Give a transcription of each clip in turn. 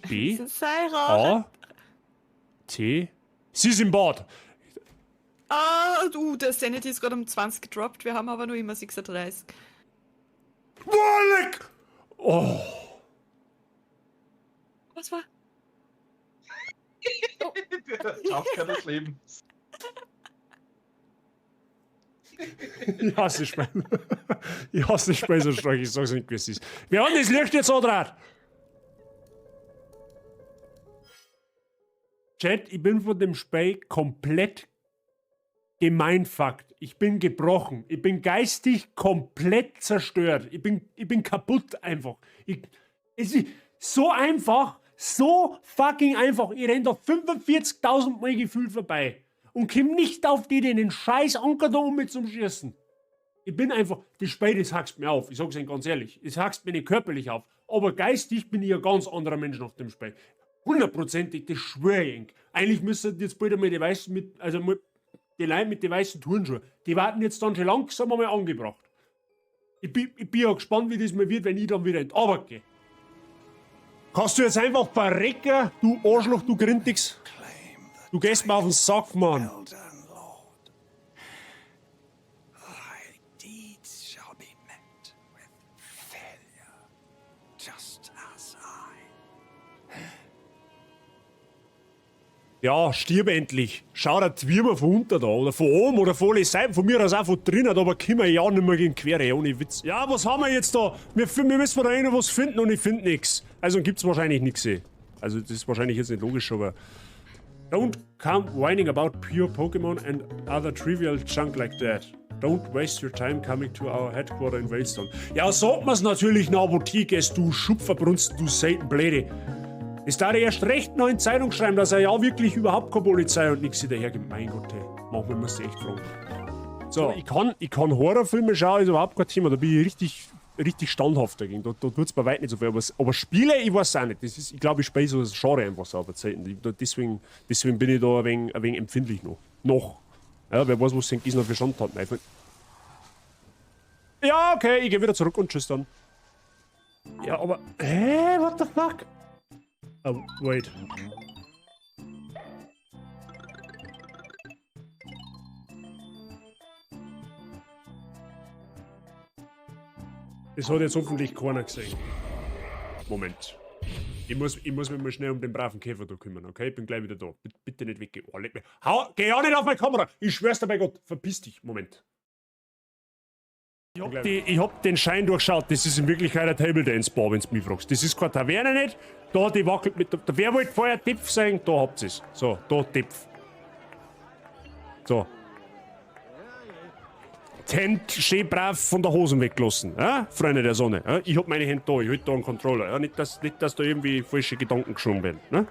B, A, T. Sie ist im Bad. Ah, du, der Sanity ist gerade um 20 gedroppt, wir haben aber nur immer 36. Boah, leck! Oh. Was war? Der Jumpscare des Lebens. Ich hasse das Spiel. Ich hasse das Spiel so stark, ich sag's nicht, wie es ist. Wir haben das Licht jetzt angedraht. Chat, ich bin von dem Spiel komplett gemeinfuckt. Ich bin gebrochen. Ich bin geistig komplett zerstört. Ich bin kaputt einfach. Es ist so einfach, so fucking einfach. Ich renn da 45.000 Mal gefühlt vorbei und komm nicht auf die, den scheiß Anker da um mit zum Schießen. Ich bin einfach, das Spiel, das hackst mir auf. Ich sag's Ihnen ganz ehrlich. Es hackst mir nicht körperlich auf. Aber geistig bin ich ein ganz anderer Mensch nach dem Spiel. Hundertprozentig, das schwör ich Ihnen. Eigentlich müssten jetzt bald einmal die weißen mit, also mal die Leute mit den weißen Turnschuhen, die warten jetzt dann schon langsam einmal angebracht. Ich bin ja gespannt, wie das mal wird, wenn ich dann wieder in die Arbeit gehe. Kannst du jetzt einfach verrecken, du Arschloch, du Grindix? Du gehst mir auf den Sack, Mann. Ja, stirb endlich. Schau dir die Würmer von unten da oder von oben oder von allen Seiten, von mir aus auch von drinnen, aber können wir ja nicht mehr gegen Quere, ohne Witz. Ja, was haben wir jetzt da? Wir müssen da noch was finden und ich finde nix. Also gibt's wahrscheinlich nix. Also das ist wahrscheinlich jetzt nicht logisch, aber... Don't come whining about pure Pokémon and other trivial junk like that. Don't waste your time coming to our headquarter in Veilstone. Ja, sagt man's natürlich nach Apotheke, du Schupferbrunsten, du Seitenbläde. Es darf erst recht noch in Zeitung schreiben, dass er ja wirklich überhaupt keine Polizei und nichts dahergibt. Mein Gott, ey. Manchmal muss ich echt fragen. So, ich kann Horrorfilme schauen, ist überhaupt kein Thema. Da bin ich richtig, richtig standhaft dagegen. Da tut's bei weitem nicht so viel. Aber Spiele, ich weiß auch nicht. Das ist, ich glaube, ich spiele so das Genre einfach so auf der Zeit. Deswegen bin ich da ein wenig empfindlich noch. Noch. Ja, wer weiß, was denn noch für Schandtaten einfallen. Ja, okay, ich gehe wieder zurück und tschüss dann. Ja, aber. Hä? What the fuck? Oh, wait. Das hat jetzt hoffentlich keiner gesehen. Moment. Ich muss mich mal schnell um den braven Käfer da kümmern, okay? Ich bin gleich wieder da. Bitte nicht weggehen. Oh, leck mich. Hau, geh ja nicht auf meine Kamera! Ich schwör's dir bei Gott. Verpiss dich. Moment. Ich hab den Schein durchschaut. Das ist in Wirklichkeit ein Table Dance Bar, wenn du mich fragst. Das ist keine Taverne nicht. Da, die wackelt mit. Wer wollte vorher Tipf sein? Da habt ihr's. So, da Tipf. So. Die Hände schön brav von der Hosen weggelassen, ja? Freunde der Sonne. Ja? Ich hab meine Hände da, ich halt da einen Controller. Ja? Nicht, dass da irgendwie falsche Gedanken geschoben werden. Ne?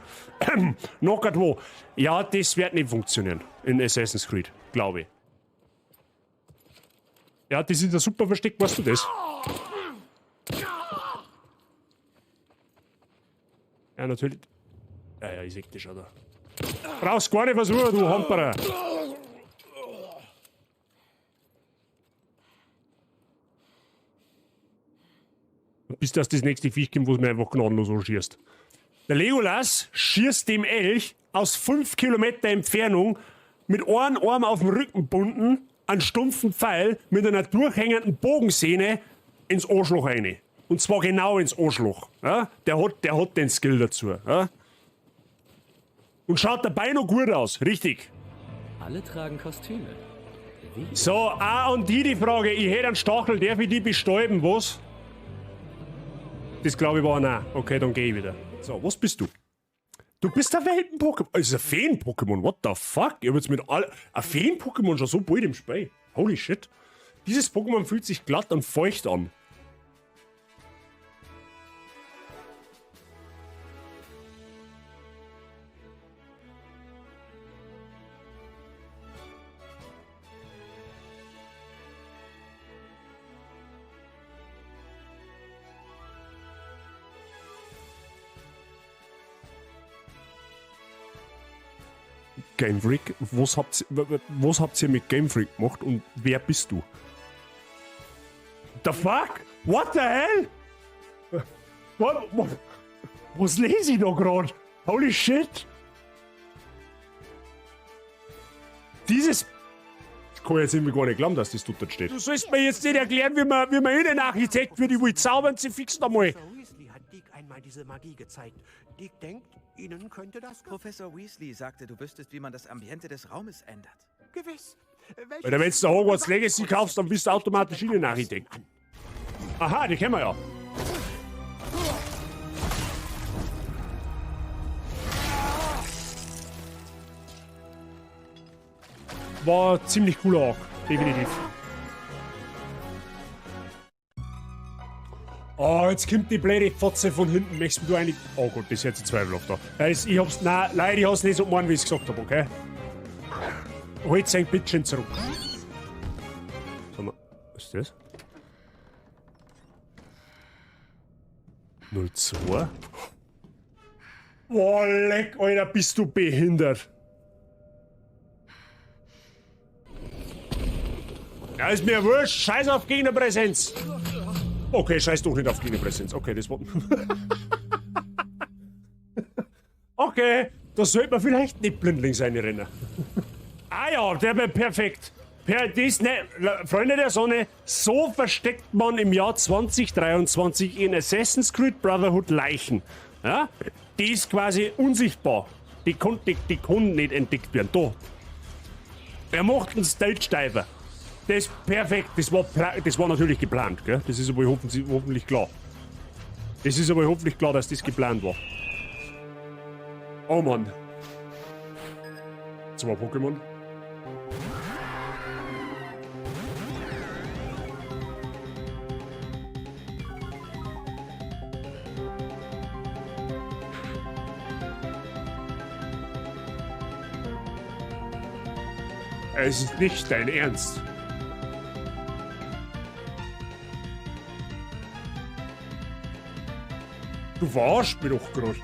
Noch grad wo. Ja, das wird nicht funktionieren in Assassin's Creed, glaube ich. Ja, das ist ein super Versteck, weißt du das? Ja, natürlich. Ja, ja, ich seh das schon da. Brauchst gar nicht versuchen, du Hamperer. Bis das nächste Viech kommt, wo es mir einfach gnadenlos anschießt. Der Legolas schießt dem Elch aus 5 Kilometer Entfernung mit einem Arm auf dem Rücken bunden, einen stumpfen Pfeil mit einer durchhängenden Bogensehne ins Arschloch rein. Und zwar genau ins Arschloch. Ja? Der hat den Skill dazu. Ja? Und schaut dabei noch gut aus, richtig. Alle tragen Kostüme. Wie? So, auch an die Frage, ich hätte einen Stachel, darf ich die bestäuben, was? Das glaube ich war nein. Okay, dann geh ich wieder. So, was bist du? Du bist ein Welten-Pokémon. Das ist ein Feen-Pokémon. What the fuck? Ich hab jetzt mit all. Ein Feen-Pokémon schon so bald im Spiel. Holy shit. Dieses Pokémon fühlt sich glatt und feucht an. Game Freak? Was habt ihr mit Game Freak gemacht und wer bist du? The fuck? What the hell? What? Was lese ich da gerade? Holy shit! Dieses. Ich kann jetzt irgendwie gar nicht glauben, dass das dort steht. Du sollst mir jetzt nicht erklären, wie man Innenarchitekt wird. Ich will zaubern, sie fixen einmal. Professor Weasley hat Deke einmal diese Magie gezeigt. Deke denkt, Ihnen könnte das gefallen. Professor Weasley sagte, du wüsstest, wie man das Ambiente des Raumes ändert. Gewiss. Welches Alter, wenn du Hogwarts Legacy kaufst, dann bist du automatisch Welches Innenarchitekt. an? Aha, die kennen wir ja. War ziemlich cooler Arc, definitiv. Oh, jetzt kommt die blöde Fotze von hinten. Möchtest du eigentlich. Oh Gott, das ist jetzt zweifelhaft da. Ja, ich hab's. Nein, leider, ich hab's nicht so gemeint, wie ich's gesagt hab, okay? Holt sein Bitchen zurück. Sag mal, was ist das? 02? Boah, leck, Alter, bist du behindert. Ja, ist mir wurscht. Scheiß auf Gegnerpräsenz. Okay, scheiß doch nicht auf Gegnerpräsenz. Okay, das war. Okay, da sollte man vielleicht nicht blindlings reinrennen. Ah ja, der war perfekt. Per, das, ne, Freunde der Sonne, so versteckt man im Jahr 2023 in Assassin's Creed Brotherhood Leichen. Ja? Die ist quasi unsichtbar. Die kann, die kann nicht entdeckt werden. Da. Er macht einen Stage Diver. Das ist perfekt. Das war natürlich geplant, gell? Das ist aber hoffentlich klar. Das ist aber hoffentlich klar, dass das geplant war. Oh Mann. Zwei Pokémon. Es ist nicht dein Ernst. Du verarschst mich doch gerade.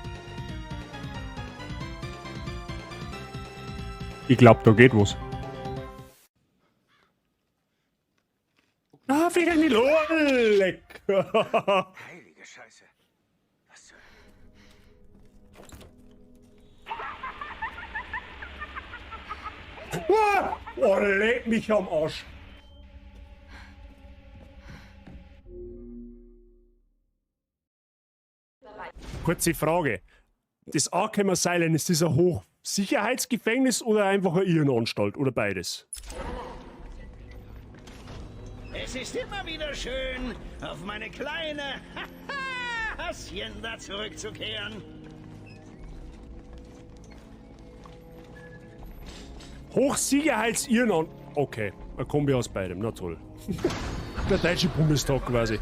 Ich glaub, da geht was. Ah, wieder nicht. Oh, leck. Heilige Scheiße. Was zur... Ah, oh, leck mich am Arsch. Kurze Frage. Das Arkham Asylum, ist das ein Hochsicherheitsgefängnis oder einfach eine Irrenanstalt oder beides? Es ist immer wieder schön, auf meine kleine Hacienda zurückzukehren. Hochsicherheitsirrenanstalt. Okay, eine Kombi aus beidem, na toll. Der deutsche Bundestag quasi.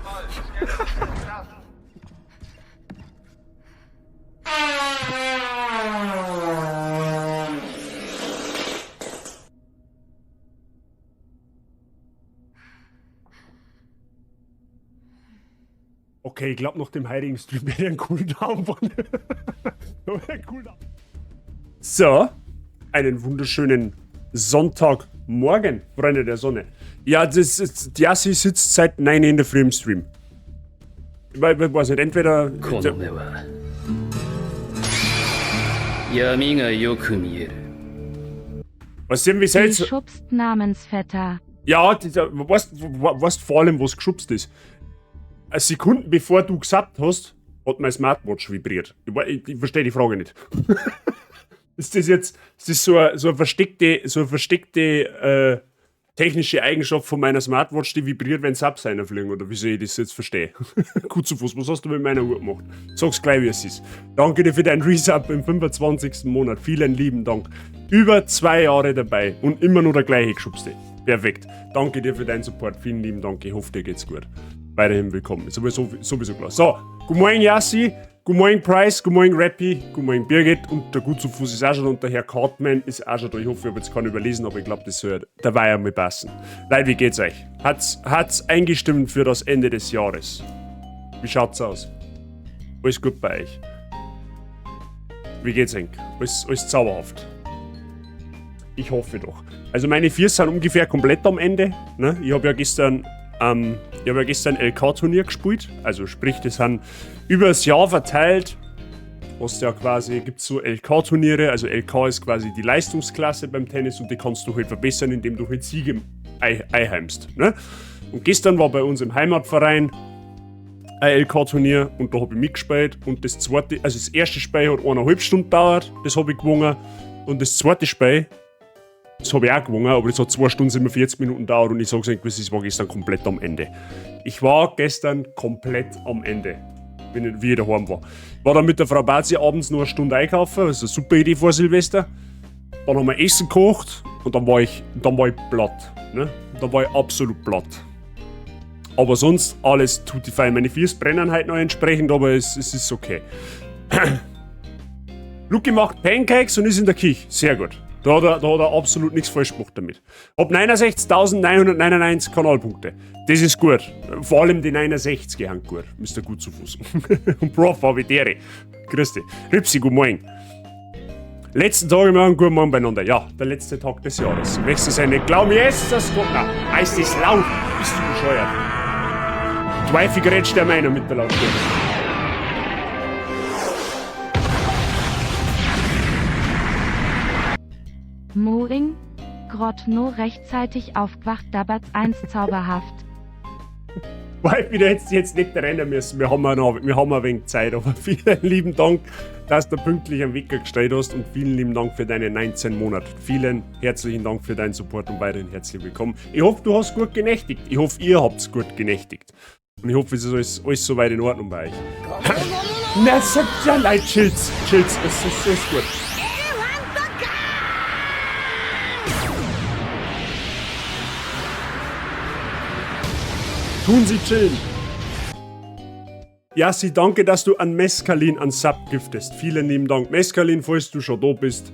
Okay, ich glaube, nach dem heutigen Stream werde ich einen Cooldown von. Cooldown. So, einen wunderschönen Sonntagmorgen, Freunde der Sonne. Ja, das ist, die Yassi sitzt seit 9 in der Früh im Stream. Ich weiß nicht, entweder. この目は闇がよく見える。 Was denn, wie Die seltsam. schubst Namensvetter. Ja, dieser, weißt vor allem, was geschubst ist. Eine Sekunde bevor du gesagt hast, hat mein Smartwatch vibriert. Ich verstehe die Frage nicht. Ist das jetzt, ist das so eine versteckte technische Eigenschaft von meiner Smartwatch, die vibriert, wenn Subs reinfliegen, oder wie soll ich das jetzt verstehen? Gut zu Fuß, was hast du mit meiner Uhr gemacht? Sag's gleich, wie es ist. Danke dir für deinen Resub im 25. Monat. Vielen lieben Dank. Über 2 Jahre dabei und immer nur der gleiche Geschubste. Perfekt. Danke dir für deinen Support. Vielen lieben Dank. Ich hoffe, dir geht's gut. Weiterhin willkommen. Ist aber sowieso klar. So, guten Morgen Yassi, guten Morgen Price, guten Morgen Rappy, guten Morgen Birgit und der Gut zu Fuß ist auch schon da und der Herr Cartman ist auch schon da. Ich hoffe, ich habe jetzt keinen überlesen, aber ich glaube, das soll dabei einmal passen. Leute, wie geht's euch? Hat's eingestimmt für das Ende des Jahres? Wie schaut's aus? Alles gut bei euch? Wie geht's euch? Alles zauberhaft? Ich hoffe doch. Also meine 4 sind ungefähr komplett am Ende. Ne? Ich habe ja gestern, LK-Turnier gespielt. Also sprich, das sind übers Jahr verteilt Hast ja quasi, gibt's so LK-Turniere, also LK ist quasi die Leistungsklasse beim Tennis und die kannst du halt verbessern, indem du halt Siege einheimst. Ne? Und gestern war bei uns im Heimatverein ein LK-Turnier und da hab ich mitgespielt und das zweite, also das erste Spiel hat 1,5 Stunden gedauert, das hab ich gewonnen und das zweite Spiel, das hab ich auch gewonnen, aber das hat 2 Stunden 47 Minuten gedauert und ich sag's euch, ich war gestern komplett am Ende. Ich war gestern komplett am Ende, wie ich daheim war. War dann mit der Frau Bazi abends noch eine Stunde einkaufen, das ist eine super Idee vor Silvester. Dann haben wir Essen gekocht und dann war ich platt. Ne? Dann war ich absolut platt. Aber sonst alles tut die fein. Meine Füße brennen halt noch entsprechend, aber es ist okay. Luki macht Pancakes und ist in der Küche. Sehr gut. Da hat er absolut nichts falsch gemacht damit. Hab 69.999 Kanalpunkte. Das ist gut. Vor allem die 69 sind gut. Müsst ihr gut zu Fuß. Und Prof, Habitäre. Grüß dich. Ripsi, guten Morgen. Letzten Tag im Jahr, guten Morgen beieinander. Ja, der letzte Tag des Jahres. Du möchtest es ja nicht glauben. Yes, das Gott. Na, ist das laut? Bist du bescheuert? Zweifel grätscht der meiner mit der Lautstärke. Moing, grad no rechtzeitig aufgewacht, dabat's 1 zauberhaft. Weil wir jetzt nicht rennen müssen, wir haben ja noch, wir haben ein wenig Zeit, aber vielen lieben Dank, dass du pünktlich am Wecker gestellt hast und vielen lieben Dank für deine 19 Monate. Vielen herzlichen Dank für deinen Support und weiterhin herzlich willkommen. Ich hoffe, du hast gut genächtigt. Ich hoffe, ihr habt's gut genächtigt. Und ich hoffe, es ist alles soweit in Ordnung bei euch. Na, sagt ja leid, chill's, chill's, es ist alles gut. Tun Sie chillen. Ja, Sie, danke, dass du an Mescalin an Sub giftest. Vielen lieben Dank, Mescalin, falls du schon da bist.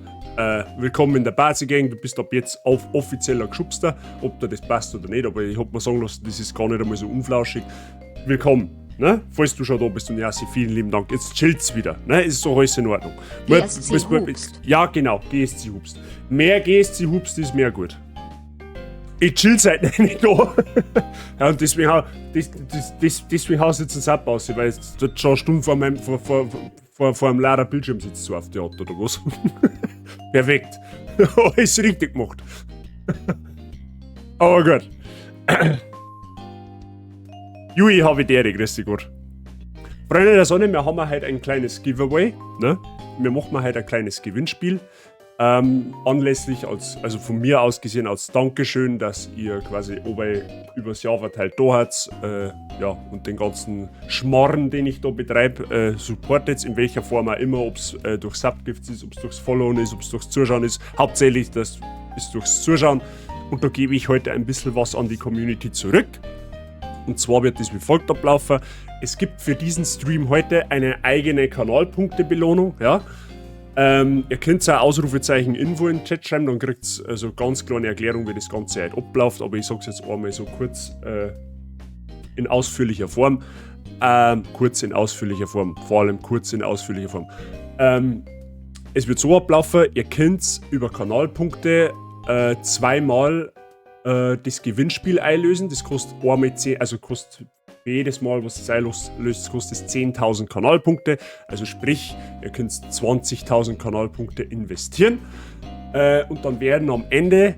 Willkommen in der Bazi-Gang. Du bist ab jetzt auf offizieller Geschubster. Ob dir das passt oder nicht, aber ich hab mir sagen lassen, das ist gar nicht einmal so unflauschig. Willkommen, ne? Falls du schon da bist und ja, Sie, vielen lieben Dank. Jetzt chillt's wieder, ne? Ist doch alles in Ordnung. GSC Hubst. Ja, genau, GSC Hubst. Mehr GSC Hubst ist mehr gut. Ich chill seit nicht da. Ja, und deswegen deswegen haust du jetzt einen Sub aus, weil es dort schon eine Stunde vor meinem, vor, vor, vor, vor einem leeren Bildschirm sitzt, so auf die Art, oder was? Perfekt. Alles richtig gemacht. Aber gut. Jui, hab ich dir, grüß dich Gott. Freunde der Sonne, wir haben heute ein kleines Giveaway. Ne? Wir machen heute ein kleines Gewinnspiel. Anlässlich, als, also von mir aus gesehen, als Dankeschön, dass ihr quasi oben übers Jahr verteilt da habt, ja, und den ganzen Schmarrn, den ich da betreibe, supportet, in welcher Form auch immer, ob's durch Subgifts ist, ob's durchs Followen ist, ob's durchs Zuschauen ist. Hauptsächlich das ist durchs Zuschauen. Und da gebe ich heute ein bisschen was an die Community zurück. Und zwar wird das wie folgt ablaufen. Es gibt für diesen Stream heute eine eigene Kanalpunktebelohnung, ja. Ihr könnt auch Ausrufezeichen Info in den Chat schreiben, dann kriegt ihr also ganz kleine Erklärung, wie das Ganze halt abläuft. Aber ich sag's jetzt einmal so kurz in ausführlicher Form. Kurz in ausführlicher Form, vor allem kurz in ausführlicher Form. Es wird so ablaufen, ihr könnt über Kanalpunkte zweimal das Gewinnspiel einlösen. Das kostet einmal 10, also kostet jedes Mal, was es einlöst, kostet es 10.000 Kanalpunkte. Also sprich, ihr könnt 20.000 Kanalpunkte investieren. Und dann werden am Ende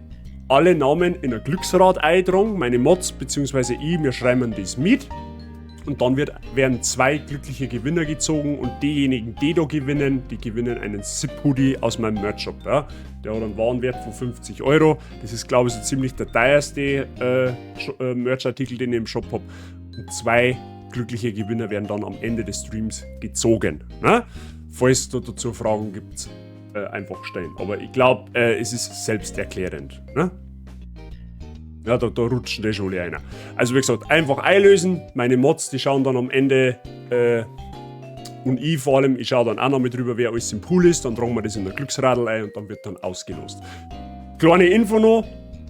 alle Namen in ein Glücksrad eintragen. Meine Mods bzw. ich, wir schreiben das mit. Und dann werden 2 glückliche Gewinner gezogen und diejenigen, die da gewinnen, die gewinnen einen Zip-Hoodie aus meinem Merch-Shop. Ja. Der hat einen Warenwert von 50 Euro. Das ist, glaube ich, so ziemlich der teuerste Merch-Artikel, den ich im Shop hab. Und 2 glückliche Gewinner werden dann am Ende des Streams gezogen. Ne? Falls es da dazu Fragen gibt, einfach stellen. Aber ich glaub, es ist selbsterklärend. Ne? Ja, da rutschen die schon alle einer. Also wie gesagt, einfach einlösen. Meine Mods, die schauen dann am Ende, und ich vor allem, ich schaue dann auch noch mit drüber, wer alles im Pool ist. Dann tragen wir das in der Glücksradl ein und dann wird dann ausgelost. Kleine Info noch.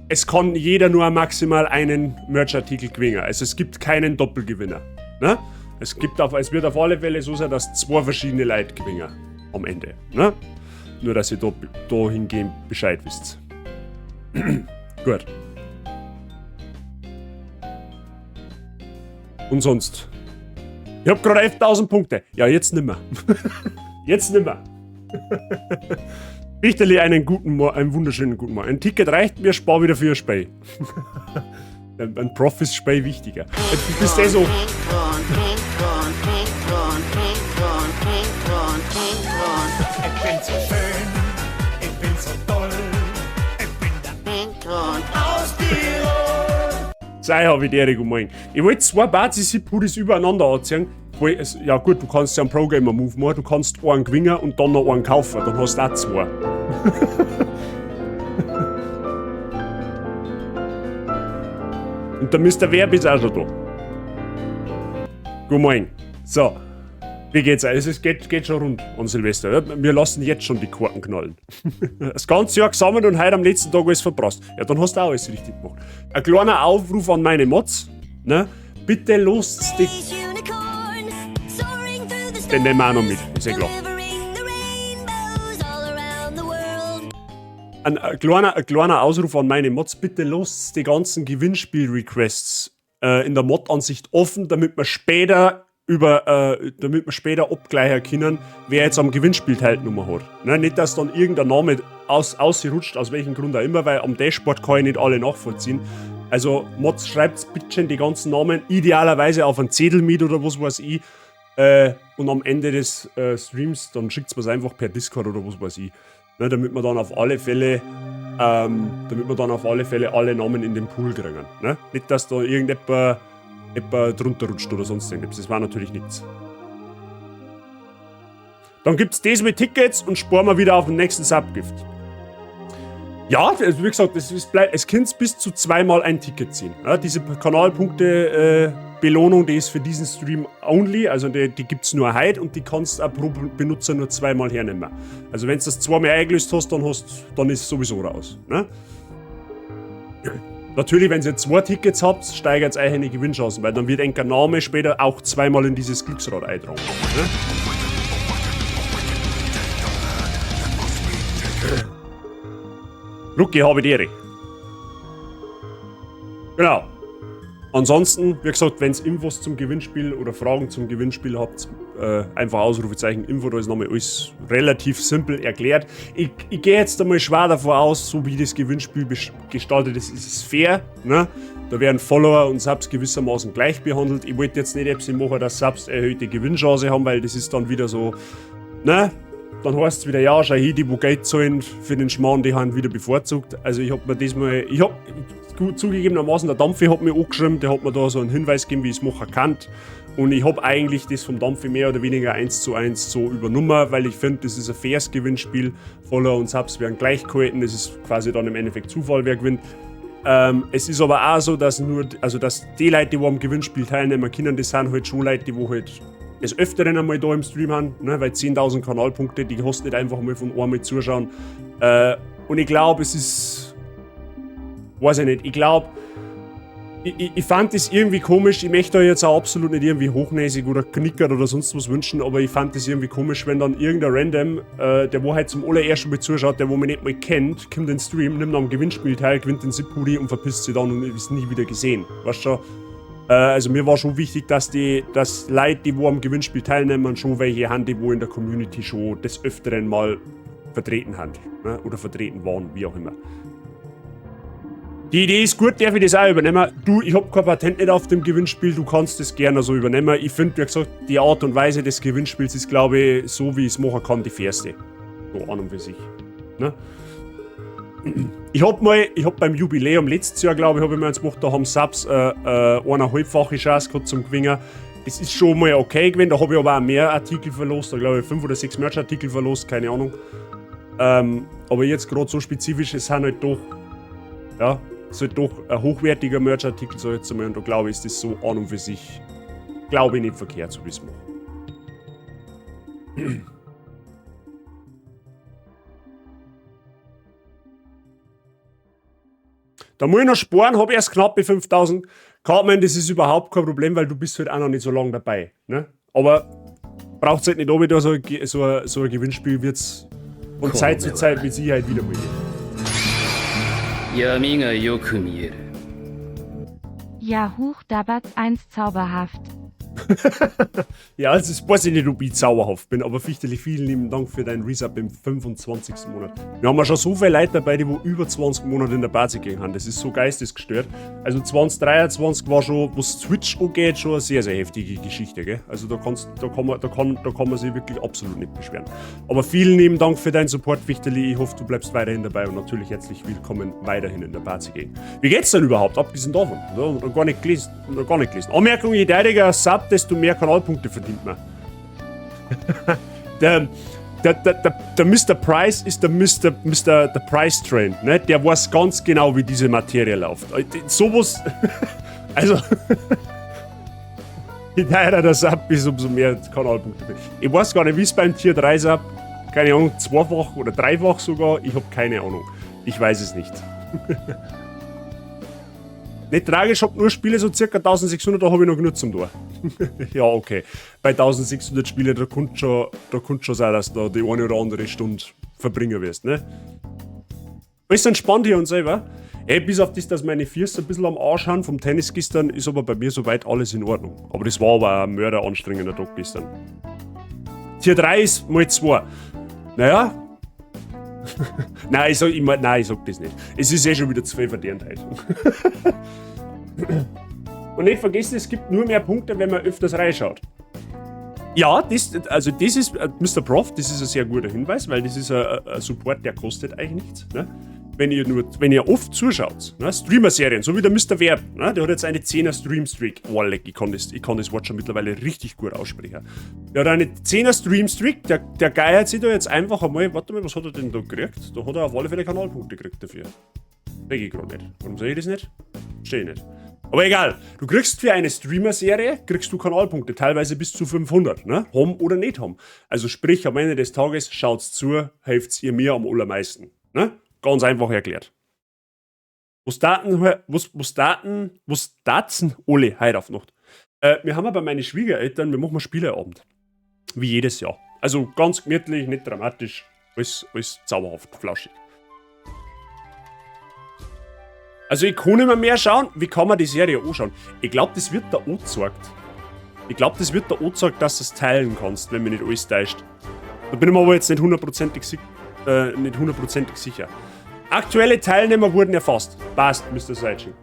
Es kann jeder nur maximal einen Merch-Artikel gewinnen. Also es gibt keinen Doppelgewinner. Ne? Es wird auf alle Fälle so sein, dass 2 verschiedene Leute gewinnen am Ende. Ne? Nur, dass ihr dahingehend Bescheid wisst. Gut. Und sonst? Ich hab grad 11.000 Punkte. Ja, jetzt nimmer. Jetzt nimmer. Richterli, einen guten Morgen, einen wunderschönen guten Morgen. Ein Ticket reicht mir, spar wieder für ein Spiel. Ein Prof ist Spiel wichtiger. Du bist eh so. Ich bin so schön, ich bin so toll, ich bin der aus Tirol. Sei habe ich dir guten Morgen. Ich wollte zwei Basis-Pudis übereinander anziehen. Ja gut, du kannst ja einen Pro-Gamer-Move machen, du kannst einen gewinnen und dann noch einen kaufen, dann hast du auch zwei. Und der Mr. Werb ist auch schon da. Guten Morgen. So, wie geht's? Also es geht schon rund an Silvester. Ja? Wir lassen jetzt schon die Korken knallen. Das ganze Jahr gesammelt und heute am letzten Tag alles verprasst. Ja, dann hast du auch alles richtig gemacht. Ein kleiner Aufruf an meine Mods. Ne? Bitte lasst die... Den nehmen wir auch noch mit, ist ja klar. Ein kleiner Ausruf an meine Mods, bitte lasst die ganzen Gewinnspiel-Requests in der Mod-Ansicht offen, damit wir später abgleichen können, wer jetzt am Gewinnspiel teilgenommen hat. Ne, nicht, dass dann irgendein Name ausrutscht, aus welchem Grund auch immer, weil am Dashboard kann ich nicht alle nachvollziehen. Also Mods, schreibt bitte die ganzen Namen, idealerweise auf einen Zettel mit oder was weiß ich. Und am Ende des Streams, dann schickt mir's einfach per Discord oder was weiß ich. Ne, damit wir dann auf alle Fälle, alle Namen in den Pool kriegen. Ne? Nicht, dass da irgendjemand drunter rutscht oder sonst irgendwas. Das war natürlich nichts. Dann gibt's das mit Tickets und sparen wir wieder auf den nächsten Subgift. Ja, also wie gesagt, es könnt bis zu zweimal ein Ticket ziehen. Ja, diese Kanalpunkte Belohnung, die ist für diesen Stream only, also die gibt's nur heute und die kannst du auch pro Benutzer nur zweimal hernehmen. Also wenn du das zweimal eingelöst hast, dann ist es sowieso raus. Ne? Natürlich, wenn ihr zwei Tickets habt, steigert es euch eine Gewinnchancen, weil dann wird ein Name später auch zweimal in dieses Glücksrad eintragen. Ne? Lucky, habe die Ehre. Genau. Ansonsten, wie gesagt, wenn's Infos zum Gewinnspiel oder Fragen zum Gewinnspiel habt, einfach Ausrufezeichen Info, da ist nochmal alles relativ simpel erklärt. Ich gehe jetzt einmal schwer davon aus, so wie das Gewinnspiel gestaltet ist, ist es fair. Ne? Da werden Follower und Subs gewissermaßen gleich behandelt. Ich wollte jetzt nicht etwas machen, dass Subs erhöhte Gewinnchance haben, weil das ist dann wieder so, ne? Dann heißt es wieder, ja, schau hier, die wo Geld zahlen für den Schmarrn, die haben wieder bevorzugt. Also ich hab mir diesmal, ich hab gut zugegebenermaßen, der Dampfi hat mir angeschrieben, der hat mir da so einen Hinweis gegeben, wie ich es machen kann. Und ich hab eigentlich das vom Dampfi mehr oder weniger 1:1 so übernommen, weil ich finde, das ist ein faires Gewinnspiel. Follower und Subs werden gleich gehalten, das ist quasi dann im Endeffekt Zufall, wer gewinnt. Es ist aber auch so, dass nur, also dass die Leute, die am Gewinnspiel teilnehmen können, das sind halt schon Leute, die wo halt des Öfteren einmal da im Stream haben, ne, weil 10.000 Kanalpunkte, die hast nicht einfach mal von einmal zuschauen. Und ich glaub, es ist, weiß ich nicht, ich glaub, ich fand das irgendwie komisch, ich möchte da jetzt auch absolut nicht irgendwie hochnäsig oder knickert oder sonst was wünschen, aber ich fand das irgendwie komisch, wenn dann irgendein Random, der wo halt zum allerersten Mal zuschaut, der wo mich nicht mal kennt, kommt in den Stream, nimmt am Gewinnspiel teil, gewinnt den Zip-Hoodie und verpisst sich dann und ist nie wieder gesehen. Weißt du schon? Also mir war schon wichtig, dass dass Leute, die wo am Gewinnspiel teilnehmen, schon welche haben, die wo in der Community schon des Öfteren mal vertreten haben, ne? Oder vertreten waren, wie auch immer. Die Idee ist gut, darf ich das auch übernehmen? Du, ich hab kein Patent nicht auf dem Gewinnspiel, du kannst das gerne so übernehmen. Ich find, wie gesagt, die Art und Weise des Gewinnspiels ist, glaube ich, so wie ich's machen kann, die fairste. So an und für sich. Ne? Ich hab beim Jubiläum letztes Jahr, glaube ich, hab ich mir eins gemacht, da haben Subs eineinhalbfache Chance gehabt zum Gewinnen. Das ist schon mal okay gewesen, da hab ich aber auch mehr Artikel verlost, da glaube ich 5 oder 6 Merch-Artikel verlost, keine Ahnung. Aber jetzt grad so spezifisch, es sind halt doch, ja, es ist halt doch ein hochwertiger Merch-Artikel, so jetzt einmal, und da glaube ich, ist das so an und für sich, glaube ich, nicht verkehrt, so wie es macht. Da muss ich noch sparen, hab erst knapp bei 5000. Cartman, das ist überhaupt kein Problem, weil du bist halt auch noch nicht so lange dabei. Ne? Aber braucht's halt nicht auch wieder so ein Gewinnspiel, wird's von Zeit zu Zeit mit Sicherheit wieder mal geben. Ja, huch, Dabatz 1 zauberhaft. Ja, also das weiß ich nicht, ob ich zauberhaft bin, aber fürchterlich vielen lieben Dank für deinen Resub im 25. Monat. Wir haben ja schon so viele Leute dabei, die wo über 20 Monate in der Party gegangen haben. Das ist so geistesgestört. Also 2023 war schon, was Twitch angeht, schon eine sehr, sehr heftige Geschichte, gell? Also da, kannst, da, kann man, da, kann, da kann man sich wirklich absolut nicht beschweren. Aber vielen lieben Dank für deinen Support, Fichterli. Ich hoffe, du bleibst weiterhin dabei und natürlich herzlich willkommen weiterhin in der Party gehen. Wie geht's denn überhaupt? Abgesehen davon. Ja, noch gar nicht gelesen. Noch gar nicht gelesen. Anmerkung, je deiniger Sub, desto mehr Kanalpunkte verdient man. der, der, der, der, der Mr. Price ist der Mr. Mr. Der Price Train. Ne? Der weiß ganz genau, wie diese Materie läuft. Sowas. Also. Je teurer der Sub ist, umso mehr Kanalpunkte. Ich weiß gar nicht, wie es beim Tier 3 Sub. Keine Ahnung, zweifach oder dreifach sogar. Ich habe keine Ahnung. Ich weiß es nicht. Nicht tragisch, hab nur Spiele so circa 1600, da habe ich noch genug zum Tor. Ja, okay. Bei 1600 Spiele, da kommt schon, da kommt schon sein, dass du da die eine oder andere Stunde verbringen wirst, ne? Alles entspannt hier und selber. Ey, bis auf das, dass meine Füße ein bisschen am Arsch haben vom Tennis gestern, ist aber bei mir soweit alles in Ordnung. Aber das war aber ein mörderanstrengender Tag gestern. Tier 3 ist mal 2. Naja. Nein, ich sag, ich, nein, ich sag das nicht. Es ist eh schon wieder zu viel verdient heute. Und nicht vergessen, es gibt nur mehr Punkte, wenn man öfters reinschaut. Ja, das, also das ist, Mr. Prof, das ist ein sehr guter Hinweis, weil das ist ein Support, der kostet eigentlich nichts. Ne? Wenn ihr nur, wenn ihr oft zuschaut, ne? Streamer-Serien, so wie der Mr. Verb, ne? Der hat jetzt eine 10er Stream-Streak. Oh, leck, ich kann das Wort schon mittlerweile richtig gut aussprechen. Der hat eine 10er Stream-Streak, der, der geiert sich da jetzt einfach einmal, warte mal, was hat er denn da gekriegt? Da hat er auf alle Fälle Kanalpunkte gekriegt dafür. Seh ich gerade nicht. Warum sehe ich das nicht? Verstehe ich nicht. Aber egal, du kriegst für eine Streamer-Serie, kriegst du Kanalpunkte, teilweise bis zu 500, ne? Haben oder nicht haben. Also sprich, am Ende des Tages schaut's zu, helft's ihr mir am allermeisten, ne? Ganz einfach erklärt. Was Daten, was, was Daten, was Daten alle heute auf Nacht. Wir haben aber bei meinen Schwiegereltern, wir machen Spieleabend. Wie jedes Jahr. Also ganz gemütlich, nicht dramatisch, alles, alles zauberhaft, flauschig. Also ich kann nicht mehr, mehr schauen. Wie kann man die Serie anschauen? Ich glaube, das wird da angezeigt. Ich glaube, das wird da angezeigt, dass du es teilen kannst, wenn mich nicht alles täuscht. Da bin ich mir aber jetzt nicht hundertprozentig, nicht hundertprozentig sicher. Aktuelle Teilnehmer wurden erfasst. Passt, Mr. Seitsching.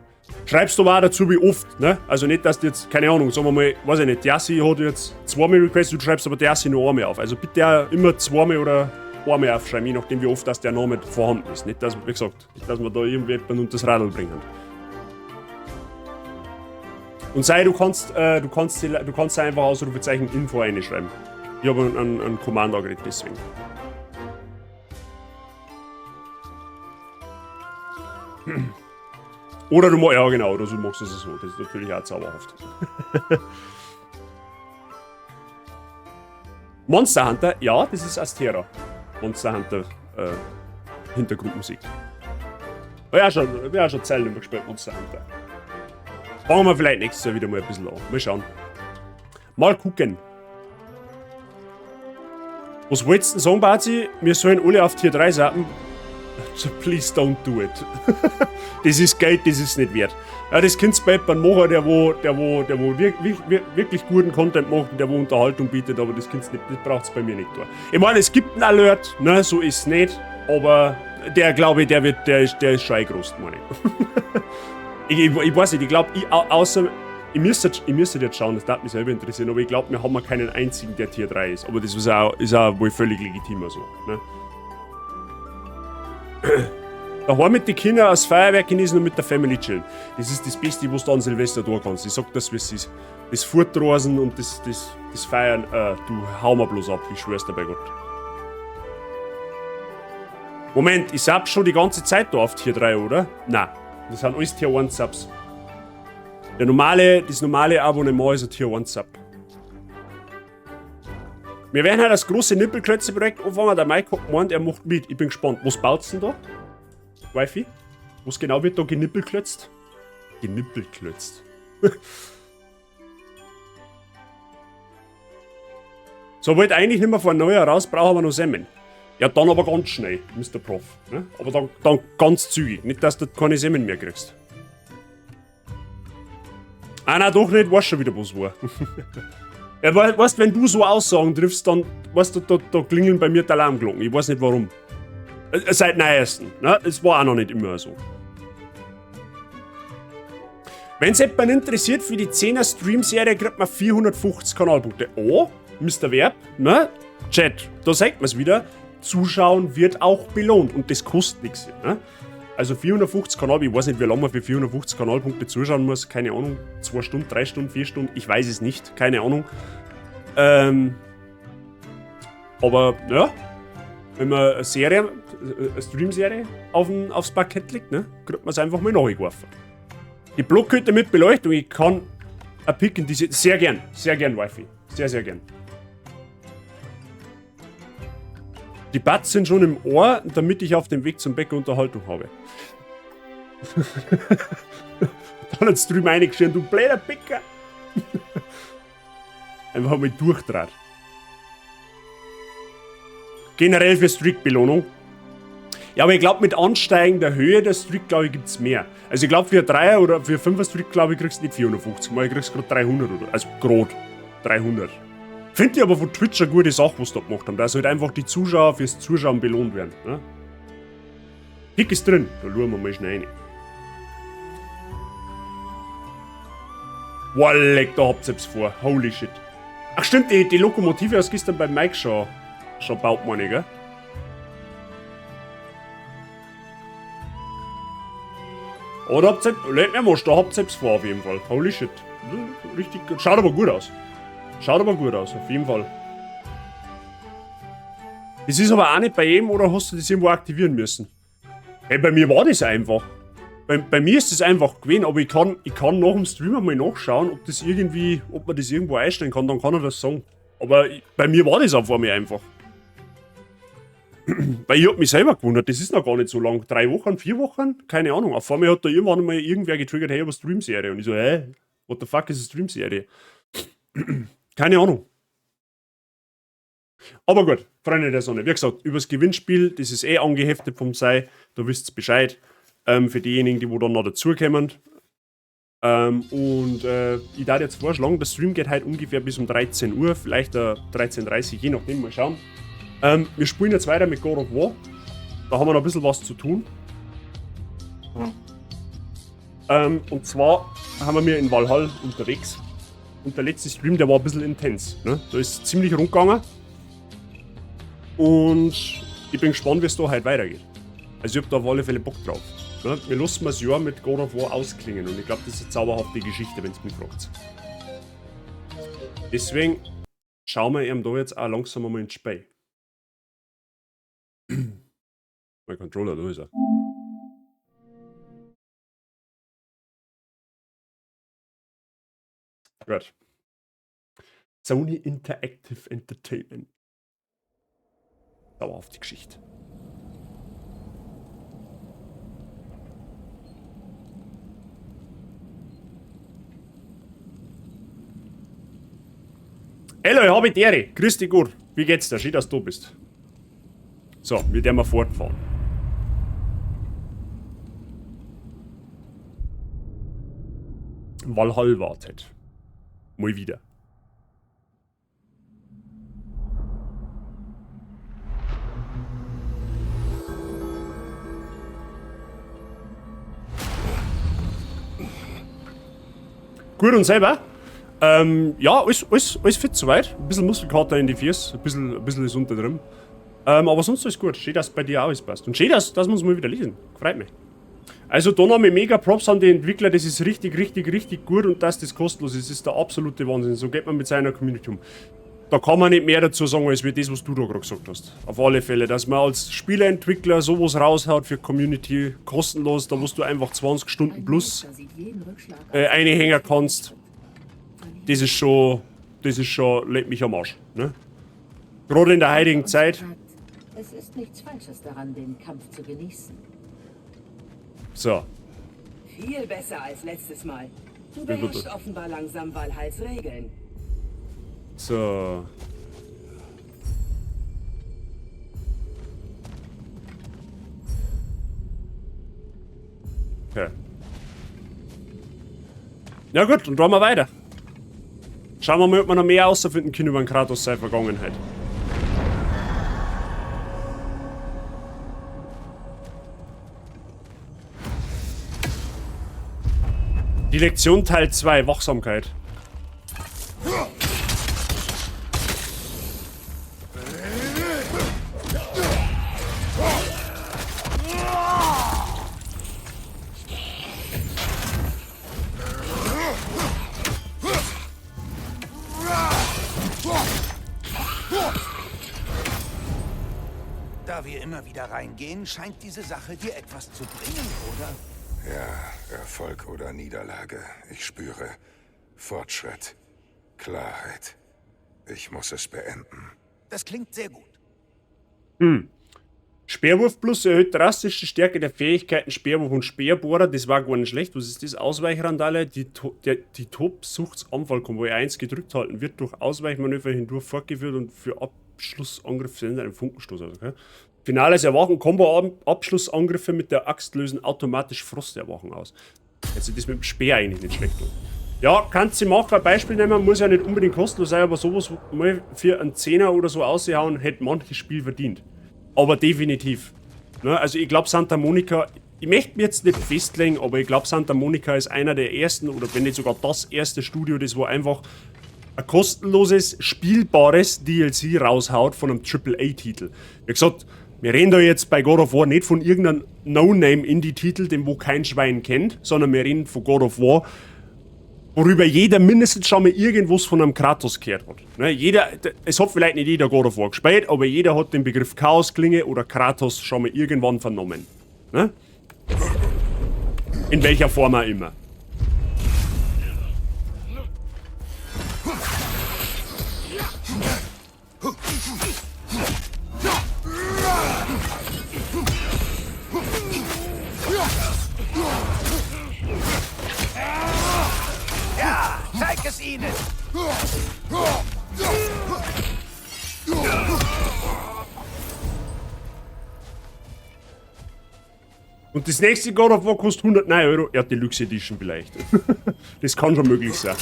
Schreibst du aber auch dazu, wie oft, ne? Also nicht, dass du jetzt, keine Ahnung, sagen wir mal, weiß ich nicht, Yassi hat jetzt zweimal requested, du schreibst aber Yassi nur einmal auf. Also bitte auch immer zweimal oder einmal aufschreiben, je nachdem, wie oft das der Name vorhanden ist. Nicht, dass, wie gesagt, nicht, dass wir da irgendwie jemanden unter das Radl bringen. Und sei, du kannst einfach Ausrufezeichen Info einschreiben. Ich habe einen, einen Command angeregt, deswegen. Oder du machst, ja genau, oder du machst es so. Das ist natürlich auch zauberhaft. Monster Hunter, ja, das ist Astera. Monster Hunter Hintergrundmusik. Ja, schon, wir haben schon Zeit nicht mehr gespielt, Monster Hunter. Fangen wir vielleicht nächstes Jahr wieder mal ein bisschen an. Mal schauen. Mal gucken. Was wolltest du denn sagen, Bazi? Wir sollen alle auf Tier 3 zappen. Please don't do it. Das ist Geld, das ist nicht wert. Ja, das könnt's bei jemandem machen, der wo wirklich, wirklich guten Content macht und der wo Unterhaltung bietet, aber das könnt's nicht, das braucht's bei mir nicht tun. Ich meine, es gibt einen Alert, ne, so ist's nicht, aber der, glaube ich, der wird, der ist schon eingerost, meine ich. Ich weiß nicht, ich glaube, ich, außer, ich müsste jetzt schauen, das darf mich selber interessieren, aber ich glaube, wir haben keinen einzigen, der Tier 3 ist. Aber das ist auch wohl völlig legitim so, ne? Daheim mit den Kindern aus Feuerwerk genießen und mit der Family chillen. Das ist das Beste, was du an Silvester tun kannst. Ich sag das, wie es ist. Das Fortrasen und das Feiern, du hau mir bloß ab, ich schwör's dir bei Gott. Moment, ich sub schon die ganze Zeit da auf Tier 3, oder? Nein, das sind alles Tier 1 Subs. Das normale Abonnement ist ein Tier 1 Sub. Wir werden halt das große Nippelklötze-Projekt anfangen. Der Mike hat gemeint, er macht mit. Ich bin gespannt. Was baut's denn da? Wifi? Was genau wird da genippelklötzt? Genippelklötzt. So, wollte eigentlich nicht mehr von neuer raus, brauchen wir noch Semmeln. Ja, dann aber ganz schnell, Mr. Prof. Ne? Aber dann ganz zügig. Nicht, dass du keine Semmeln mehr kriegst. Ah, nein, doch nicht, weiß schon wieder, was war. Ja, weißt, wenn du so Aussagen triffst, dann, weißt du, da klingeln bei mir die Alarmglocken. Ich weiß nicht warum. Seit neuestem. Ne? Es war auch noch nicht immer so. Wenn es jemanden interessiert, für die 10er Stream-Serie kriegt man 450 Kanalpunkte. Oh, Mr. Verb, ne? Chat, da sagt man's wieder. Zuschauen wird auch belohnt und das kostet nichts. Ne? Also 450 Kanal, ich weiß nicht, wie lange man für 450 Kanalpunkte zuschauen muss, keine Ahnung. 2 Stunden, 3 Stunden, 4 Stunden, ich weiß es nicht, keine Ahnung. Aber ja, wenn man eine Serie, eine Stream-Serie aufs Parkett legt, ne, kriegt man es einfach mal nachgeworfen. Die Blockhütte mit Beleuchtung, ich kann ein Picken, diese, sehr gern, Wifi. Sehr, sehr gern. Die Buds sind schon im Ohr, damit ich auf dem Weg zum Bäcker Unterhaltung habe. Dann hat Stream reingeschrien, du blöder Bäcker! Einfach mal durchdraht. Generell für Streak-Belohnung. Ja, aber ich glaub, mit ansteigender Höhe der Streak, glaub ich, gibt's mehr. Also ich glaub, für 3er oder für 5er Streak, glaub ich, kriegst du nicht 450, mal kriegst du grad 300 oder, also grad 300. Find ich aber von Twitch eine gute Sache, was sie da gemacht haben, dass halt einfach die Zuschauer fürs Zuschauen belohnt werden. Ne? Pick ist drin, da schauen wir mal schnell rein. Boah, leck, da habt ihr's vor. Holy shit. Ach stimmt, die Lokomotive hast gestern beim Mike schon gebaut, meine ich, gell? Oh, da habt ihr, leck mir mal, da habt ihr's vor auf jeden Fall. Holy shit. Richtig gut. Schaut aber gut aus. Schaut aber gut aus, auf jeden Fall. Das ist aber auch nicht bei jedem, oder hast du das irgendwo aktivieren müssen? Hey, bei mir war das einfach. Bei mir ist das einfach gewesen, aber ich kann nach dem Stream mal nachschauen, ob das irgendwie, ob man das irgendwo einstellen kann, dann kann er das sagen. Aber bei mir war das auch vor mir einfach. Weil ich hab mich selber gewundert, das ist noch gar nicht so lang. 3 Wochen, 4 Wochen? Keine Ahnung. Auf einmal hat da irgendwann mal irgendwer getriggert, hey, aber Stream-Serie. Und ich so, hä? What the fuck ist eine Stream-Serie? Keine Ahnung. Aber gut, Freunde der Sonne, wie gesagt, übers Gewinnspiel, das ist eh angeheftet vom Sei, da wisst ihr Bescheid. Für diejenigen, die wo dann noch dazukommen. Ich darf jetzt vorschlagen, der Stream geht heute ungefähr bis um 13 Uhr, vielleicht 13:30 Uhr, je nachdem, mal schauen. Wir spielen jetzt weiter mit God of War. Da haben wir noch ein bisschen was zu tun. Und zwar haben wir in Valhall unterwegs. Und der letzte Stream, der war ein bisschen intens. Ne? Da ist ziemlich rund gegangen. Und ich bin gespannt, wie es da heute weitergeht. Also ich hab da auf alle Fälle Bock drauf. Ne? Wir lassen das Jahr mit God of War ausklingen. Und ich glaub, das ist eine zauberhafte Geschichte, wenn's mich fragt. Deswegen schauen wir ihm da jetzt auch langsam einmal ins Spiel. Mein Controller, da ist er. Gut. Sony Interactive Entertainment. Dauerhafte Geschichte. Hallo, ich habe die Ehre. Grüß dich gut. Wie geht's dir? Schön, dass du da bist. So, wir werden mal fortfahren. Valhall wartet. Mal wieder. Gut und selber? Ja, alles fit soweit. Ein bisschen Muskelkater in die Füße, ein bisschen ist unter drin. Aber sonst alles gut. Schön, dass bei dir auch alles passt. Und schön, dass wir uns mal wieder lesen. Freut mich. Also da nochmal mega Props an die Entwickler, das ist richtig, richtig, richtig gut und dass das kostenlos ist, ist der absolute Wahnsinn. So geht man mit seiner Community um. Da kann man nicht mehr dazu sagen, als wie das, was du da gerade gesagt hast. Auf alle Fälle, dass man als Spieleentwickler sowas raushaut für Community, kostenlos, da wo du einfach 20 Stunden plus einhängen kannst. Das ist schon, leck mich am Arsch. Ne? Gerade in der heutigen Zeit. Es ist nichts Falsches daran, den Kampf zu genießen. So. Viel besser als letztes Mal. Du Wie bitte? beherrschst offenbar langsam Valhalls Regeln. So. Okay. Ja gut, dann tun wir weiter. Schauen wir mal, ob wir noch mehr herausfinden können über den Kratos seine Vergangenheit. Die Lektion Teil 2, Wachsamkeit. Da wir immer wieder reingehen, scheint diese Sache dir etwas zu bringen, oder? Ja, Erfolg oder Niederlage. Ich spüre Fortschritt, Klarheit. Ich muss es beenden. Das klingt sehr gut. Speerwurf Plus erhöht drastisch die Stärke der Fähigkeiten Speerwurf und Speerbohrer. Das war gar nicht schlecht. Was ist das? Ausweichrandale. Die Tobsuchtsanfall-Kombo 1 gedrückt halten wird durch Ausweichmanöver hindurch fortgeführt und für Abschlussangriff sendet einen Funkenstoß aus. Okay? Finales Erwachen, Kombo-Abschlussangriffe mit der Axt lösen automatisch Frosterwachen aus. Also das mit dem Speer eigentlich nicht schlecht. Ja, kannst du machen, ein Beispiel nehmen, muss ja nicht unbedingt kostenlos sein, aber sowas mal für einen Zehner oder so aushauen, hätte manches Spiel verdient. Aber definitiv. Ne, also ich glaube Santa Monica, ich möchte mir jetzt nicht festlegen, aber ich glaube Santa Monica ist einer der ersten oder wenn nicht sogar das erste Studio, das wo einfach ein kostenloses, spielbares DLC raushaut von einem AAA-Titel. Wie gesagt, wir reden da jetzt bei God of War nicht von irgendeinem No-Name-Indie-Titel, den wo kein Schwein kennt, sondern wir reden von God of War, worüber jeder mindestens schon mal irgendwas von einem Kratos gehört hat. Ne, jeder, es hat vielleicht nicht jeder God of War gespielt, aber jeder hat den Begriff Chaosklinge oder Kratos schon mal irgendwann vernommen. Ne? In welcher Form auch immer. Ja, zeig es ihnen! Und das nächste God of War kostet 109 Euro. Ja, Deluxe Edition vielleicht. Das kann schon möglich sein.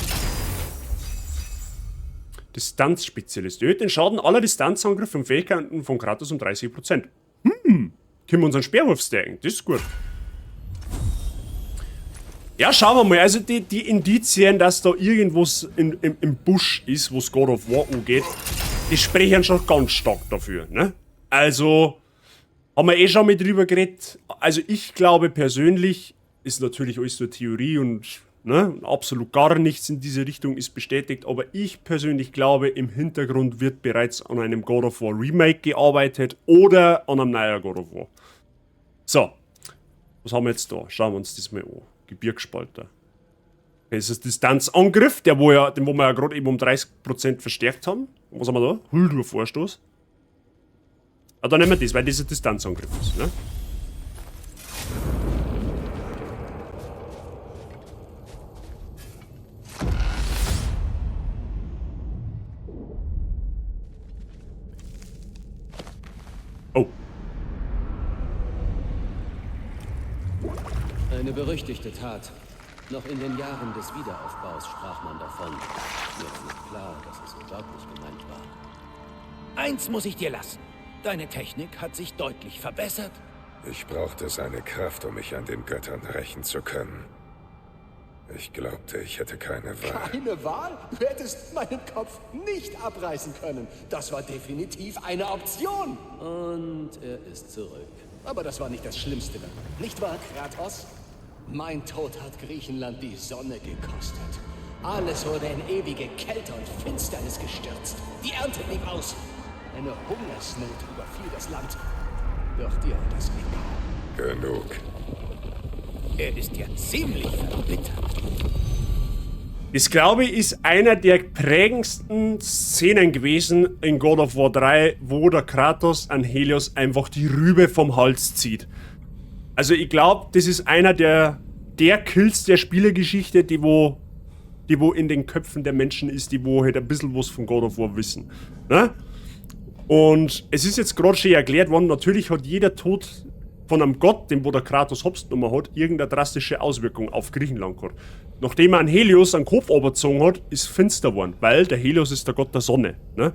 Distanzspezialist. Erhöht den Schaden aller Distanzangriffe und Fähigkeiten von Kratos um 30%. Können wir unseren Speerwurf stärken. Das ist gut. Ja, schauen wir mal. Also die Indizien, dass da irgendwas im Busch ist, wo's God of War angeht, die sprechen schon ganz stark dafür. Ne? Also, haben wir eh schon mit drüber geredet. Also ich glaube persönlich, ist natürlich alles nur Theorie und ne, absolut gar nichts in diese Richtung ist bestätigt, aber ich persönlich glaube, im Hintergrund wird bereits an einem God of War Remake gearbeitet oder an einem neuen God of War. So, was haben wir jetzt da? Schauen wir uns das mal an. Gebirgsspalter. Okay, das ist ein Distanzangriff, den wo wir ja gerade eben um 30% verstärkt haben. Und was haben wir da? Huldur-Vorstoß. Ah, dann nehmen wir das, weil das ein Distanzangriff ist, ne? Oh. Eine berüchtigte Tat. Noch in den Jahren des Wiederaufbaus sprach man davon. Mir war nicht klar, dass es so wörtlich gemeint war. Eins muss ich dir lassen. Deine Technik hat sich deutlich verbessert. Ich brauchte seine Kraft, um mich an den Göttern rächen zu können. Ich glaubte, ich hätte keine Wahl. Keine Wahl? Du hättest meinen Kopf nicht abreißen können. Das war definitiv eine Option. Und er ist zurück. Aber das war nicht das Schlimmste daran. Nicht wahr, Kratos? Mein Tod hat Griechenland die Sonne gekostet. Alles wurde in ewige Kälte und Finsternis gestürzt. Die Ernte blieb aus. Eine Hungersnot überfiel das Land. Doch dir war das egal. Genug. Er ist ja ziemlich verbittert. Das, glaube ich, ist einer der prägendsten Szenen gewesen in God of War 3, wo der Kratos an Helios einfach die Rübe vom Hals zieht. Also ich glaube, das ist einer der Kills der Spielegeschichte, die wo in den Köpfen der Menschen ist, die wo halt ein bisschen was von God of War wissen. Ne? Und es ist jetzt gerade schon erklärt worden, natürlich hat jeder Tod von einem Gott, den wo der Kratos hops genommen hat, irgendeine drastische Auswirkung auf Griechenland gehabt. Nachdem er an Helios einen Kopf abgezogen hat, ist finster geworden, weil der Helios ist der Gott der Sonne. Ne?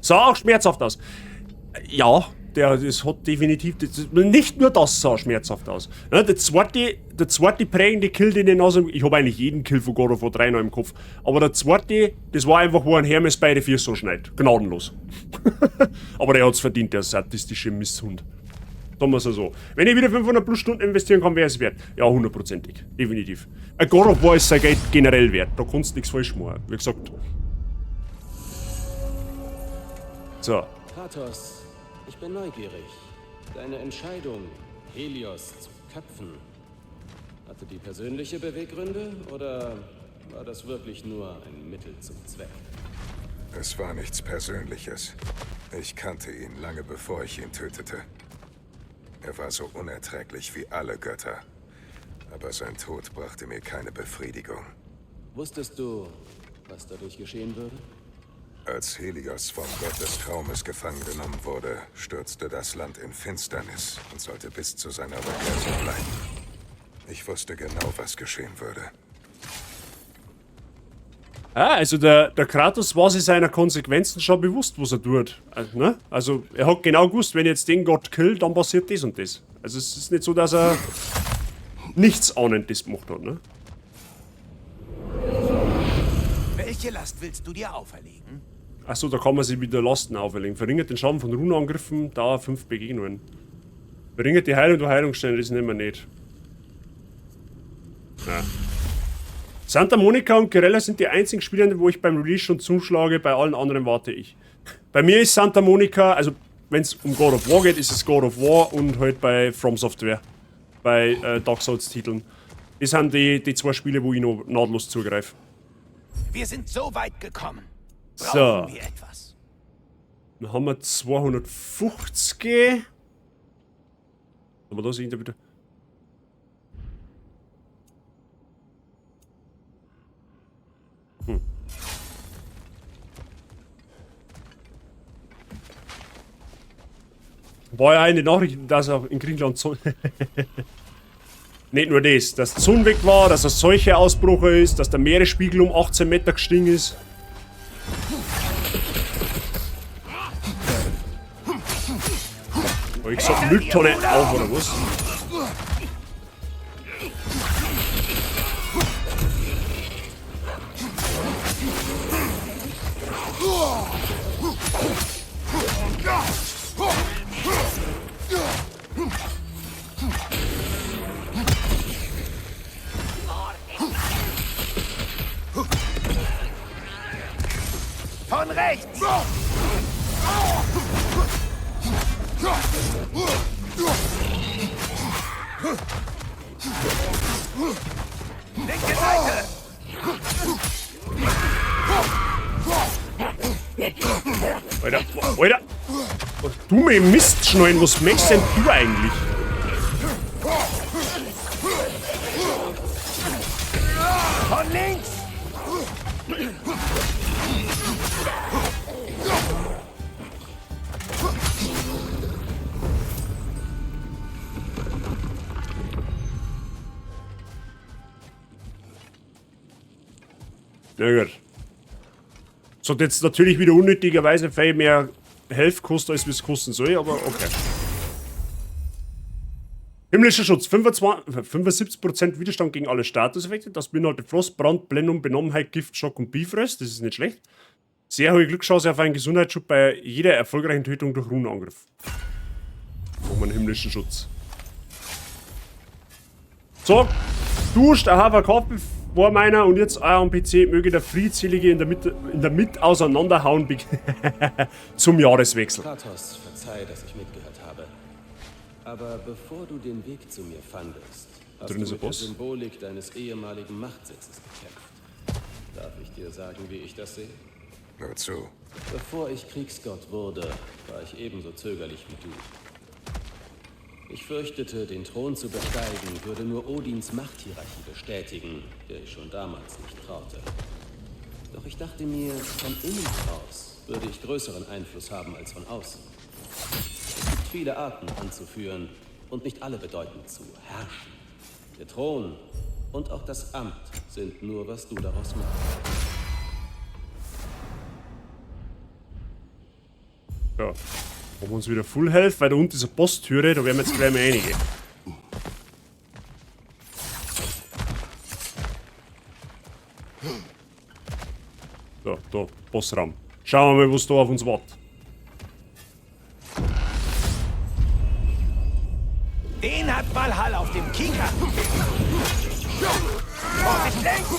Sah auch schmerzhaft aus. Ja, das hat definitiv, nicht nur das sah schmerzhaft aus. Ne, der zweite prägende Kill, den ich noch, ich habe eigentlich jeden Kill von God of War 3 noch im Kopf, aber der zweite, das war einfach, wo ein Hermes beide Füße so schneidet. Gnadenlos. Aber der hat's verdient, der sadistische Misshund. Sagen wir's so. Wenn ich wieder 500 plus Stunden investieren kann, wäre es wert. Ja, hundertprozentig. Definitiv. Ein God of War ist sein Geld generell wert. Da kannst du nichts falsch machen. Wie gesagt. So. Kratos, ich bin neugierig. Deine Entscheidung, Helios zu köpfen, hatte die persönliche Beweggründe oder war das wirklich nur ein Mittel zum Zweck? Es war nichts Persönliches. Ich kannte ihn lange bevor ich ihn tötete. Er war so unerträglich wie alle Götter. Aber sein Tod brachte mir keine Befriedigung. Wusstest du, was dadurch geschehen würde? Als Helios vom Gott des Traumes gefangen genommen wurde, stürzte das Land in Finsternis und sollte bis zu seiner Rückkehr so bleiben. Ich wusste genau, was geschehen würde. Ah, also der Kratos war sich seiner Konsequenzen schon bewusst, was er tut. Also, ne? Also er hat genau gewusst, wenn ich jetzt den Gott kill, dann passiert das und das. Also es ist nicht so, dass er nichts ahnend das gemacht hat, ne? Welche Last willst du dir auferlegen? Achso, da kann man sich wieder Lasten auferlegen. Verringert den Schaden von Runenangriffen, Dauer 5 Begegnungen. Verringert die Heilung durch Heilungssteine, das nehmen wir nicht. Ja. Santa Monica und Guerrilla sind die einzigen Spiele, wo ich beim Release schon zuschlage, bei allen anderen warte ich. Bei mir ist Santa Monica, also wenn's um God of War geht, ist es God of War und halt bei From Software. Bei Dark Souls Titeln. Das sind die zwei Spiele, wo ich noch nahtlos zugreife. Wir sind so weit gekommen. So. Brauchen wir etwas? Dann haben wir 250. Aber da ist irgendwie wieder. War ja in den Nachrichten, dass auch in Griechenland so nicht nur das, dass die Sonne weg war, dass es solche Ausbrüche ist, dass der Meeresspiegel um 18 Meter gestiegen ist. Hab ich gesagt, Mülltonne auf oder was? Von rechts! Linke Seite! Alter, Alter! Du mir Mistschnallen, was möchtest denn du eigentlich? Von links! Na gut. Das hat jetzt natürlich wieder unnötigerweise viel mehr Health kostet, als es kosten soll, aber okay. Himmlischer Schutz, 75% Widerstand gegen alle Statuseffekte. Das beinhaltet Frost, Brand, Blendung, Benommenheit, Gift, Schock und Bifrost. Das ist nicht schlecht. Sehr hohe Glückschance auf einen Gesundheitsschub bei jeder erfolgreichen Tötung durch Runenangriff. Machen wir einen himmlischen Schutz. So, duscht, aha, verkauft vor meiner und jetzt auch am PC möge der Friedselige in der Mitte auseinanderhauen zum Jahreswechsel. Kratos, verzeih, dass ich mitgehört habe. Aber bevor du den Weg zu mir fandest, hast Drin du ist ein mit der Boss. Symbolik deines ehemaligen Machtsitzes gekämpft. Darf ich dir sagen, wie ich das sehe? Nur zu. Bevor ich Kriegsgott wurde, war ich ebenso zögerlich wie du. Ich fürchtete, den Thron zu besteigen, würde nur Odins Machthierarchie bestätigen, der ich schon damals nicht traute. Doch ich dachte mir, von innen heraus würde ich größeren Einfluss haben als von außen. Es gibt viele Arten anzuführen und nicht alle bedeuten zu herrschen. Der Thron und auch das Amt sind nur, was du daraus machst. Ja. Machen wir uns wieder Full Health, weil da unten ist eine Posttüre, da werden wir jetzt gleich mal reingehen. So, da, Bossraum. Schauen wir mal, was da auf uns wartet. Den hat Valhall auf dem Kieker. Vorsicht links!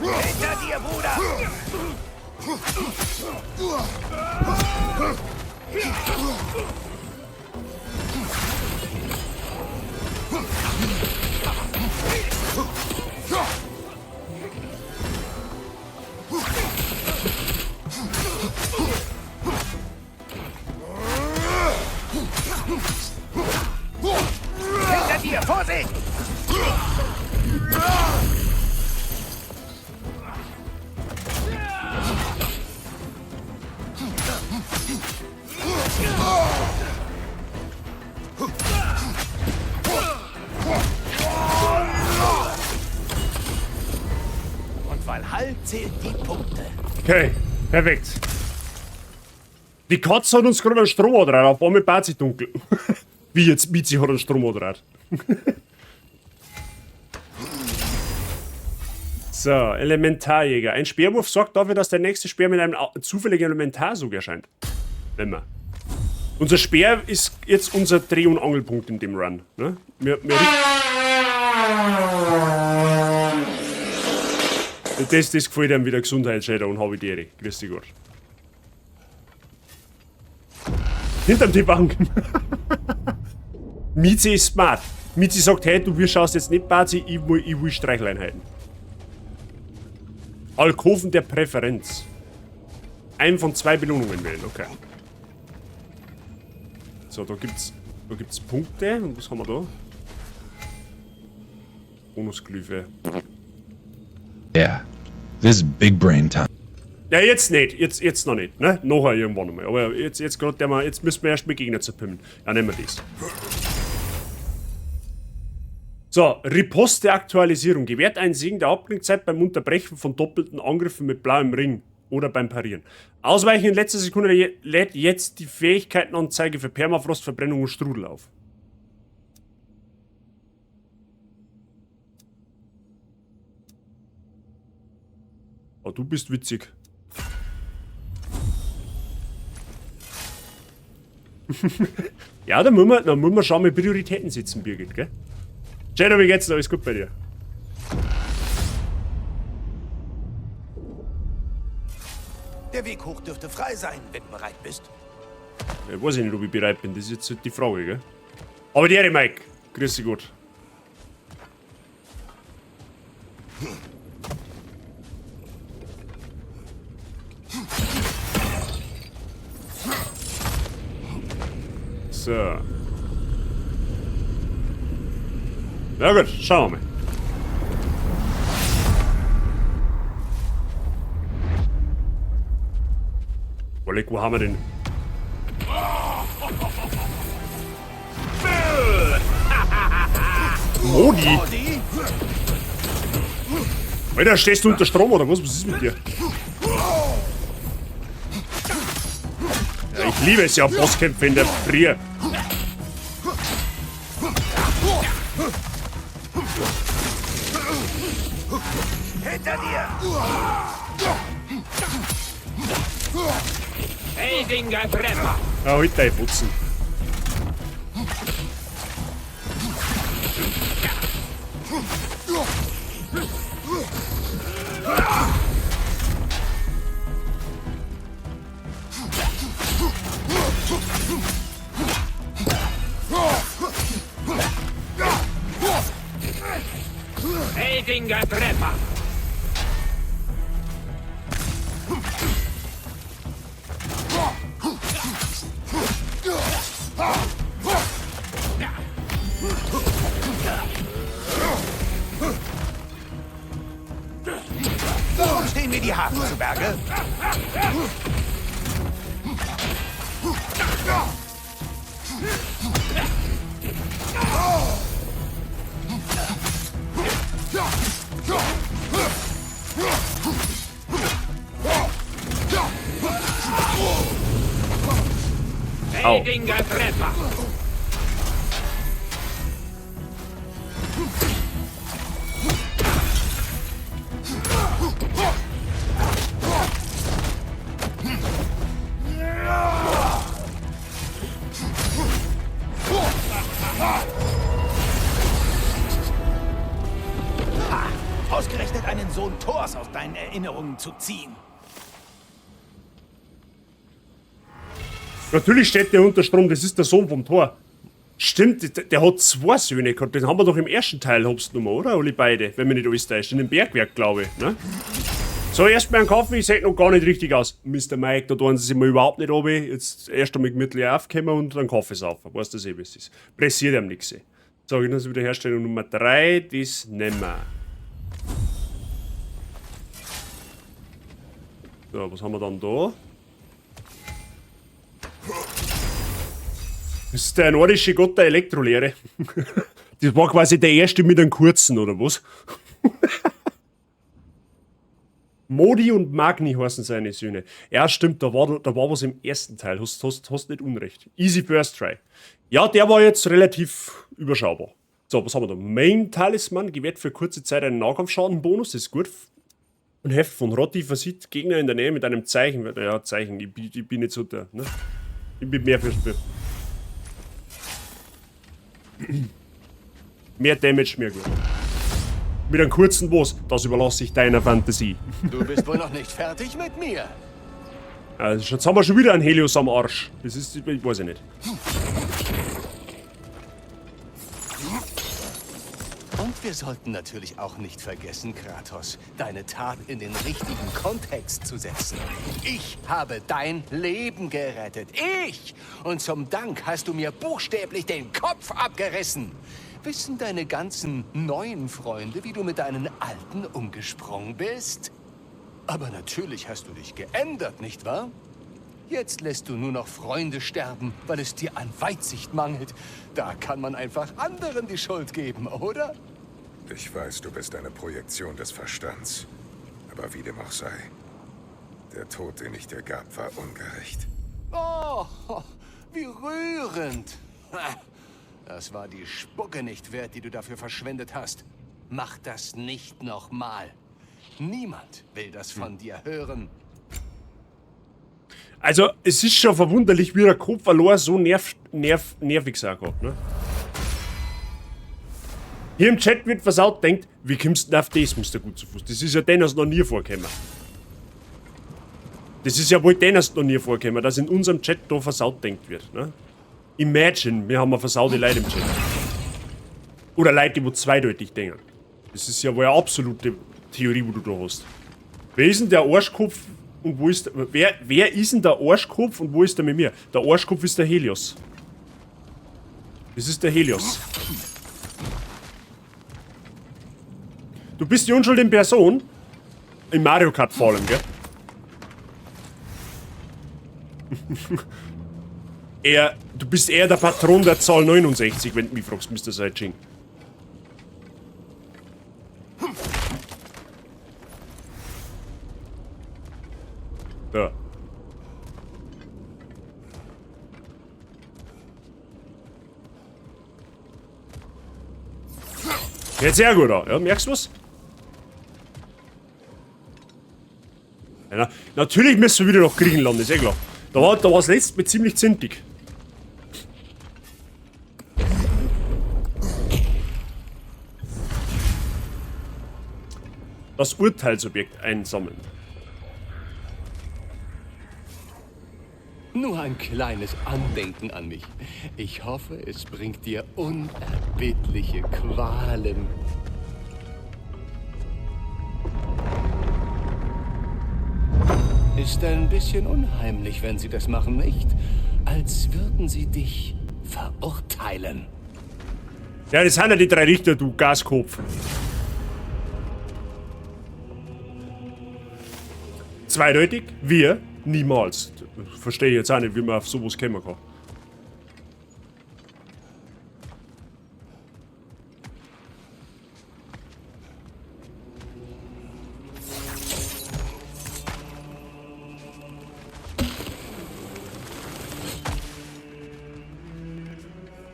Hinter dir, Bruder! Hinter dir, Vorsicht! Und Valhall zählt die Punkte. Okay, perfekt. Die Katze hat uns gerade einen Strom angedreht, auf einmal bat sie dunkel. Wie jetzt, Mizi hat einen Strom angedreht. So, Elementarjäger. Ein Speerwurf sorgt dafür, dass der nächste Speer mit einem zufälligen Elementarsog erscheint. Wenn wir. Unser Speer ist jetzt unser Dreh- und Angelpunkt in dem Run. Ne? Das gefällt einem wieder. Gesundheit, Shadow, und habe ich die Ehre. Grüß dich Gott. Hinterm die Bank. Mizi ist smart. Mizi sagt, hey, du schaust jetzt nicht Bazi, ich will Streicheleinheiten. Alkoven der Präferenz. Ein von 2 Belohnungen wählen, okay. So, da gibt's Punkte. Und was haben wir da? Bonusglyphe. Yeah, this is big brain time. Ja, jetzt nicht. Jetzt noch nicht, ne? Nachher irgendwann nochmal. Aber jetzt gerade, jetzt müssen wir erst mit Gegner zerpimmeln. Ja, nehmen wir das. So, Riposte Aktualisierung. Gewährt einen Segen der Abklingzeit beim Unterbrechen von doppelten Angriffen mit blauem Ring oder beim Parieren. Ausweichen in letzter Sekunde lädt jetzt die Fähigkeitenanzeige für Permafrost, Verbrennung und Strudel auf. Oh, du bist witzig. Ja, da müssen wir schauen, mit Prioritäten setzen, Birgit, gell? Shadow, wie geht's denn? Alles gut bei dir? Der Weg hoch dürfte frei sein, wenn du bereit bist. Ja, weiß ich nicht, ob ich bereit bin. Das ist jetzt die Frage, gell? Aber die Ehre, Mike. Grüß dich Gott. So. Na gut, schauen wir mal. Oleg, wo haben wir denn? Modi! Alter, stehst du unter Strom oder was? Was ist mit dir? Ja, ich liebe es ja, Bosskämpfe in der Frier. Hinter dir! Ja, halt deine Putzen. Treffer. Warum stehen mir die Haare zu Berge? Au. Treffer. Ha! Ausgerechnet einen Sohn Thors aus deinen Erinnerungen zu ziehen. Natürlich steht der unter Strom, das ist der Sohn vom Thor. Stimmt, der, der hat zwei Söhne gehabt. Den haben wir doch im ersten Teil genommen, oder? Alle beide, wenn mich nicht alles täuscht. In dem Bergwerk, glaube ich. Ne? So, erstmal einen Kaffee, ich sehe noch gar nicht richtig aus. Mr. Mike, da tun sie sich mal überhaupt nicht runter. Jetzt erst einmal gemütlich aufkommen und einen Kaffee saufen. Weißt du das eh, wie es ist. Pressiert ihm nichts. So, Wiederherstellung Nummer 3, das nehmen wir. So, was haben wir dann da? Das ist der nordische Gott der Elektrolehre. Das war quasi der erste mit einem kurzen, oder was? Modi und Magni heißen seine Söhne. Ja, stimmt, da war was im ersten Teil. Hast nicht unrecht. Easy first try. Ja, der war jetzt relativ überschaubar. So, was haben wir da? Main Talisman gewährt für kurze Zeit einen Nahkampfschadenbonus, das ist gut. Und Heft von Rotti versieht Gegner in der Nähe mit einem Zeichen. Ja, Zeichen, ich bin nicht so der, ne? Ich bin mehr für mehr Damage, mehr gut. Mit einem kurzen was, das überlasse ich deiner Fantasie. Du bist wohl noch nicht fertig mit mir. Also, jetzt haben wir schon wieder einen Helios am Arsch. Das ist, ich weiß ja nicht. Und wir sollten natürlich auch nicht vergessen, Kratos, deine Tat in den richtigen Kontext zu setzen. Ich habe dein Leben gerettet. Ich! Und zum Dank hast du mir buchstäblich den Kopf abgerissen. Wissen deine ganzen neuen Freunde, wie du mit deinen alten umgesprungen bist? Aber natürlich hast du dich geändert, nicht wahr? Jetzt lässt du nur noch Freunde sterben, weil es dir an Weitsicht mangelt. Da kann man einfach anderen die Schuld geben, oder? Ich weiß, du bist eine Projektion des Verstands. Aber wie dem auch sei, der Tod, den ich dir gab, war ungerecht. Oh, wie rührend. Das war die Spucke nicht wert, die du dafür verschwendet hast. Mach das nicht nochmal. Niemand will das von dir hören. Also, es ist schon verwunderlich, wie der Kopf verlor so nervig sein kann, ne? Hier im Chat wird versaut, denkt, wie kommst du denn auf das, Mr. Gut zu Fuß? Das ist ja denen noch nie vorgekommen. Das ist ja wohl denen noch nie vorgekommen, dass in unserem Chat da versaut denkt wird, ne? Imagine, wir haben eine versaute Leute im Chat. Oder Leute, die zweideutig denken. Das ist ja wohl eine absolute Theorie, wo du da hast. Wer ist denn der Arschkopf und wo ist... Wer ist denn der Arschkopf und wo ist der mit mir? Der Arschkopf ist der Helios. Das ist der Helios. Du bist die Unschuld in Person. In Mario Kart vor allem, gell? Du bist eher der Patron der Zahl 69, wenn du mich fragst, Mr. Saijing. Da. Jetzt sehr gut an. Ja, merkst du was? Ja, natürlich müssen wir wieder nach Griechenland, ist eh klar. Da war das letzte Mal ziemlich zintig. Das Urteilsobjekt einsammeln. Nur ein kleines Andenken an mich. Ich hoffe, es bringt dir unerbittliche Qualen. Ist ein bisschen unheimlich, wenn sie das machen, nicht? Als würden sie dich verurteilen. Ja, das sind ja die drei Richter, du Gaskopf. Zweideutig, wir niemals. Verstehe ich jetzt auch nicht, wie man auf sowas kommen kann.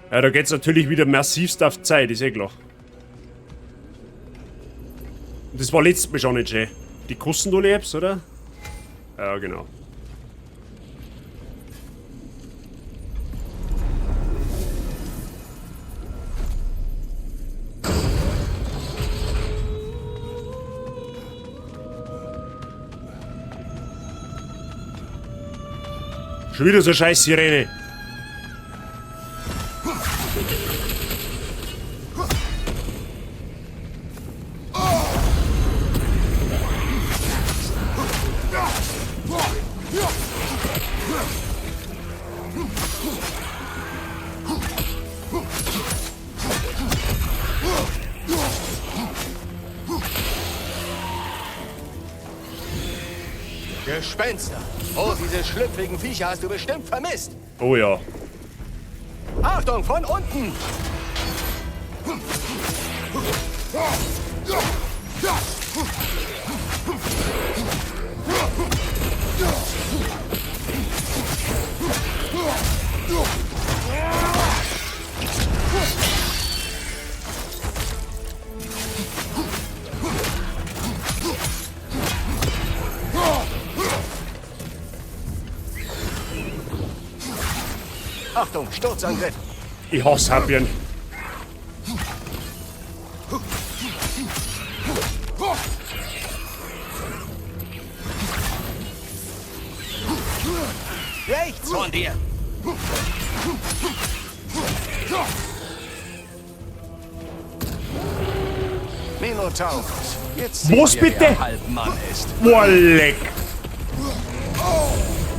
Ja, da geht's natürlich wieder massivst auf Zeit, ist eh klar. Und das war letztes Mal schon nicht schön. Die kosten alle Apps, oder? Ja, genau. Schon wieder so eine scheiß Sirene. Gespenster! Oh, diese schlüpfrigen Viecher hast du bestimmt vermisst! Oh ja. Achtung, von unten! Achtung, Sturzangriff! Ich hasse Harpien. Rechts von dir! Minotaurus. Jetzt sehen Was wir, bitte? wer Halbmann ist. Boah, leck.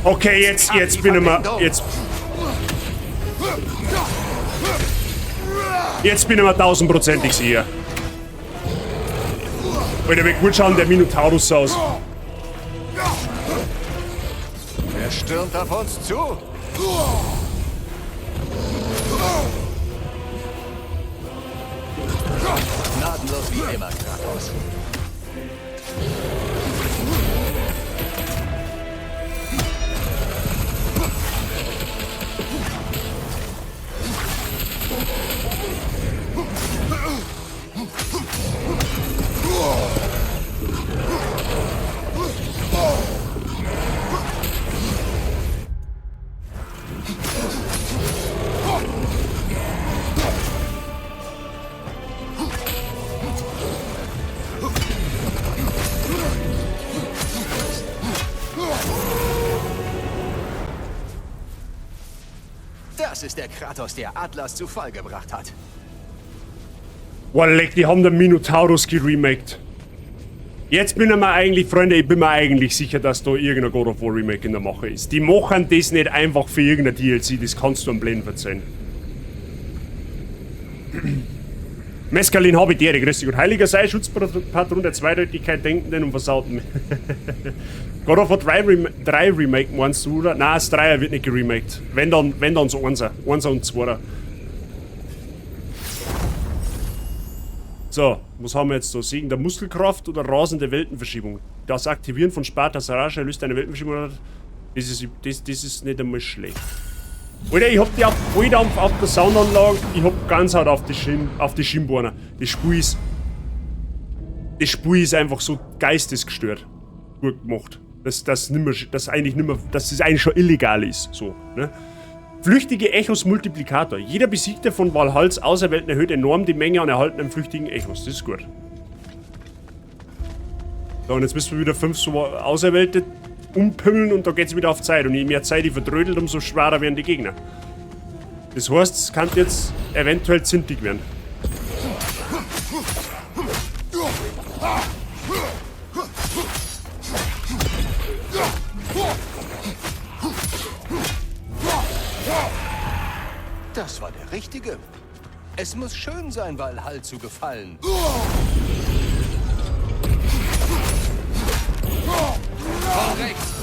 Okay, jetzt bin ich mal. Jetzt. Jetzt bin ich mir tausendprozentig sicher. Alter, wie gut schaut der Minotaurus aus. Er stürmt auf uns zu. Gnadenlos wie immer, Kratos. Das ist der Kratos, der Atlas zu Fall gebracht hat. Boah, leck, die haben den Minotaurus geremaked. Jetzt bin ich mir eigentlich, Freunde, ich bin mir eigentlich sicher, dass da irgendein God of War Remake in der Mache ist. Die machen das nicht einfach für irgendein DLC, das kannst du am Blenden verzeihen. Mescalin habe ich Ehre, grüß dich und heiliger sei, Schutzpatron der Zweideutigkeit, Denkenden und Versauten. God of War 3 Remake meinst du, oder? Nein, das 3er wird nicht geremaked. Wenn dann so 1er. 1er und 2er. So, was haben wir jetzt da? Segen der Muskelkraft oder rasende Weltenverschiebung? Das Aktivieren von Spartas Rage löst eine Weltenverschiebung. Das ist nicht einmal schlecht. Alter, ich hab die auf Volldampf auf der Soundanlage, ich hab ganz hart auf die Schienbeine. Das Spiel ist einfach so geistesgestört. Gut gemacht. Dass das eigentlich nimmer, dass das eigentlich schon illegal ist. So, ne? Flüchtige Echos Multiplikator. Jeder Besiegte von Valhalls Auserwählten erhöht enorm die Menge an erhaltenen flüchtigen Echos. Das ist gut. So, und jetzt müssen wir wieder 5 so Auserwählte umpümmeln und da geht's wieder auf Zeit. Und je mehr Zeit ich verdrödelt, umso schwerer werden die Gegner. Das heißt, es kann jetzt eventuell zintig werden. Das war der Richtige. Es muss schön sein, Valhall zu gefallen. Von rechts!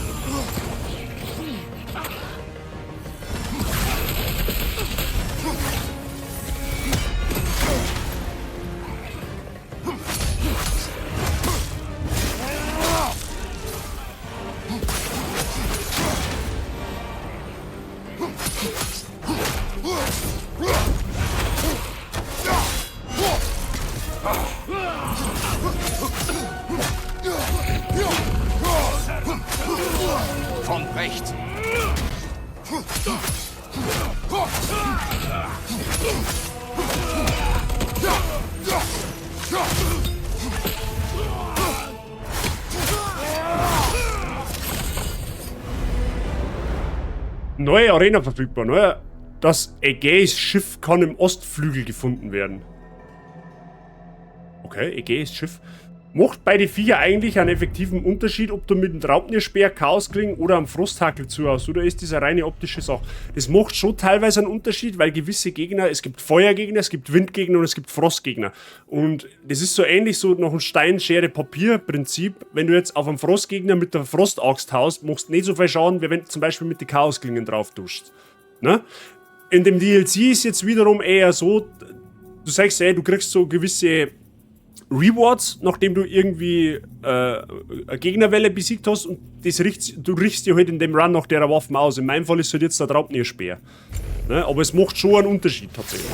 Von rechts! Neue Arena verfügbar. Neuer. Das Ägäis-Schiff kann im Ostflügel gefunden werden. Okay, Ägäis-Schiff. Macht bei den Viecher eigentlich einen effektiven Unterschied, ob du mit dem Draupnir-Speer, Chaosklingen oder am Frosthackel zuhaust, oder ist das eine reine optische Sache? Das macht schon teilweise einen Unterschied, weil gewisse Gegner, es gibt Feuergegner, es gibt Windgegner und es gibt Frostgegner. Und das ist so ähnlich so nach dem Stein-Schere-Papier-Prinzip. Wenn du jetzt auf einen Frostgegner mit der Frostaxt haust, machst du nicht so viel Schaden, wie wenn du zum Beispiel mit den Chaosklingen drauf tust. Ne? In dem DLC ist jetzt wiederum eher so, du sagst, ey, du kriegst so gewisse Rewards, nachdem du irgendwie eine Gegnerwelle besiegt hast, und das du richtst dir halt in dem Run nach der Waffen aus. In meinem Fall ist halt jetzt der Draupnir-Speer. Ne? Aber es macht schon einen Unterschied tatsächlich.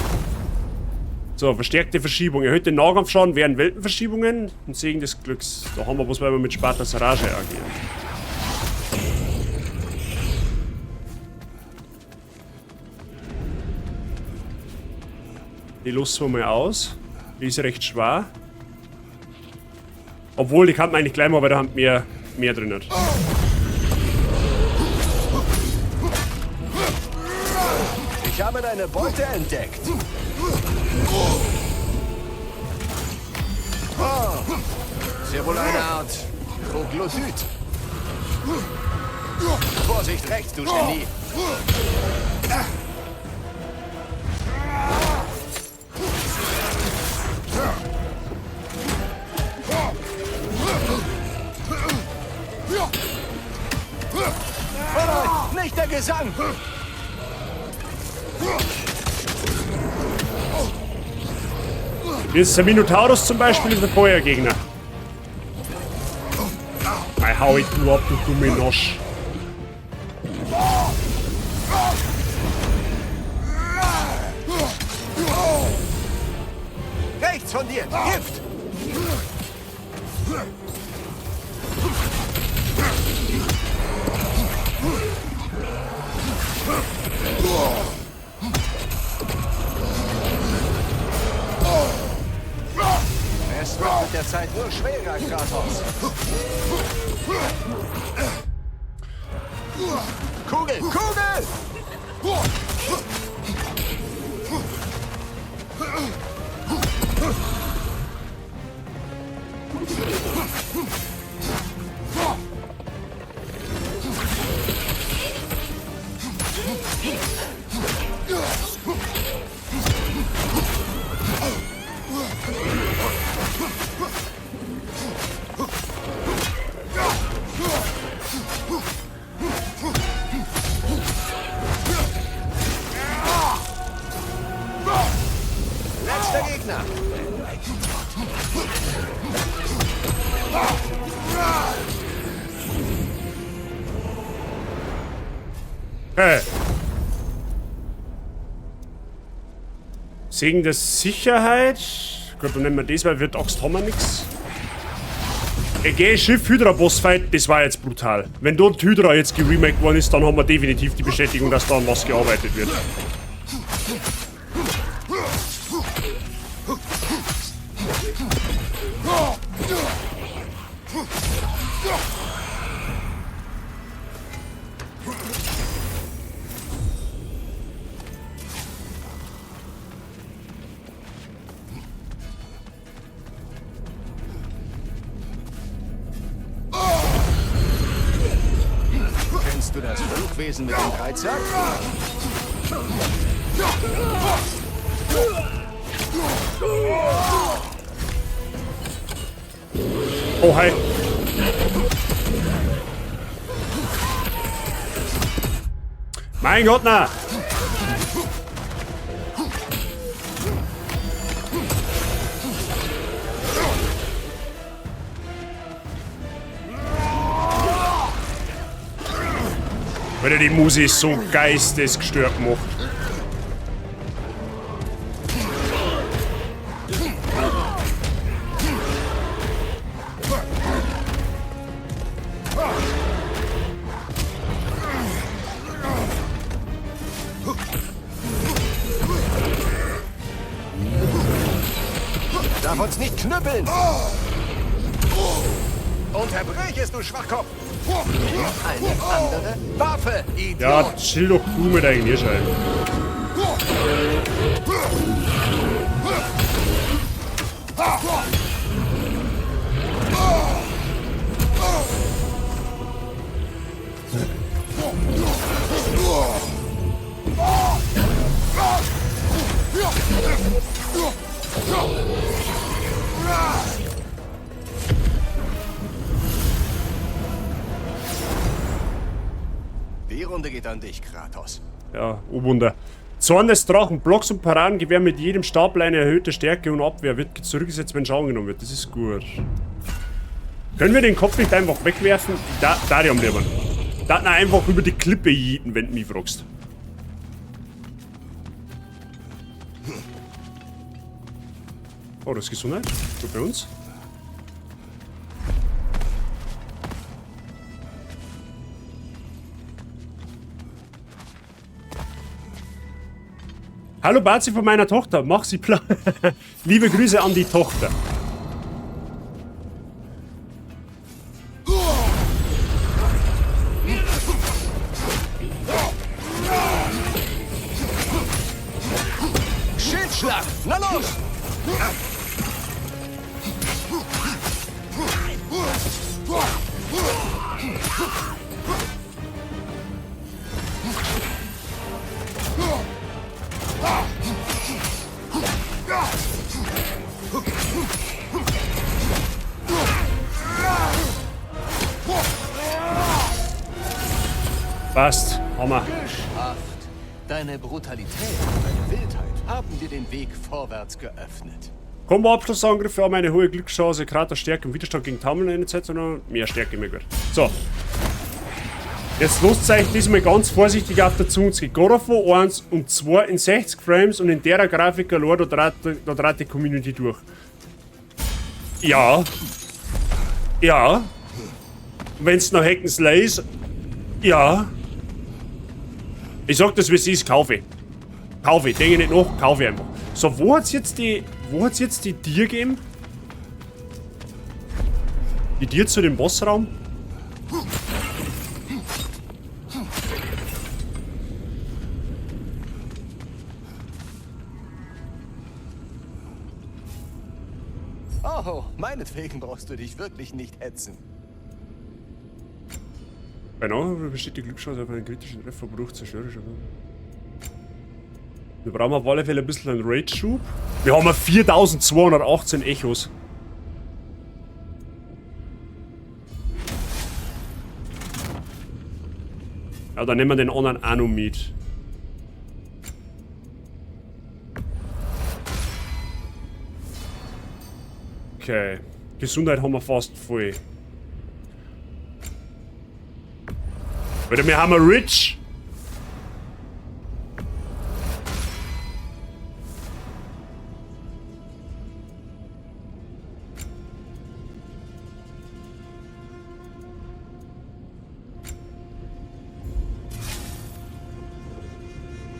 So, verstärkte Verschiebung. Erhöht den Nahkampfschaden während Weltenverschiebungen und Segen des Glücks. Da haben wir was, weil wir mit Spartas Rage agieren. Die lassen wir mal aus. Die ist recht schwer. Obwohl, die kann man eigentlich gleich mal, weil da haben mehr drin. Ich habe deine Beute entdeckt. Oh, ist ja wohl eine Art Troglodyt. Vorsicht rechts, du Genie. Oh nein, nicht der Gesang! Jetzt der Minotaurus zum Beispiel ist ein Feuergegner. Ei, hau ich du ab, du dumme Nosch. Rechts von dir, Gift! Es wird mit der Zeit nur schwerer, Kratos. Kugel! Kugel! Letzter Gegner. Hey. Segen der Sicherheit. Gut, dann nehmen wir das, weil wird Axt haben wir nix. Ägäis-Schiff Hydra Bossfight, das war jetzt brutal. Wenn dort Hydra jetzt geremaked worden ist, dann haben wir definitiv die Bestätigung, dass da an was gearbeitet wird. Kennst du das Flugwesen mit dem Dreizack? Oh, hi. Mein Gott, na! Alter, die Musik ist so geistesgestört gemacht. Darf uns nicht knüppeln! Unterbrech es, du Schwachkopf! Eine andere Waffe, Idiot! Ja, chill doch du mit deinem Hirschheim. Die Runde geht an dich, Kratos. Ja, oh Wunder. Zorn des Drachen, Blocks und Paraden gewähren mit jedem Stapel eine erhöhte Stärke und Abwehr. Wird zurückgesetzt, wenn Schaden genommen wird. Das ist gut. Können wir den Kopf nicht einfach wegwerfen? Da, da am liebsten. Da einfach über die Klippe jieten, wenn du mich fragst. Oh, das ist Gesundheit. Gut bei uns. Hallo Bazi von meiner Tochter, mach sie platt. Liebe Grüße an die Tochter. Schildschlag! Na los! Passt, Hammer. Geschafft. Deine Brutalität und deine Wildheit haben dir den Weg vorwärts geöffnet. Kombo-Abschlussangriffe haben eine hohe Glückschance, Krater Stärke und Widerstand gegen Taumeln eine Zeit, sondern mehr Stärke mehr gut. So. Jetzt lasst euch diesmal ganz vorsichtig auf der Zunge gehen. God of War 1 und 2 in 60 Frames und in der Grafik allein, da dreht die Community durch. Ja. Ja. Wenn's noch Hack and Slay ist. Ja. Ich sag das, wie es ist, kaufe ich. Kaufe ich, denke ich nicht nach, kaufe ich einfach. So, wo hat's jetzt die. Wo hat's jetzt die Tier gegeben? Die Tier zu dem Bossraum? Oh, meinetwegen brauchst du dich wirklich nicht hetzen. Genau, besteht die Glückschance auf einen kritischen Trefferbruch zerstörerischer. Wir brauchen auf alle Fälle ein bisschen einen Rage-Schub. Wir haben 4218 Echos. Ja, dann nehmen wir den anderen auch noch mit. Okay. Gesundheit haben wir fast voll. Alter, wir haben Rich.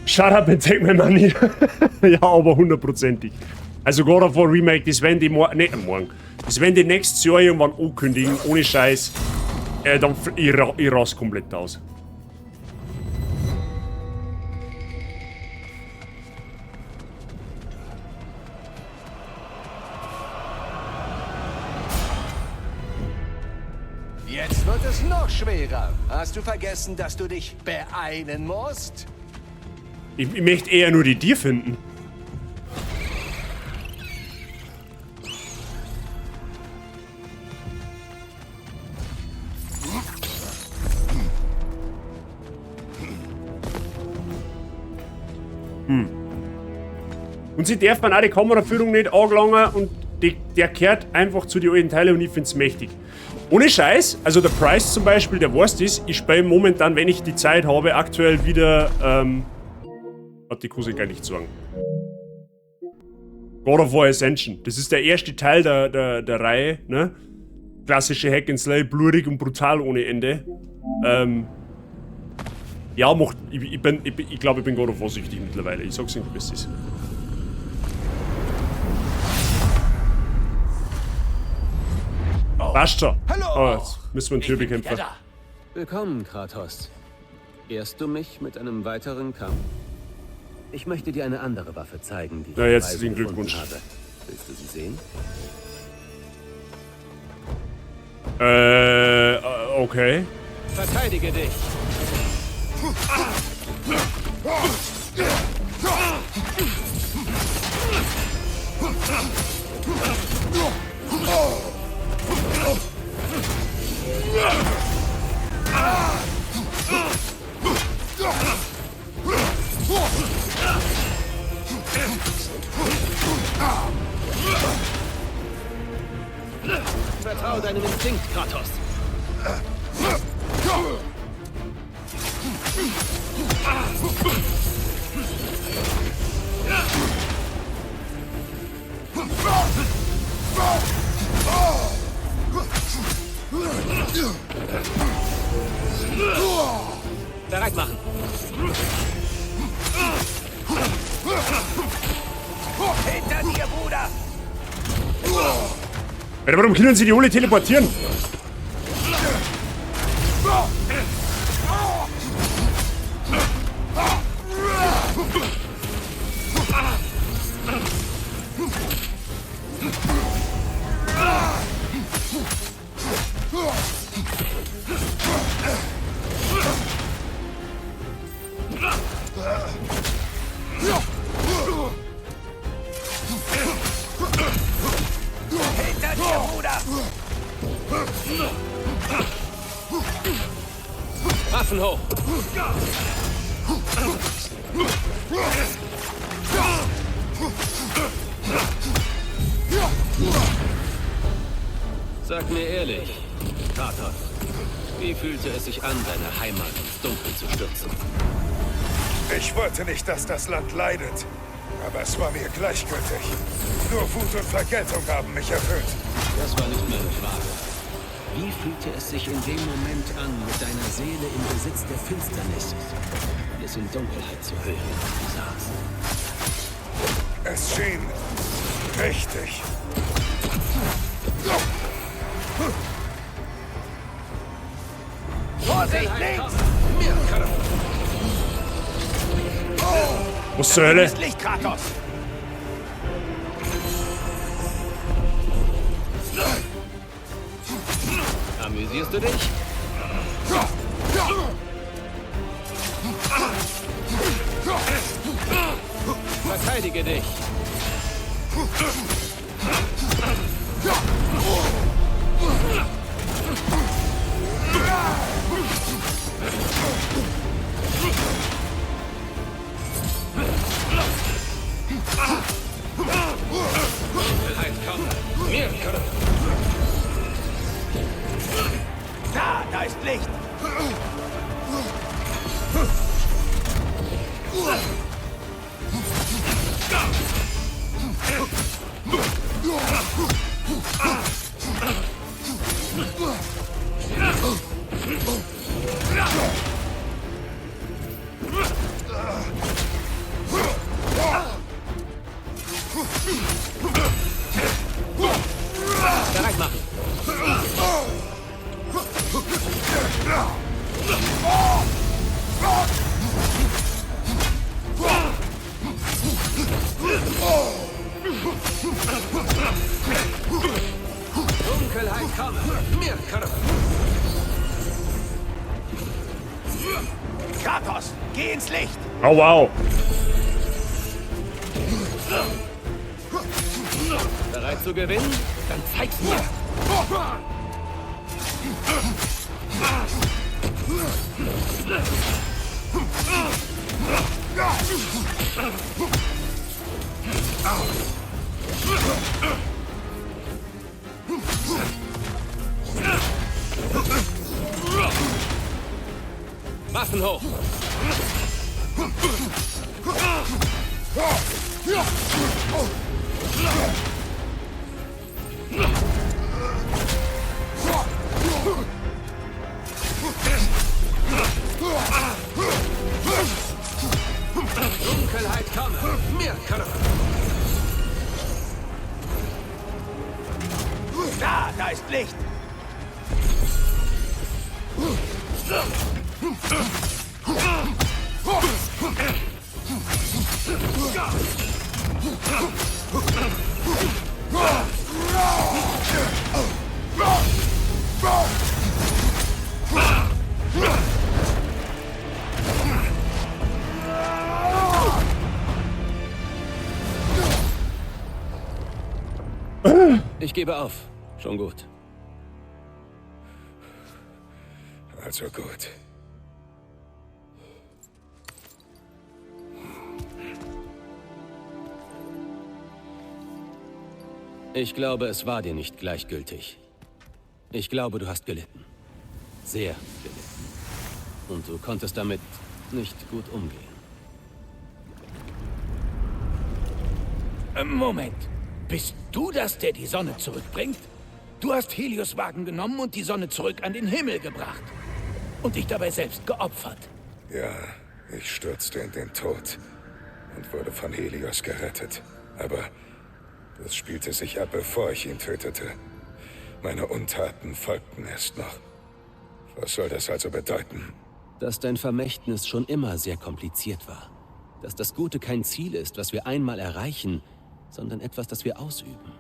Shut up and take my money. Ja, aber hundertprozentig. Also God of War Remake, das werden die morgen, ne, morgen. Das werden die nächstes Jahr irgendwann ankündigen, ohne Scheiß. Dann, ich rast komplett aus. Jetzt wird es noch schwerer. Hast du vergessen, dass du dich beeilen musst? Ich möchte eher nur die Tier finden. Und sie darf man auch die Kameraführung nicht angelangen und der kehrt einfach zu den alten Teilen und ich find's mächtig. Ohne Scheiß, also der Price zum Beispiel, der weiß das, ich spiele momentan, wenn ich die Zeit habe, aktuell wieder, hat die Kose gar nicht sagen. God of War Ascension. Das ist der erste Teil der Reihe, ne? Klassische Hack and Slay, blutig und brutal ohne Ende. Ja, macht, ich glaube, ich bin God of War süchtig mittlerweile. Ich sag's Ihnen, wie es ist. Passt schon. Hallo. Oh, jetzt müssen wir einen Tür bekämpfen. Willkommen, Kratos. Ehrst du mich mit einem weiteren Kampf? Ich möchte dir eine andere Waffe zeigen, die ich Na, jetzt auf Reisen den Glückwunsch. gefunden habe. Willst du sie sehen? Okay. Verteidige dich! Vertrau deinem Instinkt, Kratos. Bereit machen. Hinter dir, Bruder! Alter, warum können sie die alle teleportieren? Hinter dir, Bruder! Waffen hoch! Sag mir ehrlich, Kratos, wie fühlte es sich an, deine Heimat ins Dunkel zu stürzen? Ich wollte nicht, dass das Land leidet. Aber es war mir gleichgültig. Nur Wut und Vergeltung haben mich erfüllt. Das war nicht meine Frage. Wie fühlte es sich in dem Moment an, mit deiner Seele im Besitz der Finsternis, alles in Dunkelheit zu hüllen, was du sahst? Es schien richtig. Vorsicht, links! Was zur Hölle? Ist Licht, Kratos! Amüsierst du dich? Verteidige dich! Dunkelheit kommt! Mir! Da, da ist Licht! Bereit machen! Dunkelheit komme! Mir! Kratos, geh ins Licht! Oh wow. Zu gewinnen? Dann zeig's mir! Waffen hoch! Dunkelheit komme! Mir Da, da ist Licht. Ich gebe auf. Schon gut. Also gut. Ich glaube, es war dir nicht gleichgültig. Ich glaube, du hast gelitten. Sehr gelitten. Und du konntest damit nicht gut umgehen. Moment. Bist du das, der die Sonne zurückbringt? Du hast Helios Wagen genommen und die Sonne zurück an den Himmel gebracht. Und dich dabei selbst geopfert. Ja, ich stürzte in den Tod und wurde von Helios gerettet. Aber das spielte sich ab, bevor ich ihn tötete. Meine Untaten folgten erst noch. Was soll das also bedeuten? Dass dein Vermächtnis schon immer sehr kompliziert war. Dass das Gute kein Ziel ist, was wir einmal erreichen, sondern etwas, das wir ausüben.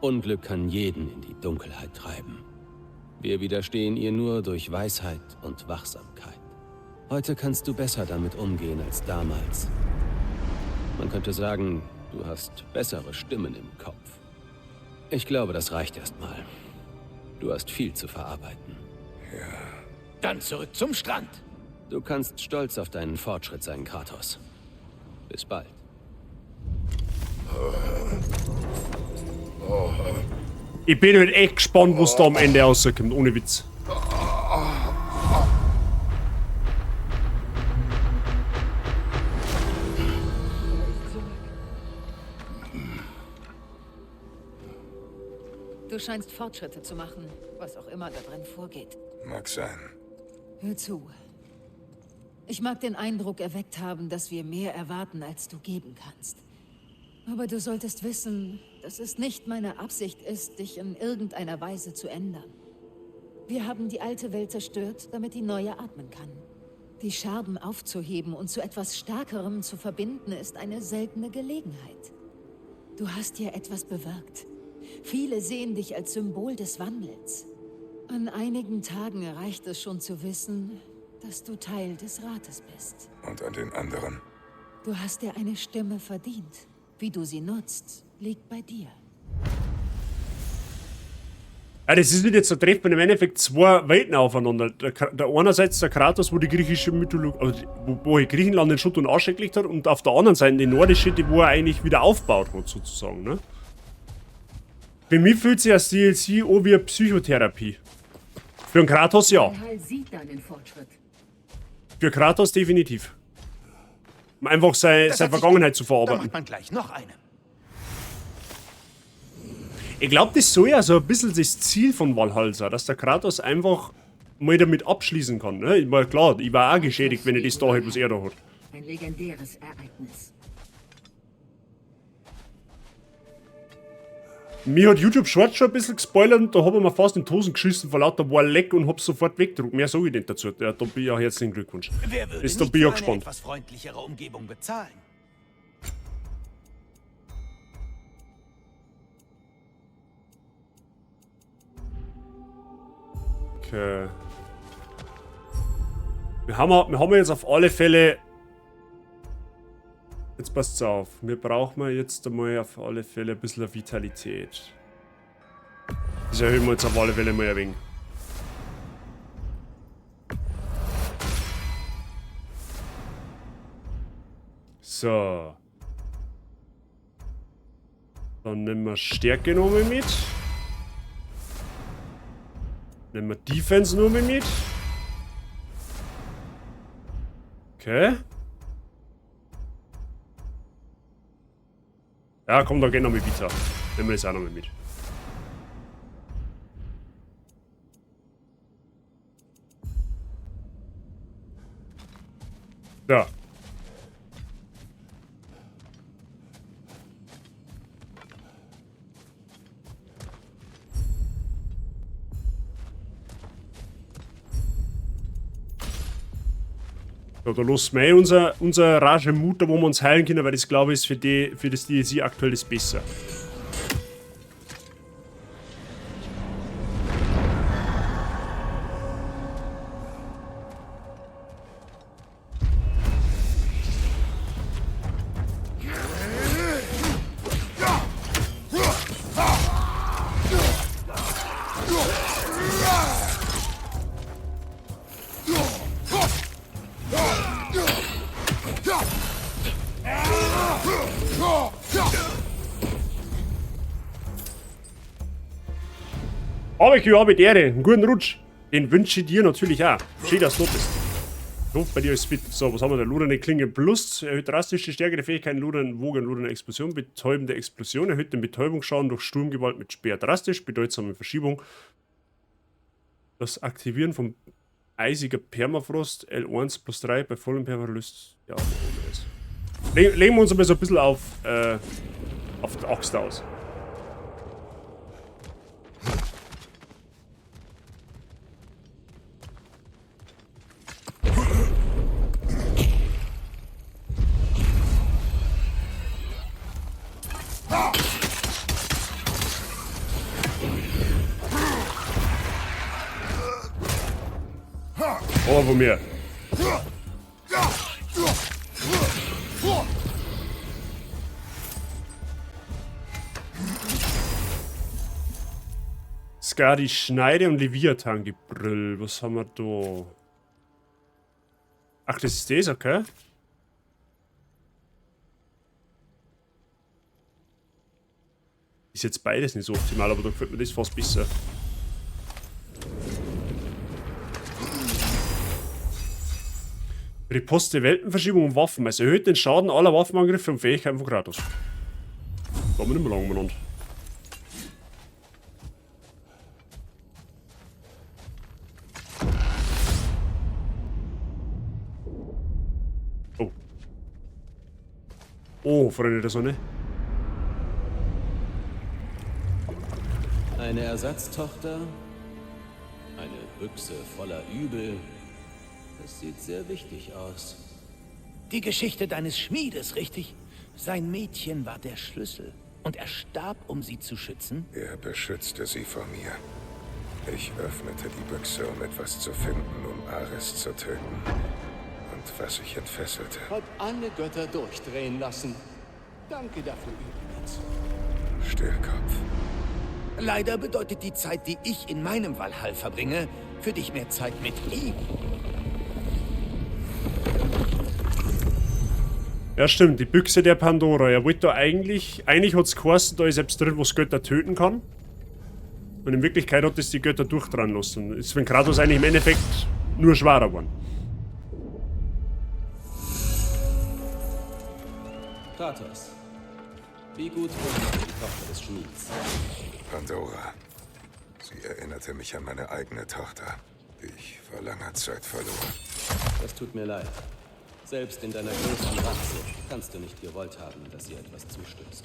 Unglück kann jeden in die Dunkelheit treiben. Wir widerstehen ihr nur durch Weisheit und Wachsamkeit. Heute kannst du besser damit umgehen als damals. Man könnte sagen, du hast bessere Stimmen im Kopf. Ich glaube, das reicht erstmal. Du hast viel zu verarbeiten. Ja. Dann zurück zum Strand. Du kannst stolz auf deinen Fortschritt sein, Kratos. Bis bald. Ich bin halt echt gespannt, was da am Ende rauskommt, ohne Witz. Du scheinst Fortschritte zu machen, was auch immer da drin vorgeht. Mag sein. Hör zu. Ich mag den Eindruck erweckt haben, dass wir mehr erwarten, als du geben kannst. Aber du solltest wissen, dass es nicht meine Absicht ist, dich in irgendeiner Weise zu ändern. Wir haben die alte Welt zerstört, damit die neue atmen kann. Die Scherben aufzuheben und zu etwas Stärkerem zu verbinden, ist eine seltene Gelegenheit. Du hast hier etwas bewirkt. Viele sehen dich als Symbol des Wandels. An einigen Tagen reicht es schon zu wissen, dass du Teil des Rates bist. Und an den anderen? Du hast dir eine Stimme verdient. Wie du sie nutzt, liegt bei dir. Ja, das ist nicht jetzt, da trifft man im Endeffekt zwei Welten aufeinander. Der einerseits der Kratos, wo die griechische Mythologie, also wo Griechenland in Schutt und Asche gelegt hat, und auf der anderen Seite die nordische, die wo er eigentlich wieder aufgebaut hat, sozusagen, ne? Für mich fühlt sich das DLC an wie eine Psychotherapie. Für den Kratos ja. Sieht deinen Fortschritt. Für Kratos definitiv. Um einfach seine Vergangenheit zu verarbeiten. Da macht man gleich noch eine. Ich glaube, das soll ja so ein bisschen das Ziel von Valhalla sein, dass der Kratos einfach mal damit abschließen kann. Ne? Ich meine, klar, ich war auch geschädigt, wenn ich das da hätte, was er da hat. Ein legendäres Ereignis. Mir hat YouTube Shorts schon ein bisschen gespoilert und da habe ich mir fast in die Hosen geschissen vor lauter war leck und hab's sofort weggedruckt. Mehr sage ich nicht dazu. Ja, da bin ich auch herzlichen Glückwunsch. Wer würde Das, da nicht bin ich für auch eine gespannt. etwas freundlichere Umgebung bezahlen? Okay. Wir haben jetzt auf alle Fälle Jetzt passt's auf. Wir brauchen jetzt einmal auf alle Fälle ein bisschen Vitalität. Das erhöhen wir jetzt auf alle Fälle mal ein wenig. So. Dann nehmen wir Stärke nochmal mit. Nehmen wir Defense nochmal mit. Okay. Ja, komm, da geht noch mit Vita. Nehmen wir das auch noch mal mit. So. So, da lassen wir eh unser Rage Mutter, wo wir uns heilen können, weil das, glaube ich, ist für das DLC aktuell das besser. Barbecue, habe die Ehre. Einen guten Rutsch. Den wünsche ich dir natürlich auch. Schön, dass du da bist. Ich hoffe, bei dir ist fit. So, was haben wir da? Lodernde Klinge Plus. Erhöht drastisch die Stärke der Fähigkeiten Lodern, Wogen, Lodernde Explosion. Betäubende Explosion. Erhöht den Betäubungsschaden durch Sturmgewalt mit Speer drastisch. Bedeutsame Verschiebung. Das Aktivieren von eisiger Permafrost L1 plus 3 bei vollem Permafrost. Ja, ohne das. Legen wir uns aber so ein bisschen auf die Axt aus. Oh, von mir. Skadi Schneide und Leviathan-Gebrüll. Was haben wir da? Ach, das ist das, okay. Ist jetzt beides nicht so optimal, aber da gefällt mir das fast besser. Riposte Weltenverschiebung und Waffen. Es erhöht den Schaden aller Waffenangriffe und Fähigkeiten von Kratos. Da haben wir nicht mehr lange umeinander. Oh. Oh, Freunde der Sonne. Eine Ersatztochter? Eine Büchse voller Übel? Das sieht sehr wichtig aus. Die Geschichte deines Schmiedes, richtig? Sein Mädchen war der Schlüssel. Und er starb, um sie zu schützen? Er beschützte sie vor mir. Ich öffnete die Büchse, um etwas zu finden, um Ares zu töten. Und was ich entfesselte. Hat alle Götter durchdrehen lassen. Danke dafür übrigens. Stillkopf. Leider bedeutet die Zeit, die ich in meinem Valhall verbringe, für dich mehr Zeit mit ihm. Ja, stimmt, die Büchse der Pandora. Er wollte da eigentlich... Eigentlich hat's geheißen, da ist selbst drin, was Götter töten kann. Und in Wirklichkeit hat es die Götter durchdrehen lassen. Ist für den Kratos eigentlich im Endeffekt nur schwerer geworden. Kratos, wie gut kennst du die Tochter des Schmieds? Pandora. Sie erinnerte mich an meine eigene Tochter, die ich vor langer Zeit verlor. Das tut mir leid. Selbst in deiner größten Rachsucht kannst du nicht gewollt haben, dass ihr etwas zustößt.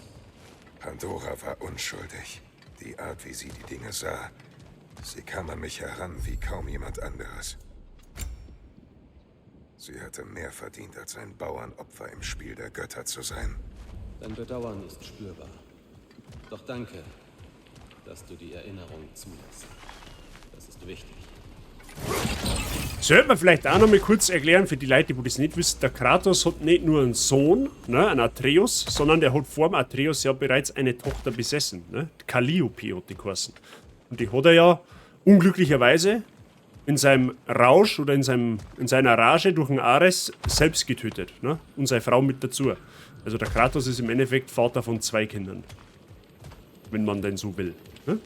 Pandora war unschuldig. Die Art, wie sie die Dinge sah. Sie kam an mich heran wie kaum jemand anderes. Sie hatte mehr verdient, als ein Bauernopfer im Spiel der Götter zu sein. Dein Bedauern ist spürbar. Doch danke, dass du die Erinnerung zulässt. Das ist wichtig. Sollte man vielleicht auch noch mal kurz erklären, für die Leute, die das nicht wissen, der Kratos hat nicht nur einen Sohn, ne, einen Atreus, sondern der hat vor dem Atreus ja bereits eine Tochter besessen, ne? Kalliope hat die geheißen. Und die hat er ja unglücklicherweise in seinem Rausch oder in seiner Rage durch den Ares selbst getötet, ne? Und seine Frau mit dazu. Also der Kratos ist im Endeffekt Vater von 2 Kindern. Wenn man denn so will, ne?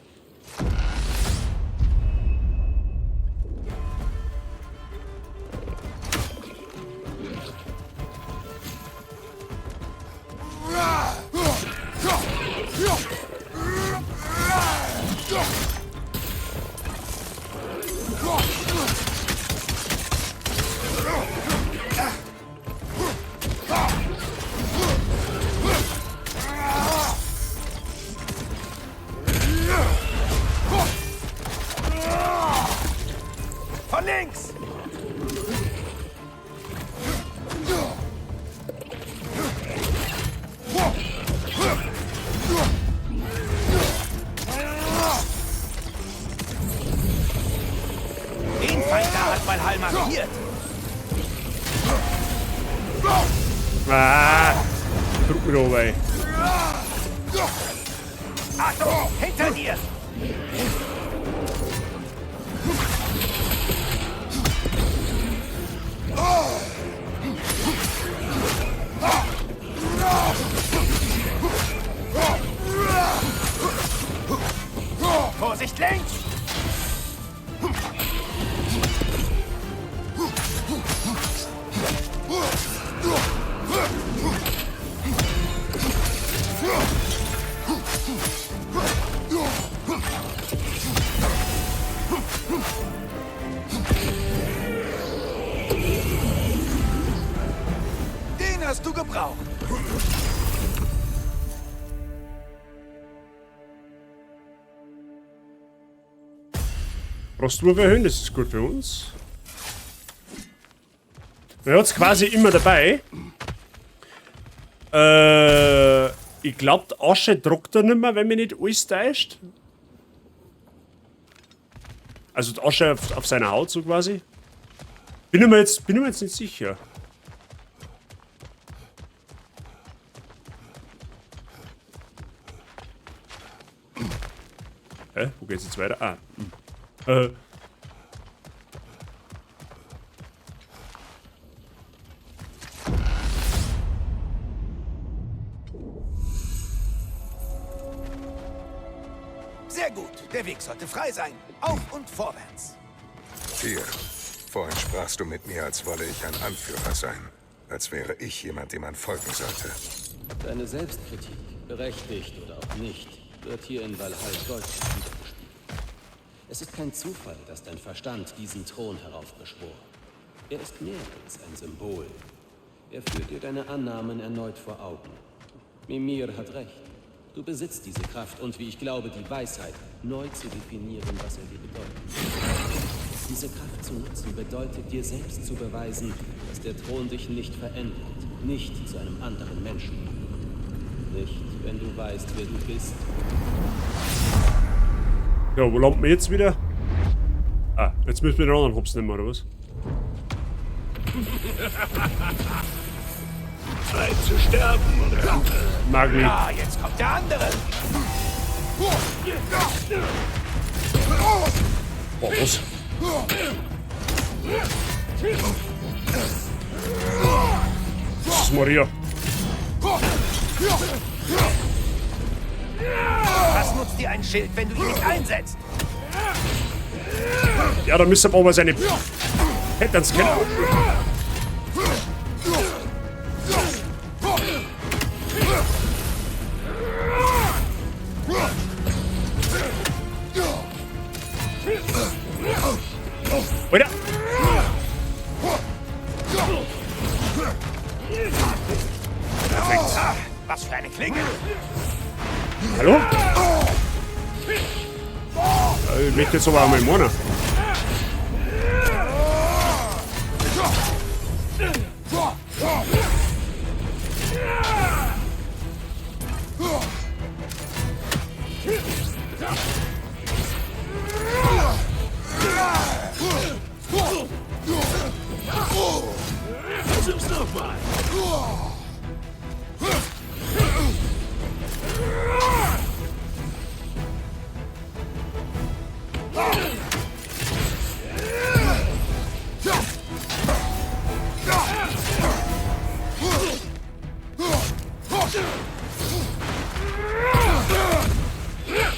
Von links! Den Feind da hat Valhall markiert. Ah, drück mich da, ey. Achtung, hinter dir! Vorsicht links! Den hast du gebraucht. Rostwurf erhöhen, das ist gut für uns. Er hat's quasi immer dabei. Ich glaub, die Asche druckt er nicht mehr, wenn mich nicht alles täuscht. Also die Asche auf seiner Haut so quasi. Bin ich mir jetzt nicht sicher. Hä? Wo geht's jetzt weiter? Ah. Sehr gut, der Weg sollte frei sein. Auf und vorwärts. Tyr, vorhin sprachst du mit mir, als wolle ich ein Anführer sein. Als wäre ich jemand, dem man folgen sollte. Deine Selbstkritik, berechtigt oder auch nicht, wird hier in Valhall deutlich wiedergespiegelt. Es ist kein Zufall, dass dein Verstand diesen Thron heraufbeschwor. Er ist mehr als ein Symbol. Er führt dir deine Annahmen erneut vor Augen. Mimir hat recht. Du besitzt diese Kraft und, wie ich glaube, die Weisheit, neu zu definieren, was er dir bedeutet. Diese Kraft zu nutzen bedeutet, dir selbst zu beweisen, dass der Thron dich nicht verändert, nicht zu einem anderen Menschen macht. Nicht, wenn du weißt, wer du bist. Ja, wo landen wir jetzt wieder? Ah, jetzt müssen wir den anderen Hops nehmen, oder was? Zeit zu sterben, oder? Mag nicht. Ah, jetzt kommt der andere. Boah, was? Das ist Maria. Was nutzt dir ein Schild, wenn du ihn nicht einsetzt? Ja, da müssen wir aber seine Patterns kennen. Alter! Perfekt. Was für eine Klinge! Hallo? Ich möchte jetzt aber auch mal meinen. nochmal.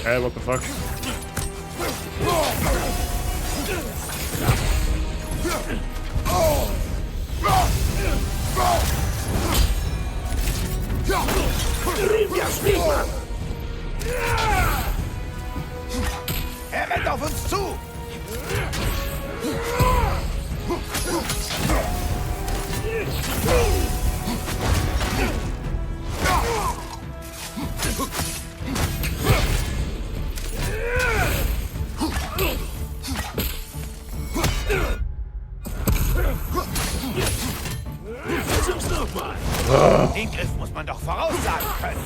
Hey, what the fuck? Er rennt auf uns zu! Versuch's nochmal! Den Griff muss man doch voraussagen können.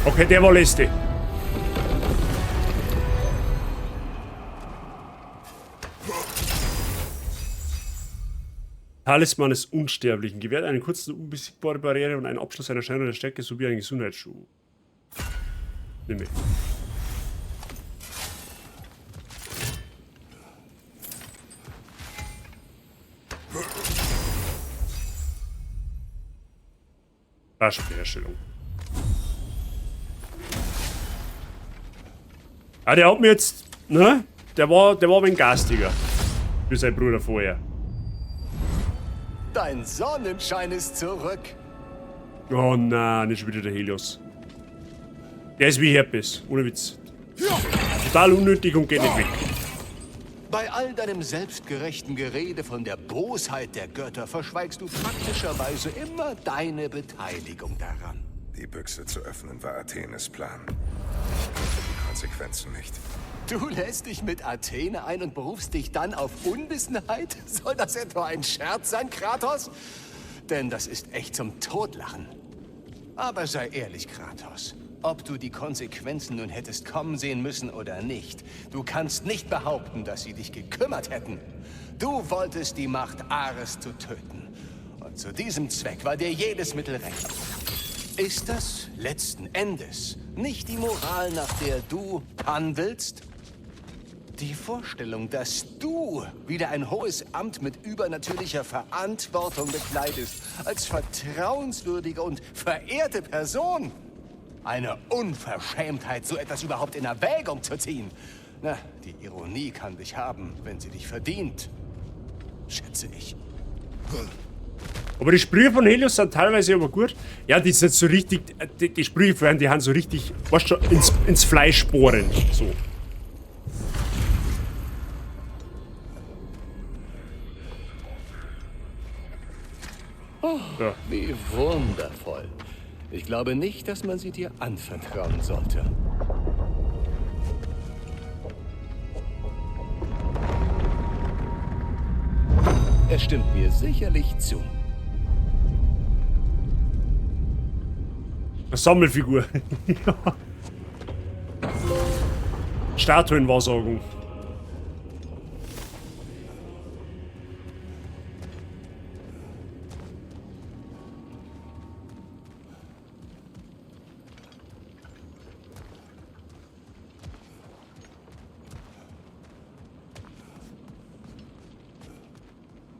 Okay, der war lästig. Talisman des Unsterblichen. Gewährt eine kurze, unbesiegbare Barriere und einen Abschluss einer Scheinung der Stärke sowie einen Gesundheitsschub. Nimm mit. Herstellung. Ah, der hat mir jetzt, ne? Der war ein garstiger. Für seinen Bruder vorher. Dein Sonnenschein ist zurück. Oh nein, nicht schon wieder der Helios. Der ist wie Herpes, ohne Witz. Total unnötig und geht nicht weg. Bei all deinem selbstgerechten Gerede von der Bosheit der Götter verschweigst du praktischerweise immer deine Beteiligung daran. Die Büchse zu öffnen war Athenes Plan. Ich kannte die Konsequenzen nicht. Du lässt dich mit Athene ein und berufst dich dann auf Unwissenheit? Soll das etwa ein Scherz sein, Kratos? Denn das ist echt zum Totlachen. Aber sei ehrlich, Kratos. Ob du die Konsequenzen nun hättest kommen sehen müssen oder nicht, du kannst nicht behaupten, dass sie dich gekümmert hätten. Du wolltest die Macht, Ares zu töten. Und zu diesem Zweck war dir jedes Mittel recht. Ist das letzten Endes nicht die Moral, nach der du handelst? Die Vorstellung, dass du wieder ein hohes Amt mit übernatürlicher Verantwortung bekleidest, als vertrauenswürdige und verehrte Person. Eine Unverschämtheit, so etwas überhaupt in Erwägung zu ziehen. Na, die Ironie kann dich haben, wenn sie dich verdient. Schätze ich. Aber die Sprüche von Helios sind teilweise aber gut. Ja, die sind so richtig, die Sprüche von die haben so richtig, weißt du, ins Fleisch bohren. So. Oh, ja. Wie wundervoll. Ich glaube nicht, dass man sie dir anvertrauen sollte. Er stimmt mir sicherlich zu. Eine Sammelfigur. Ja. Statuenwahrsagung.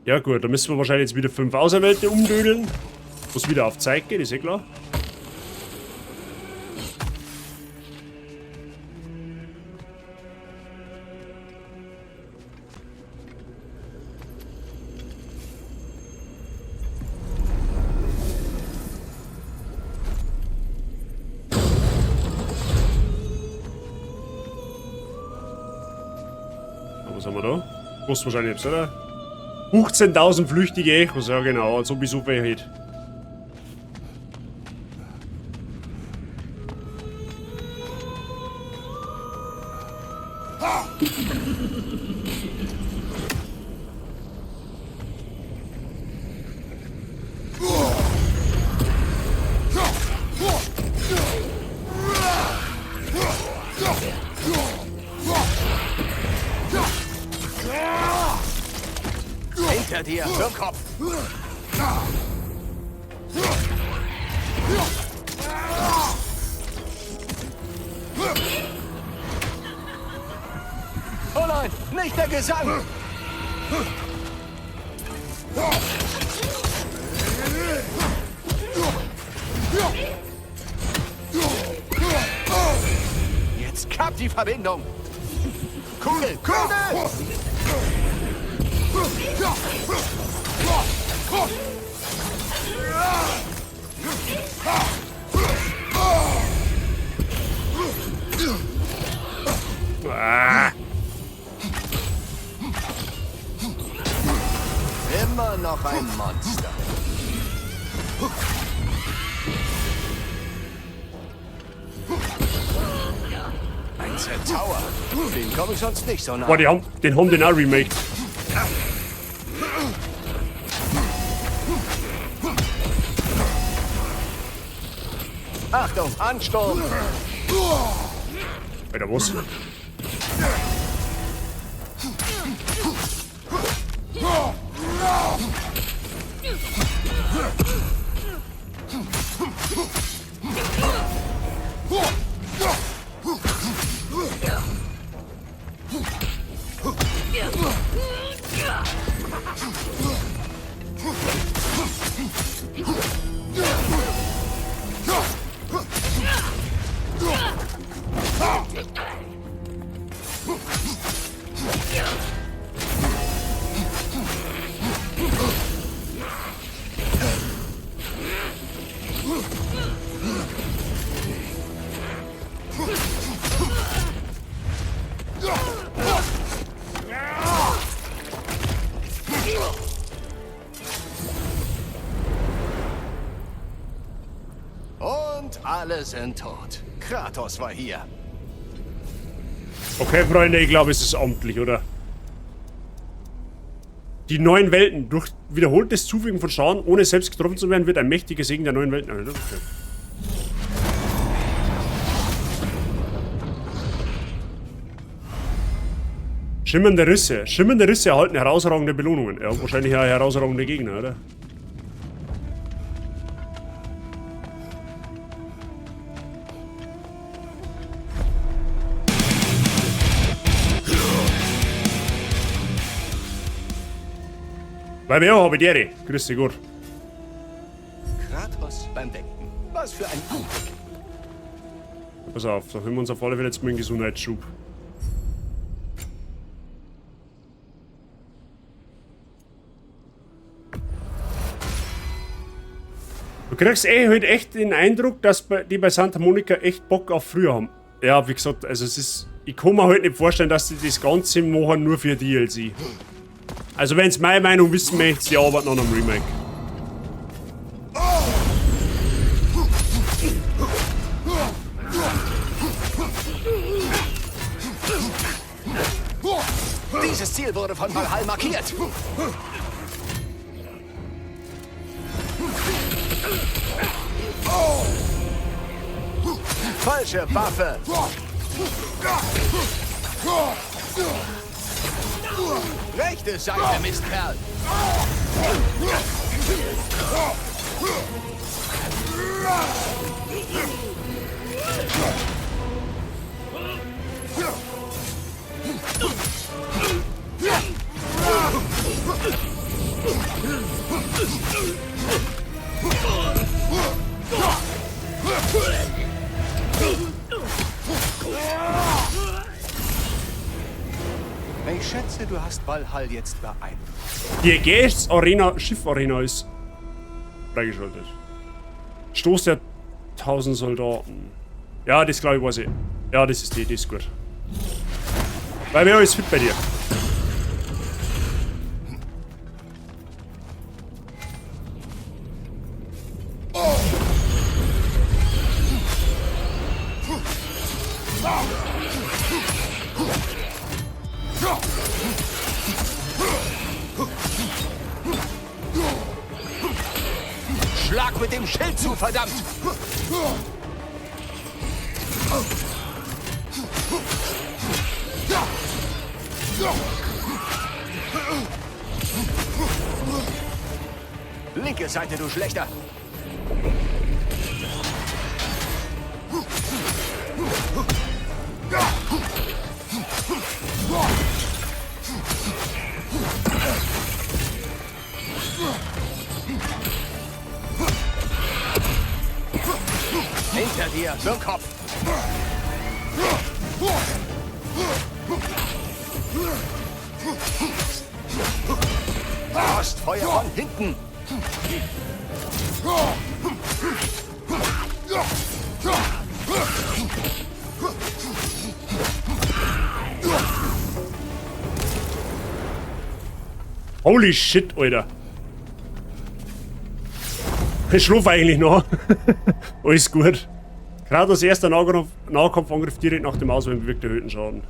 Ja gut, da müssen wir wahrscheinlich jetzt wieder 5 Auserwählte umdödeln. Muss wieder auf Zeit gehen, ist eh klar. Was haben wir da? Kostet wahrscheinlich etwas, oder? 15.000 flüchtige Echos, ja genau, als ob ich so viel hätte. Hinter dir, Wirrkopf! Oh nein, nicht der Gesang! Jetzt klappt die Verbindung! Kugel, Kugel! Ah. Immer noch ein Monster. Ein Centaur. Den komme ich sonst nicht so nah. Boah, den haben den auch remaked. Achtung, Ansturm! Alter, was? Und alle sind tot. Kratos war hier. Okay, Freunde, ich glaube, es ist amtlich, oder? Die neuen Welten. Durch wiederholtes Zufügen von Schaden, ohne selbst getroffen zu werden, wird ein mächtiger Segen der neuen Welten. Okay. Schimmernde Risse. Schimmernde Risse erhalten herausragende Belohnungen. Ja, wahrscheinlich auch herausragende Gegner, oder? Bei mir habe ich die. Grüß dich Gott. Kratos beim Denken. Was für ein Anblick. Pass auf, da holen wir uns auf alle Fälle jetzt mal einen Gesundheitsschub. Du kriegst halt echt den Eindruck, dass die bei Santa Monica echt Bock auf früher haben. Ja, wie gesagt, also es ist... Ich kann mir halt nicht vorstellen, dass die das Ganze machen nur für DLC. Also wenn's meine Meinung wissen möchtest, die arbeiten an einem Remake. Dieses Ziel wurde von Valhall markiert. Falsche Waffe. Rechte Seite, Mistkerl. Ich schätze, du hast Valhall jetzt beeindruckt. Die Ägäis Arena, Schiff Arena ist freigeschaltet. Stoß der 1000 Soldaten. Ja, das glaube ich weiß ich. Ja, das ist die, das ist gut. Weil wer ist fit bei dir? Schlag mit dem Schild zu, verdammt! Linke Seite, du Schlechter! Hinter dir, Dummkopf! Frostfeuer von hinten! Holy shit, Alter. Ich schlafe eigentlich noch. Alles gut. Kratos erster Nahkampfangriff direkt nach dem Auswählen bewirkt erhöhten Schaden.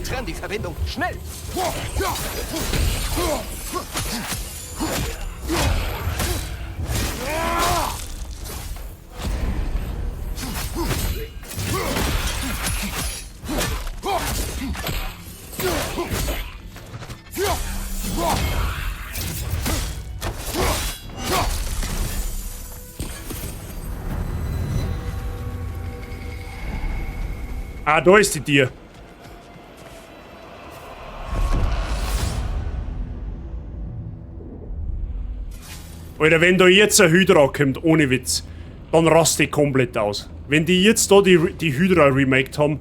Trenn die Verbindung, schnell! Ah, da ist die Tür. Alter, wenn da jetzt ein Hydra kommt, ohne Witz, dann raste ich komplett aus. Wenn die jetzt da die Hydra remaked haben,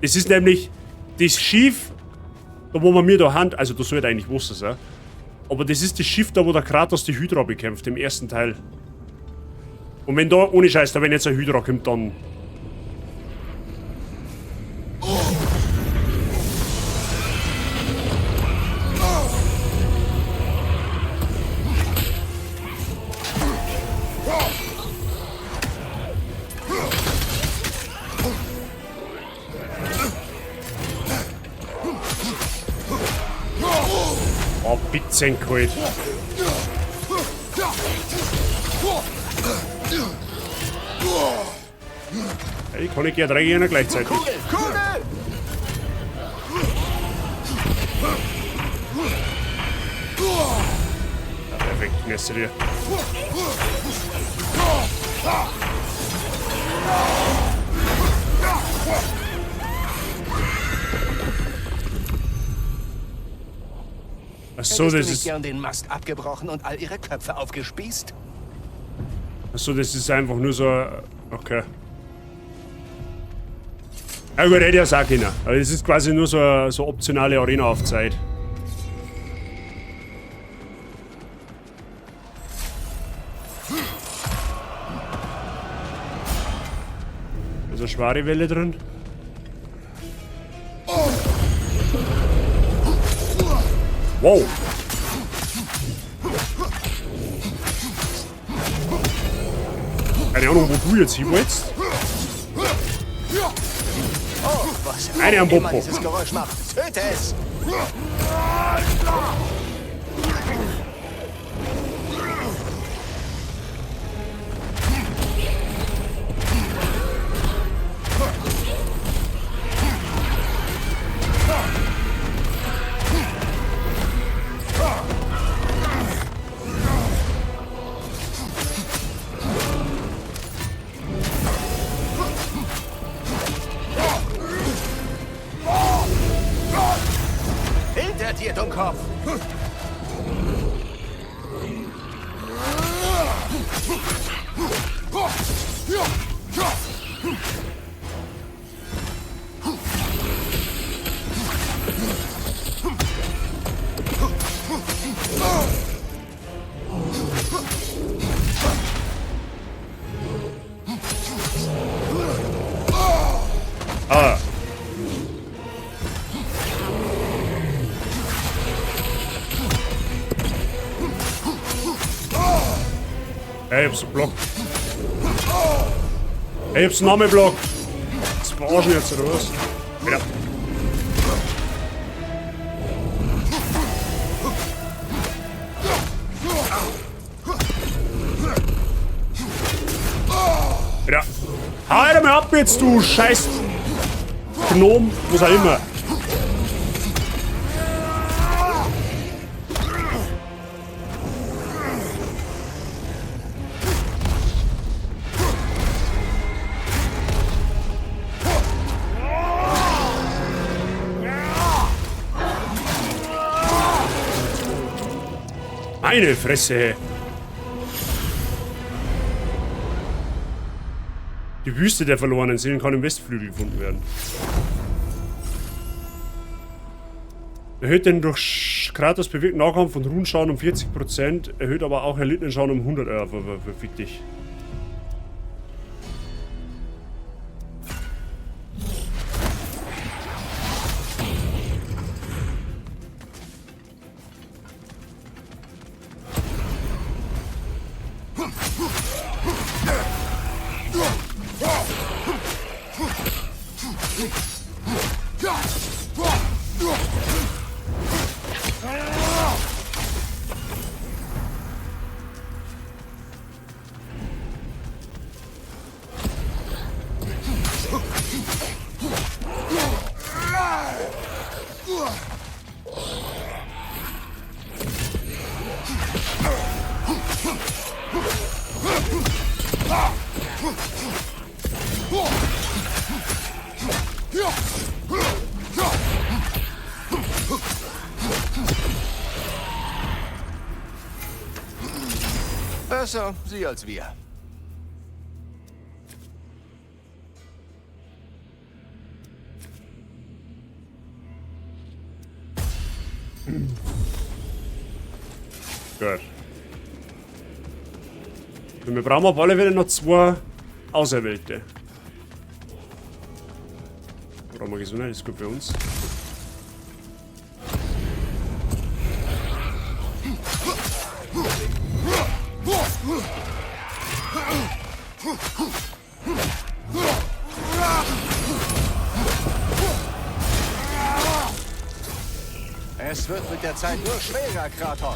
das ist nämlich das Schiff, da wo man mir da Hand, also das sollte eigentlich Wasser sein, aber das ist das Schiff da, wo der Kratos die Hydra bekämpft, im ersten Teil. Und wenn da, ohne Scheiß, da wenn jetzt ein Hydra kommt, dann... Oh, Bitzenkalt. Ich kann nicht gleich drei Gegner gleichzeitig. Kugel! Kugel! Ja, perfekt, merci dir. Ach so, Hättest du das nicht ist. gern den Mast abgebrochen und all ihre Köpfe aufgespießt? Ach so, das ist einfach nur so. Okay. Ja gut, hätte ich ja sagen können. Aber es ist quasi nur so, so optionale Arena auf Zeit. Da ist eine schwere Welle drin. Wow. Keine Ahnung, wo du jetzt hin wolltest. Oh, was Eine am auch immer Popo. dieses Geräusch macht. Töte es! Hinter dir, Dummkopf! Ah. Ey, ich hab's geblockt. Ey, ich hab's nochmal blockt. Das verarschen jetzt, oder was? Wieder. mal ab jetzt, du scheiß Gnom, was auch immer. Meine Fresse. Die Wüste der verlorenen Seelen kann im Westflügel gefunden werden. Erhöht den durch Kratos bewirkten Nahkampf und Runenschaden um 40%, erhöht aber auch erlittenen Schaden um 100. Fick dich. Besser sie als wir. Gut. Und wir brauchen auf alle Fälle noch 2 Auserwählte. Brauchen wir Gesundheit, ist gut für uns. Es wird mit der Zeit nur schwerer, Kratos.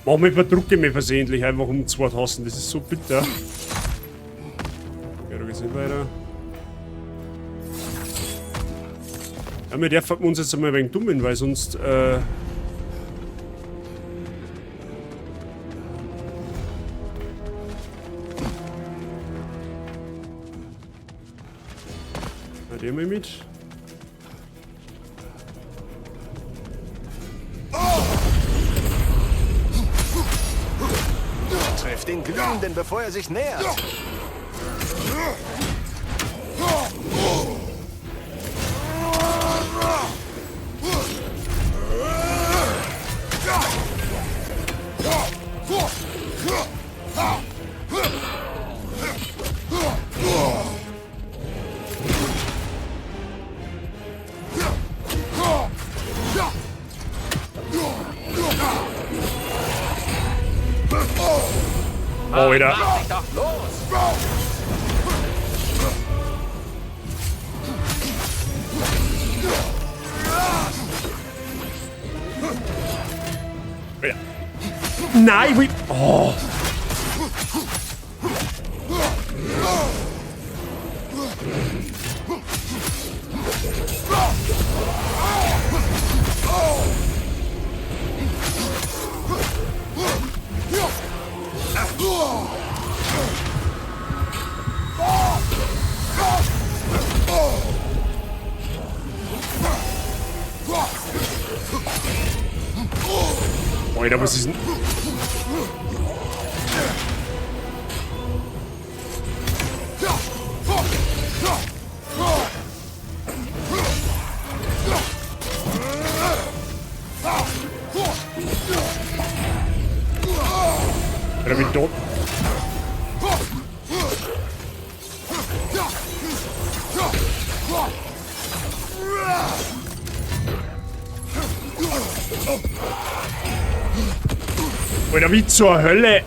Manchmal verdrucke ich mich versehentlich einfach um 2 Tasten. Das ist so bitter. Okay, da geht's nicht weiter. Ja, wir dürfen uns jetzt einmal ein wenig dummen, weil sonst, Na, den mal mit. Treff den Glühenden, bevor er sich nähert. Oh, wieder. Wieder. Nein, wie. Oh. Alter, was ist denn? Alter, wie tot. Alter, wie zur Hölle?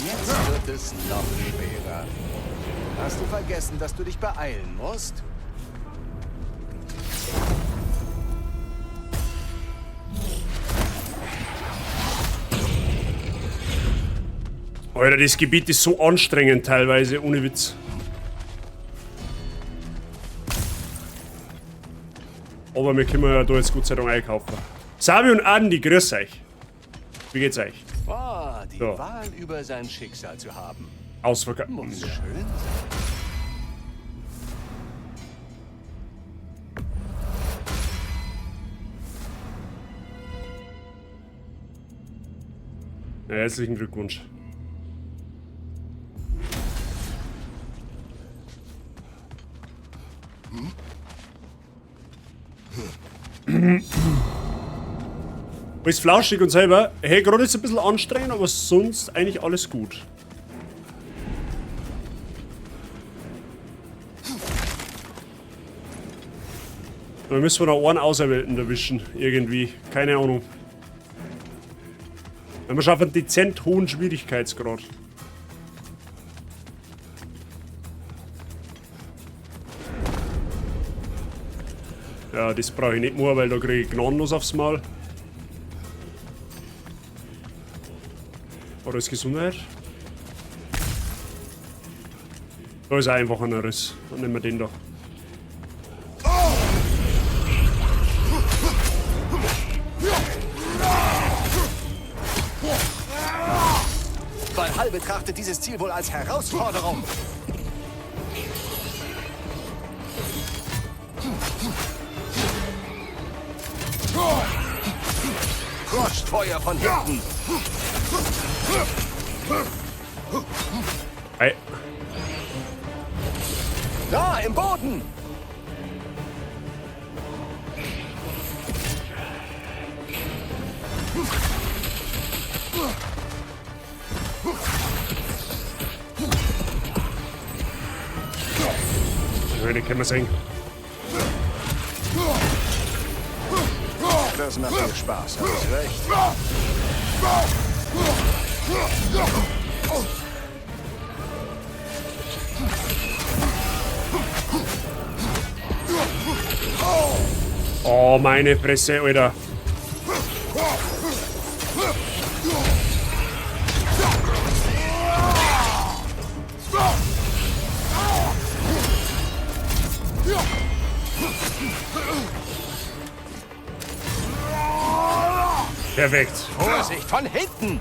Jetzt wird es noch schwerer. Hast du vergessen, dass du dich beeilen musst? Alter, das Gebiet ist so anstrengend teilweise, ohne Witz. Aber wir können ja da jetzt Gott sei Dank einkaufen. Sabi und Andi, grüß euch. Wie geht's euch? Oh, die So. Wahl über sein Schicksal zu haben. Ausverkauft. Muss schön sein. Ja, herzlichen Glückwunsch. Alles flauschig und selber. Hey, gerade ist ein bisschen anstrengend, aber sonst eigentlich alles gut. Da müssen wir noch einen Auserwählten erwischen. Irgendwie. Keine Ahnung. Wir schaffen einen dezent hohen Schwierigkeitsgrad. Ja, das brauche ich nicht mehr, weil da kriege ich gnadenlos aufs Maul. Oder ist Gesundheit? Da ist auch einfach ein Riss. Dann nehmen wir den da. Valhall betrachtet dieses Ziel wohl als Herausforderung. Frostfeuer von hinten. Ei. Da, im Boden. Ja, den können wir sehen. Das macht dir Spaß, hab ich recht? Oh, meine Fresse, Alter. Perfekt. Vorsicht, von hinten!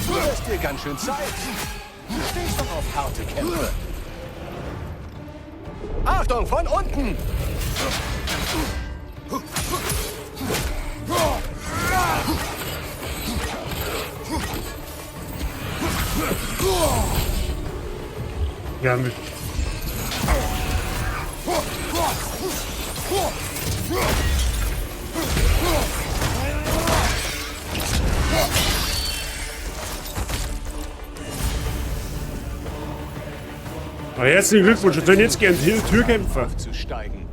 Du lässt dir ganz schön Zeit. Du stehst doch auf harte Kämpfe. Achtung, von unten! Ja, mit. Na, herzlichen Glückwunsch, wir sollen jetzt gern Türkämpfer. Zu steigen.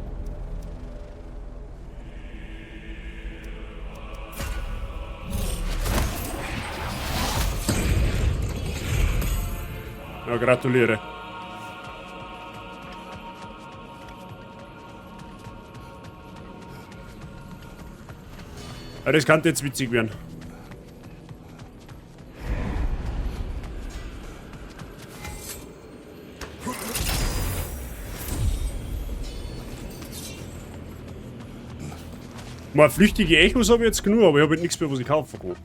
Ja, gratuliere. Ja, das kann jetzt witzig werden. Mal flüchtige Echos habe ich jetzt genug, aber ich habe halt nichts mehr, was ich kaufen kann.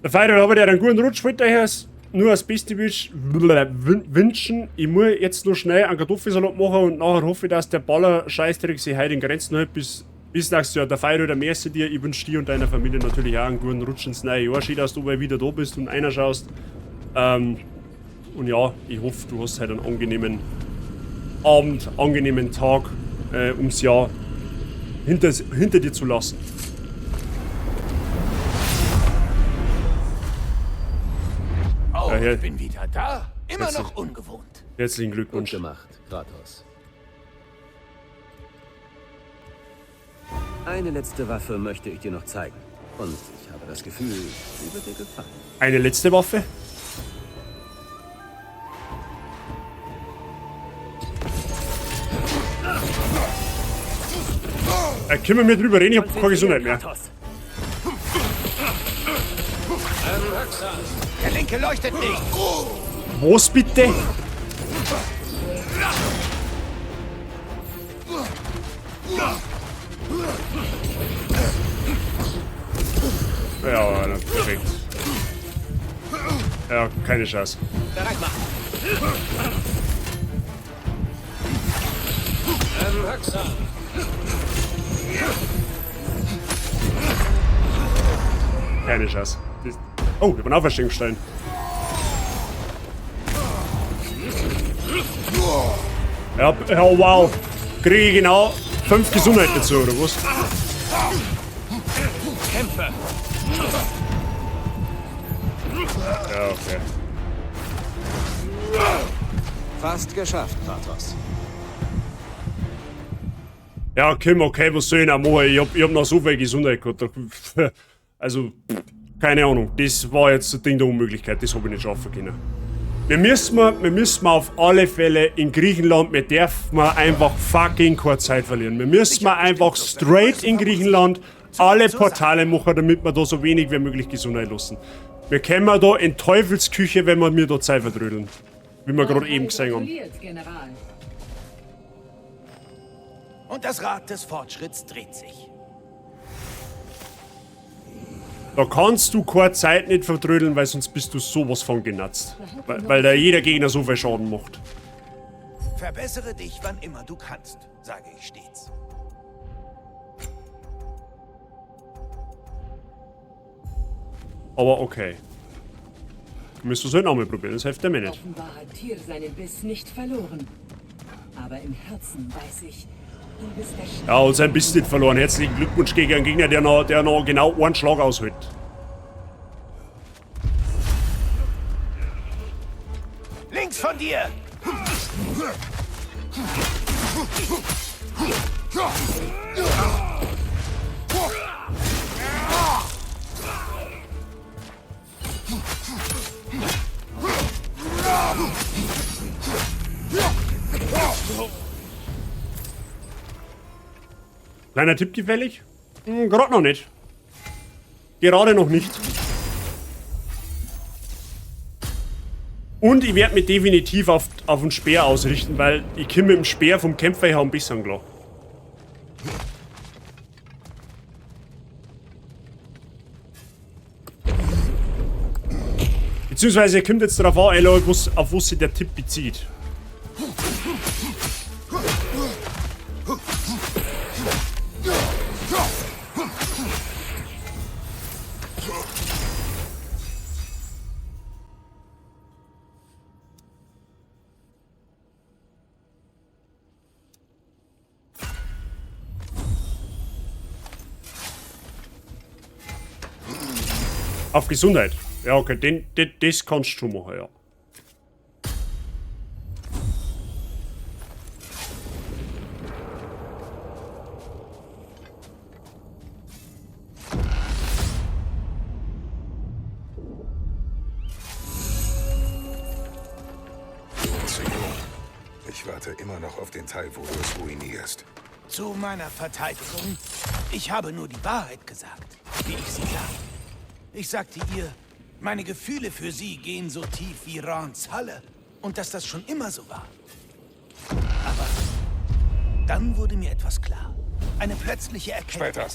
Der Feier habe ich dir einen guten Rutsch wollte ich nur das Beste wünschen. Ich muss jetzt noch schnell einen Kartoffelsalat machen und nachher hoffe ich, dass der Baller Scheißdreck sich heute in Grenzen hält bis nächstes Jahr. Der Feier oder Merci dir. Ich wünsche dir und deiner Familie natürlich auch einen guten Rutsch ins neue Jahr. Schön, dass du mal wieder da bist und einer schaust. Und ja, ich hoffe, du hast heute einen angenehmen Abend, angenehmen Tag, ums Jahr hinter dir zu lassen. Oh, Ja, ich bin wieder da. Immer noch ungewohnt. Herzlichen Glückwunsch. Gut gemacht, Kratos. Eine letzte Waffe möchte ich dir noch zeigen. Und ich habe das Gefühl, sie wird dir gefallen. Eine letzte Waffe? Können wir mir drüber reden? Ich hab keine Gesundheit mehr. Der linke leuchtet nicht. Was bitte? Ja, perfekt. Ja, keine Chance. Bereit machen. Keine Chance. Das oh, ich hab einen Auferstehungsstein. Ja, ja, wow. Kriege ich genau 5 Gesundheit dazu, oder was? Kämpfe. Ja, okay. Fast geschafft, Kratos. Ja, Kim, okay, was soll ich denn machen? Ich hab noch so viel Gesundheit gehabt. Also, keine Ahnung. Das war jetzt das Ding der Unmöglichkeit. Das hab ich nicht schaffen können. Wir müssen auf alle Fälle in Griechenland, wir dürfen einfach fucking keine Zeit verlieren. Wir müssen einfach straight in Griechenland alle Portale machen, damit wir da so wenig wie möglich Gesundheit lassen. Wir kommen da in Teufelsküche, wenn wir mir da Zeit verdrödeln. Wie wir gerade eben gesehen haben. Und das Rad des Fortschritts dreht sich. Da kannst du keine Zeit nicht verdrödeln, weil sonst bist du sowas von genatzt. Weil da jeder Gegner so viel Schaden macht. Verbessere dich, wann immer du kannst, sage ich stets. Aber okay. Müssen wir es halt nochmal probieren, das hilft ja mir nicht. Offenbar hat Tyr seinen Biss nicht verloren. Aber im Herzen weiß ich, du bist der Ja, und sein Biss nicht verloren. Herzlichen Glückwunsch gegen einen Gegner, der noch genau einen Schlag aushält. Links von dir! Kleiner Tipp gefällig? Gerade noch nicht. Gerade noch nicht. Und ich werde mich definitiv auf den Speer ausrichten, weil ich komme mit dem Speer vom Kämpfer her am besten klar. Beziehungsweise kommt jetzt darauf an, Eloy, auf was sich der Tipp bezieht. Auf Gesundheit. Ja, okay, das kannst du schon machen, ja. Ich warte immer noch auf den Teil, wo du es ruinierst. Zu meiner Verteidigung, ich habe nur die Wahrheit gesagt, wie ich sie sah. Ich sagte ihr, meine Gefühle für sie gehen so tief wie Rans Halle und dass das schon immer so war. Aber dann wurde mir etwas klar. Eine plötzliche Erkenntnis. Später.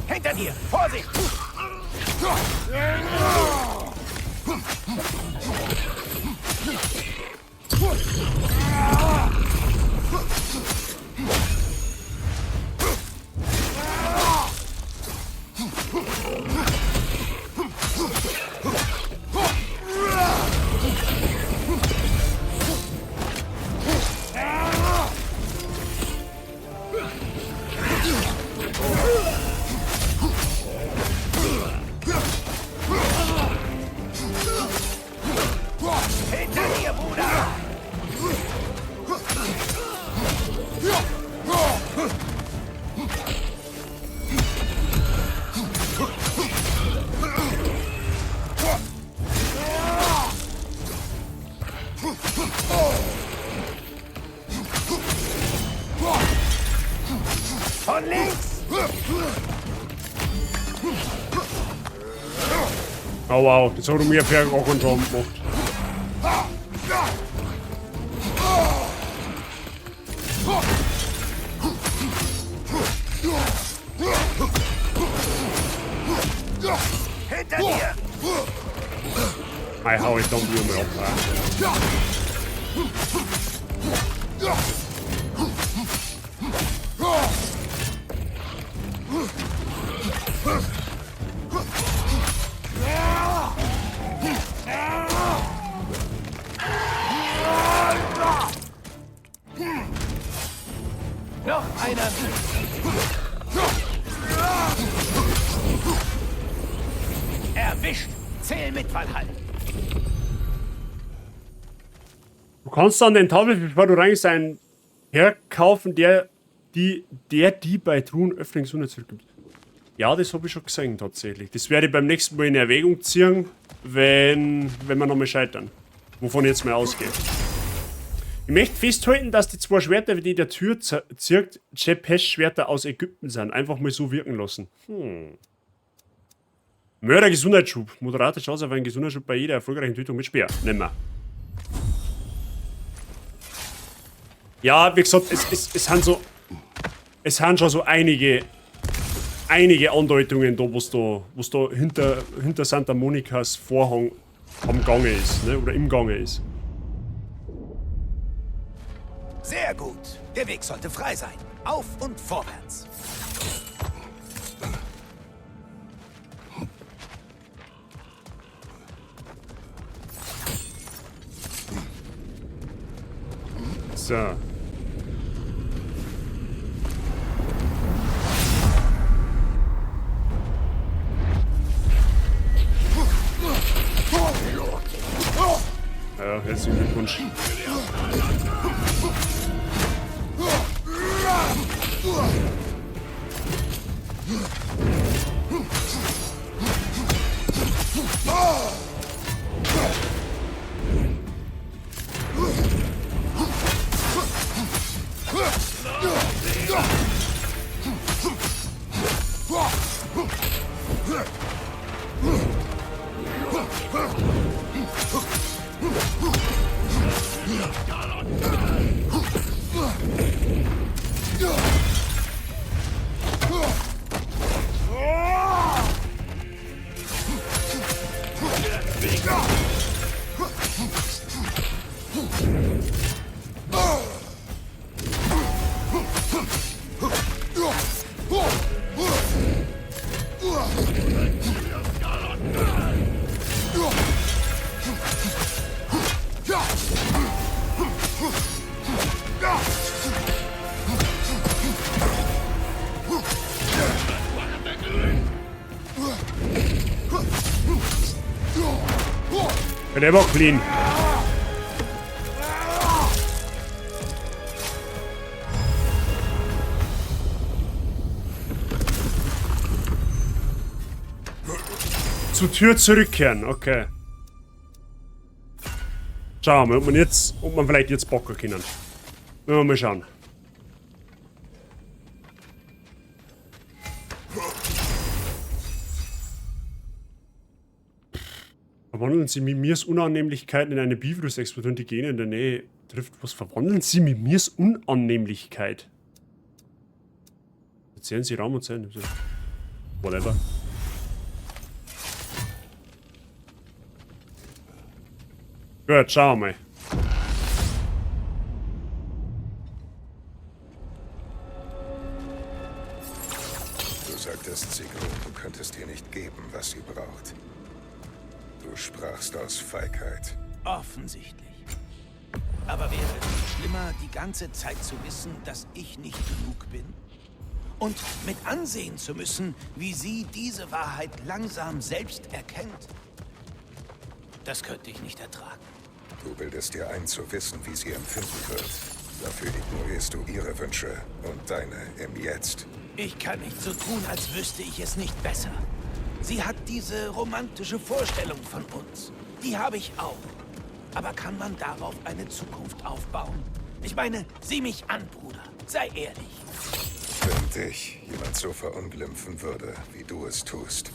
Hinter dir! Vorsicht! Von links! Oh wow, das hat er mir fair auch schon gemacht. Hinter dir! Mei, hau ich dann wieder mal ab. Noch einer! Erwischt! Zähl mit, Valhall! Du kannst an den Tafel, bevor du reingehst, einen herkaufen, der die bei Truhenöffnung Gesundheit zurückgibt. Ja, das habe ich schon gesehen tatsächlich. Das werde ich beim nächsten Mal in Erwägung ziehen, wenn wir nochmal scheitern. Wovon ich jetzt mal ausgehe. Ich möchte festhalten, dass die zwei Schwerter, die der Tür zirkt, Tschepesch-Schwerter aus Ägypten sind. Einfach mal so wirken lassen. Mörder-Gesundheitsschub. Moderate Chance auf einen Gesundheitsschub bei jeder erfolgreichen Tötung mit Speer. Nehmen wir. Ja, wie gesagt, es sind so. Es sind schon so einige Andeutungen da, was da hinter Santa Monicas Vorhang am Gange ist, ne? Oder im Gange ist. Sehr gut. Der Weg sollte frei sein. Auf und vorwärts. So. Ja, herzlichen Glückwunsch. Der war clean. Zur Tür zurückkehren, okay. Schauen wir mal, ob man vielleicht jetzt bocken können. Wollen wir mal schauen. Verwandeln Sie Mimirs Unannehmlichkeiten in eine Bifrost-Explosion, die Gene in der Nähe trifft. Was verwandeln Sie Mimirs Unannehmlichkeit? Erzählen Sie Raum und Zellen. Whatever. Gut, schauen wir mal. Du sagtest, Sigrun, du könntest ihr nicht geben, was sie braucht. Du sprachst aus Feigheit. Offensichtlich. Aber wäre es nicht schlimmer, die ganze Zeit zu wissen, dass ich nicht genug bin? Und mit ansehen zu müssen, wie sie diese Wahrheit langsam selbst erkennt? Das könnte ich nicht ertragen. Du bildest dir ein, zu wissen, wie sie empfinden wird. Dafür ignorierst du ihre Wünsche und deine im Jetzt. Ich kann nicht so tun, als wüsste ich es nicht besser. Sie hat diese romantische Vorstellung von uns. Die habe ich auch. Aber kann man darauf eine Zukunft aufbauen? Ich meine, sieh mich an, Bruder. Sei ehrlich. Wenn dich jemand so verunglimpfen würde, wie du es tust,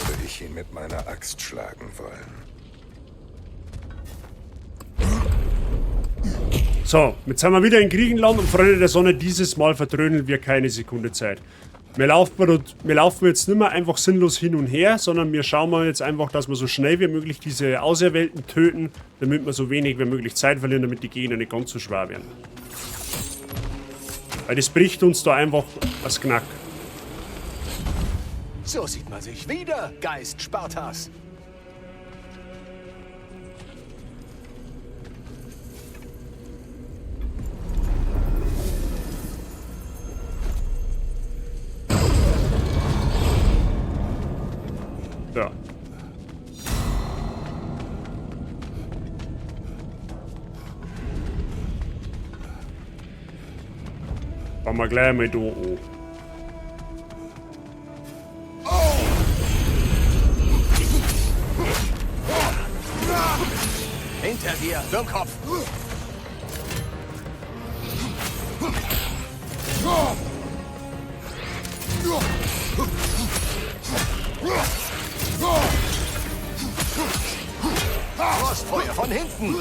würde ich ihn mit meiner Axt schlagen wollen. So, jetzt sind wir wieder in Griechenland und Freunde der Sonne, dieses Mal verdröhnen wir keine Sekunde Zeit. Wir laufen jetzt nicht mehr einfach sinnlos hin und her, sondern wir schauen mal jetzt einfach, dass wir so schnell wie möglich diese Auserwählten töten, damit wir so wenig wie möglich Zeit verlieren, damit die Gegner nicht ganz so schwer werden. Weil das bricht uns da einfach das Knack. So sieht man sich wieder, Geist Spartas. Ja. Fangen wir gleich mal da an. Hinter dir, Dummkopf! Frostfeuer von hinten!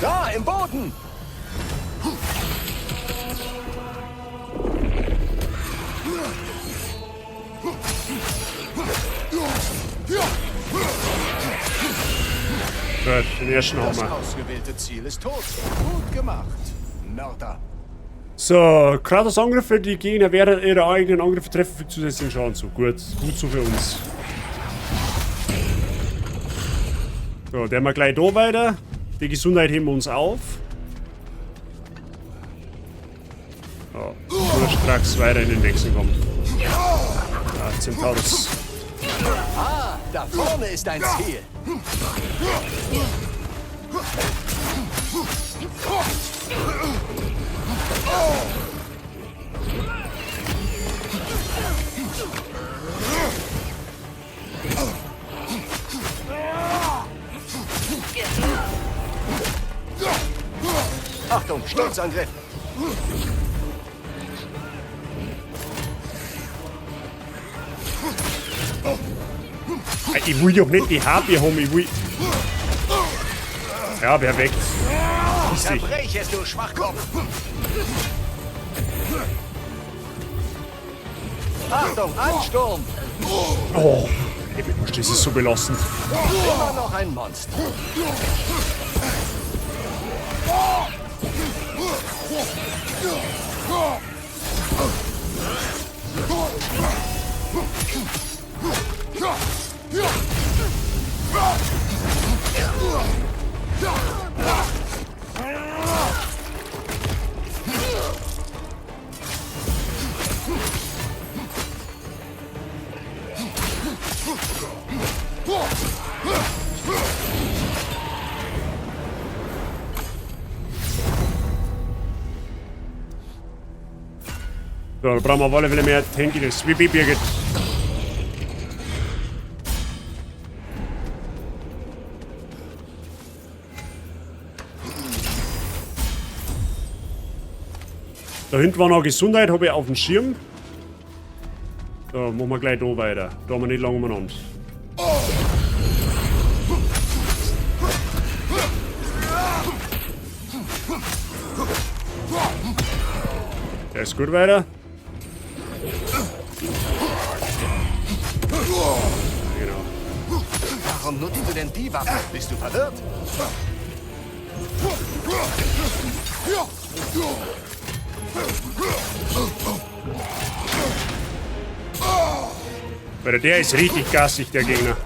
Da, im Boden! Gut, den ersten haben Das wir. ausgewählte Ziel ist tot. Gut gemacht, Mörder. So, Kratos Angriffe, die Gegner während ihrer eigenen Angriffe treffen, fügt zusätzlichen Schaden zu. Gut, gut so für uns. So, der mal gleich da weiter. Die Gesundheit heben wir uns auf. So, nur stracks weiter in den nächsten Kampf. Ja, Centaurus. Ah, da vorne ist ein Ziel. Achtung, Sturzangriff! Ich will doch nicht die HP haben, ich will... Ja, perfekt. Zerbrech es, du Schwachkopf! Achtung, Ansturm! Oh, das ist so belastend. Immer noch ein Monster. So, da brauchen wir auf alle Fälle mehr Tankiness. Wie Birgit. Da hinten war noch Gesundheit, habe ich auf dem Schirm. So, machen wir gleich da weiter. Da haben wir nicht lange umeinander. Der ist gut weiter. Genau. Warum nutzt du denn die Waffe? Bist du verwirrt? Weil der ist richtig gassig, der Gegner.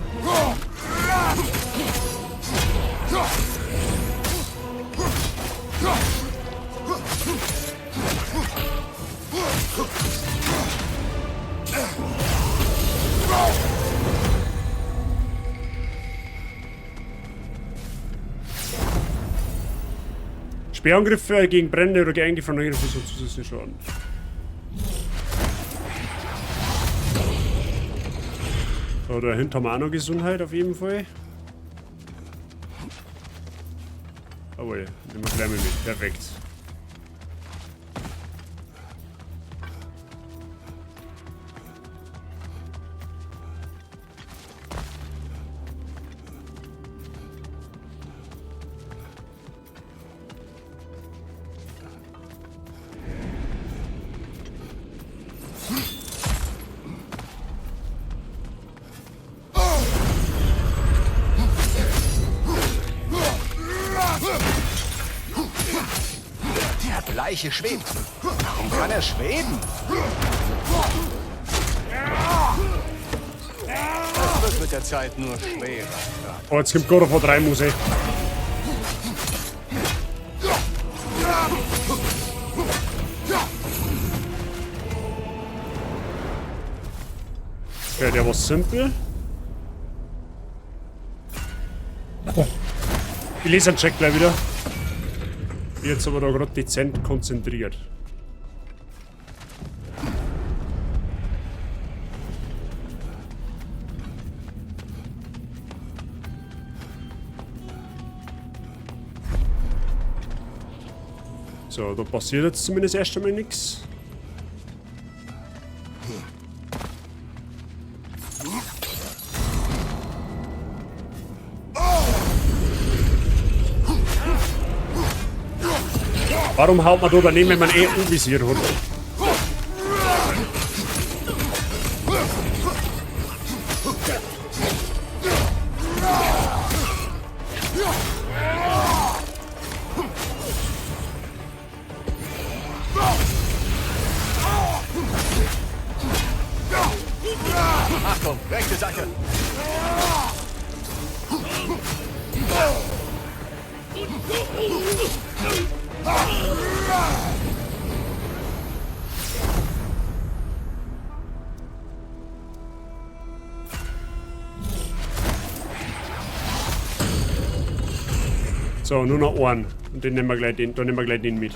Speerangriffe gegen brennende oder eingefrorene Angriffe so zusätzlichen Schaden. So, dahinter haben wir auch noch Gesundheit auf jeden Fall. Jawohl, nehmen wir gleich mal mit. Perfekt. Der Bleiche schwebt. Warum kann er schweben? Es wird mit der Zeit nur schwerer. Oh, jetzt kommt God of War 3 Musik. Okay, der war simpel. Oh. Ich lese einen Check gleich wieder. Bin jetzt aber da gerade dezent konzentriert. So, da passiert jetzt zumindest erst einmal nichts. Warum haut man da daneben, wenn man eh unvisiert hat? Achtung, rechte Seite. So, nur noch einen. Und den nehmen wir gleich den, da nehmen wir gleich den mit.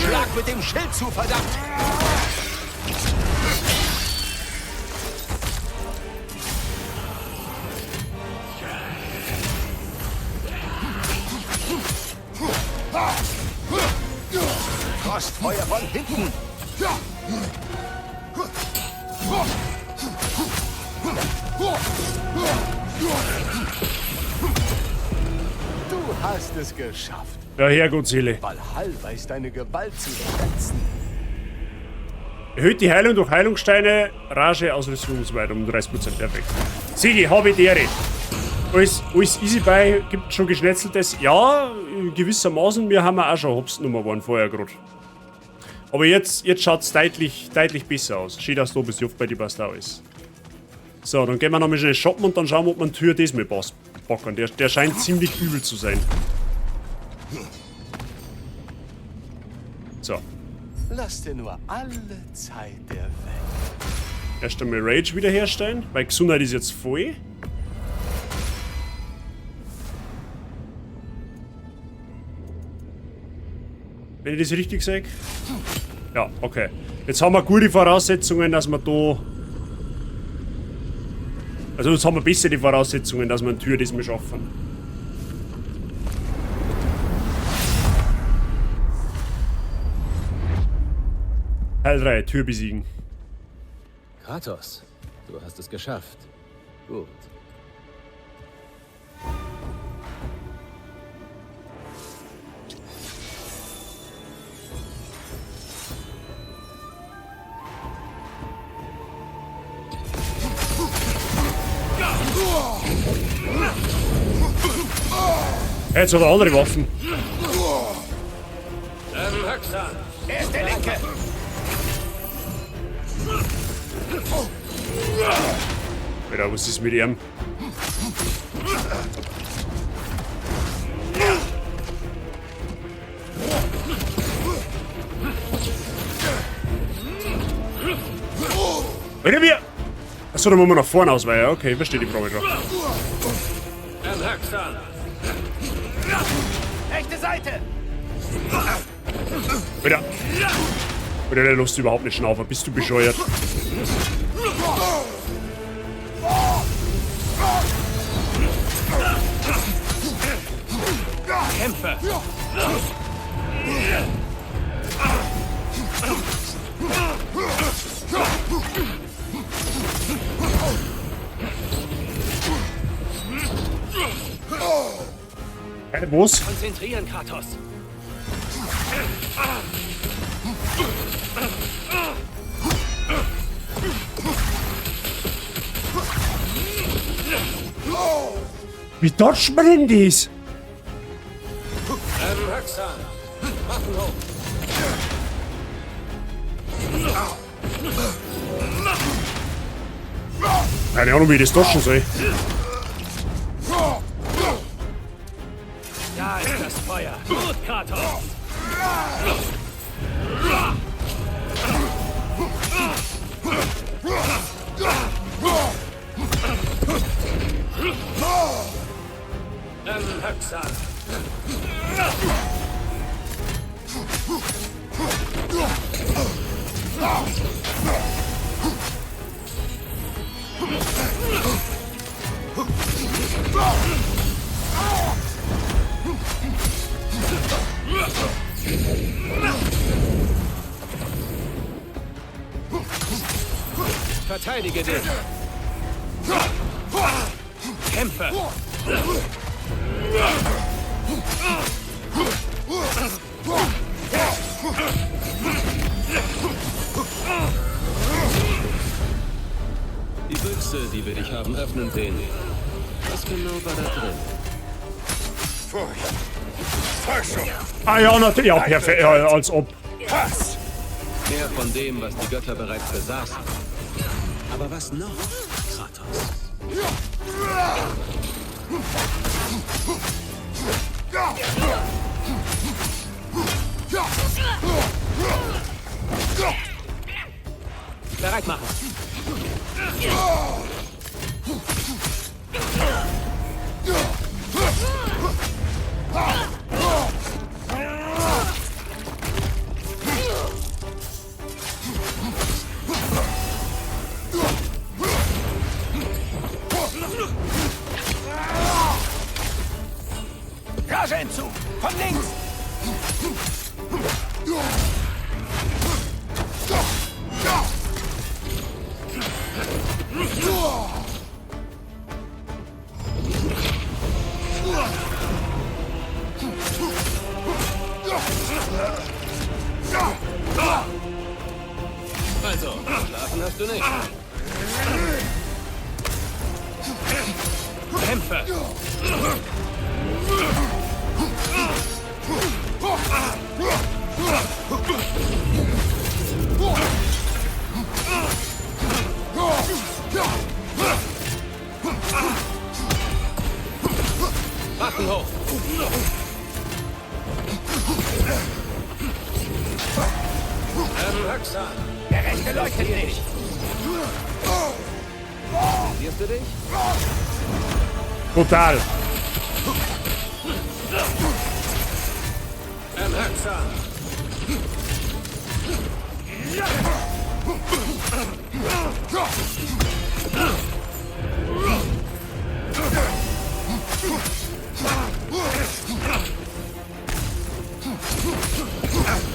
Schlag mit dem Schild zu, verdammt! Frostfeuer von hinten! Du hast es geschafft. Ja, Herrgott, Seele. Valhall weiß deine Gewalt zu schätzen. Erhöht die Heilung durch Heilungssteine, Rage, Ausrüstung und so weiter um 30%. Perfekt. Sigi, habe die Ehre. Alles, alles easy bei, gibt schon Geschnetzeltes. Ja, gewissermaßen, wir haben auch schon Hops Nummer 1 vorher gerade. Aber jetzt schaut es deutlich, deutlich besser aus. Schön, dass du bist, ich hoffe, bei dir passt auch alles. So, dann gehen wir nochmal schnell shoppen und dann schauen wir, ob man Tür diesmal packen. Der scheint ziemlich übel zu sein. So. Lass dir nur alle Zeit der Welt. Erst einmal Rage wiederherstellen, weil Gesundheit ist jetzt voll. Wenn ich das richtig sehe. Ja, okay. Jetzt haben wir gute Voraussetzungen, dass wir da... Also jetzt haben wir besser die Voraussetzungen, dass wir eine Tür diesmal schaffen. Teil 3, Tür besiegen. Kratos, du hast es geschafft. Gut. Jetzt hat er andere Waffen. Er ist der Linke! Alter, was ist mit ihm? Alter, wir... Achso, da müssen wir nach vorne ausweichen. Okay, ich verstehe die Frage schon. Rechte Seite! Alter. Alter, der lässt überhaupt nicht schnaufen. Bist du bescheuert? Kämpfe! Hä, was? Konzentrieren, Kratos! Wie dodgt man denn das? Waffen hoch! Keine Ahnung, wie ich das dodgen soll. Da ist das Feuer! Gut, Kratos! Höxan! Verteidige dich! Kämpfe! Die Büchse, die wir dich haben öffnen sehen. Was genau war da drin? Furcht. Täuschung. Ah ja, natürlich. Ja, perfekt. Ja, als ob. Hass. Mehr von dem, was die Götter bereits besaßen. Aber was noch, Kratos? Bereit machen! Rageentzug! Von links! Also, schlafen hast du nicht. Kämpfe! Waffen hoch! Der rechte leuchtet nicht! Siehst du dich? Total.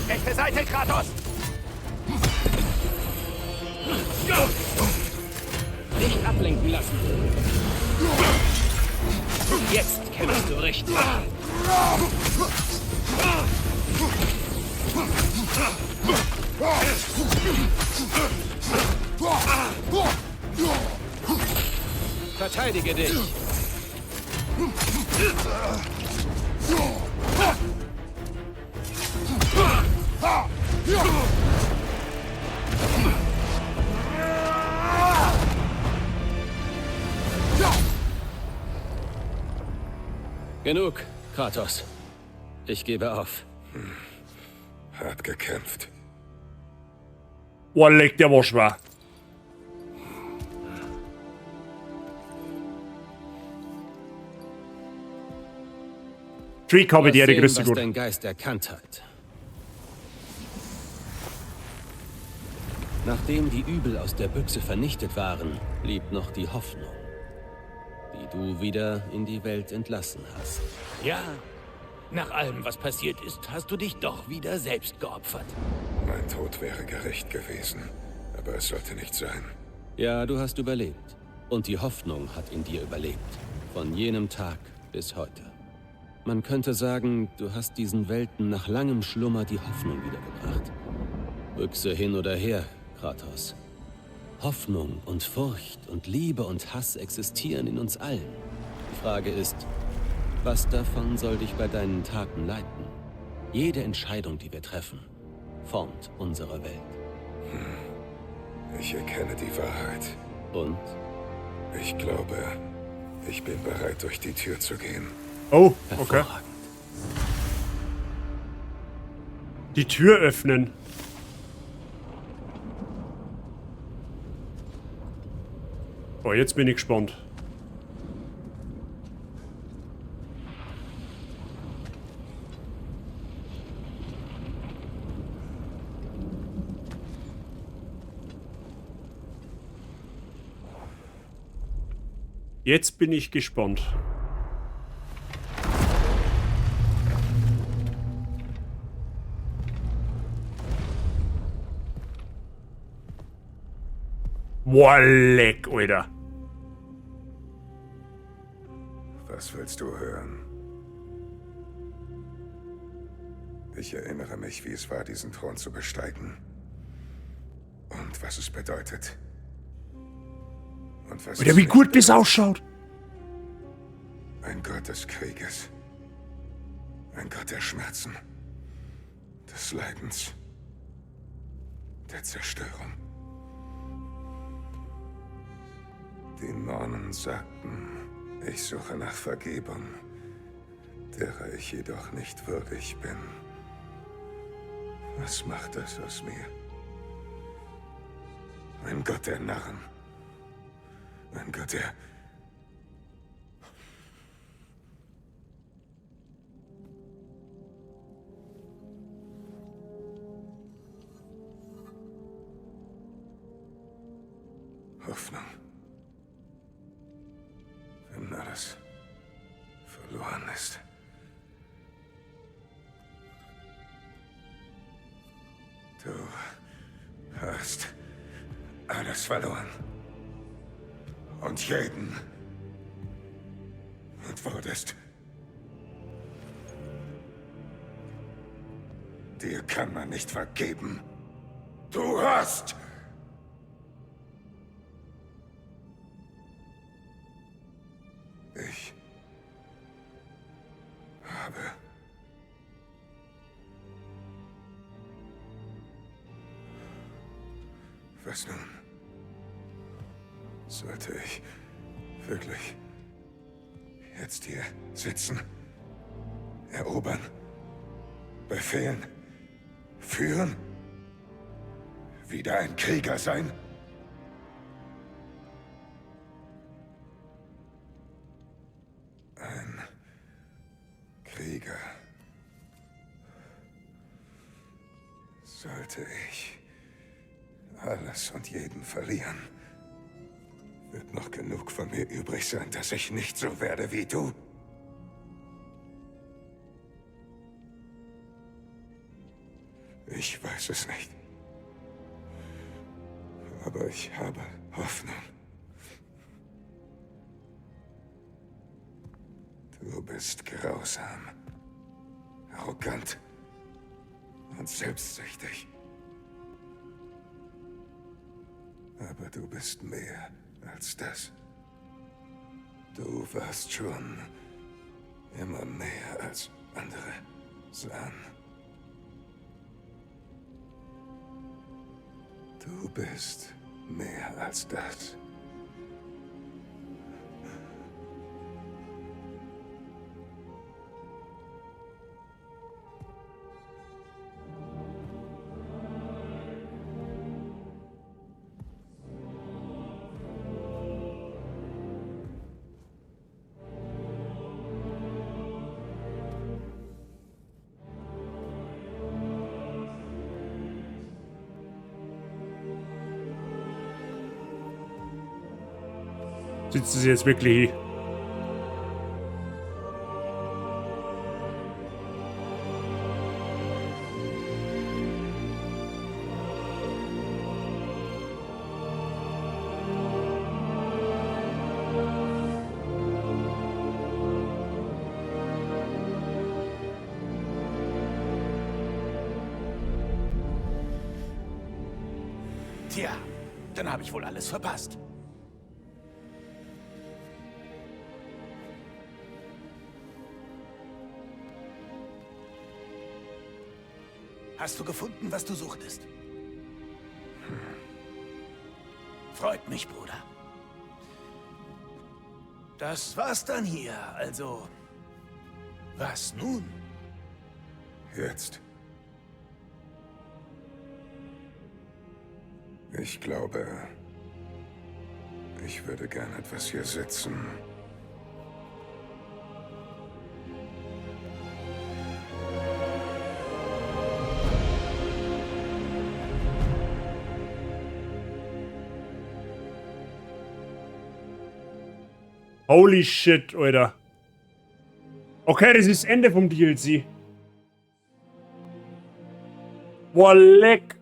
Rechte Seite, Kratos! Nicht ablenken lassen. Jetzt kämpfst du richtig. Verteidige dich. Genug, Kratos. Ich gebe auf. Hart gekämpft. Boah, leck, der war schwer. Trick habe die Ehre, Lass grüß sehen, dich was gut. dein Geist erkannt hat. Nachdem die Übel aus der Büchse vernichtet waren, blieb noch die Hoffnung, die du wieder in die Welt entlassen hast. Ja, nach allem, was passiert ist, hast du dich doch wieder selbst geopfert. Mein Tod wäre gerecht gewesen, aber es sollte nicht sein. Ja, du hast überlebt. Und die Hoffnung hat in dir überlebt. Von jenem Tag bis heute. Man könnte sagen, du hast diesen Welten nach langem Schlummer die Hoffnung wiedergebracht. Büchse hin oder her, Kratos. Hoffnung und Furcht und Liebe und Hass existieren in uns allen. Die Frage ist, was davon soll dich bei deinen Taten leiten? Jede Entscheidung, die wir treffen, formt unsere Welt. Ich erkenne die Wahrheit. Und? Ich glaube, ich bin bereit, durch die Tür zu gehen. Oh, okay. Die Tür öffnen. Oh, jetzt bin ich gespannt. Jetzt bin ich gespannt. Boah, leck, Alter. Was willst du hören? Ich erinnere mich, wie es war, diesen Thron zu besteigen. Und was es bedeutet. Und was Alter, es wie nicht gut das ausschaut. Ein Gott des Krieges. Ein Gott der Schmerzen. Des Leidens. Der Zerstörung. Die Nornen sagten, ich suche nach Vergebung, derer ich jedoch nicht würdig bin. Was macht das aus mir? Ein Gott der Narren. Ein Gott der... Hoffnung. Wenn alles verloren ist. Du hast alles verloren. Und jeden. Und wurdest. Dir kann man nicht vergeben. Du hast... Ich habe... Was nun? Sollte ich wirklich jetzt hier sitzen, erobern, befehlen, führen, wieder ein Krieger sein? Ein Krieger. Sollte ich alles und jeden verlieren, wird noch genug von mir übrig sein, dass ich nicht so werde wie du. Ich weiß es nicht. Aber ich habe Hoffnung. Du bist grausam, arrogant und selbstsüchtig. Aber du bist mehr als das. Du warst schon immer mehr als andere sahen. Du bist mehr als das. Sitzen sie jetzt wirklich hin? Tja, dann habe ich wohl alles verpasst. Hast du gefunden, was du suchtest? Freut mich, Bruder. Das war's dann hier, also... Was nun? Jetzt. Ich glaube, ich würde gern etwas hier sitzen. Holy shit, Alter. Okay, das ist das Ende vom DLC. Boah, leck.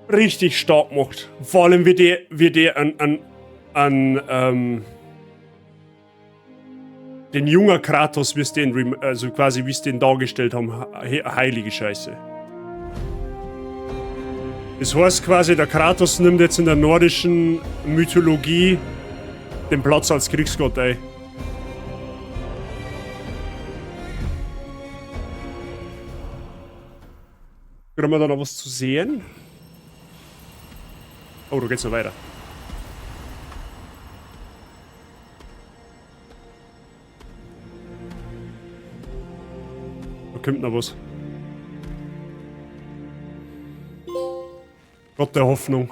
Richtig stark gemacht. Vor allem wie die an den jungen Kratos, wie es den, also quasi wie es den dargestellt haben, heilige Scheiße. Das heißt quasi, der Kratos nimmt jetzt in der nordischen Mythologie den Platz als Kriegsgott ein. Kriegen wir da noch was zu sehen? Oh, da geht's noch weiter. Da kommt noch was. Gott der Hoffnung.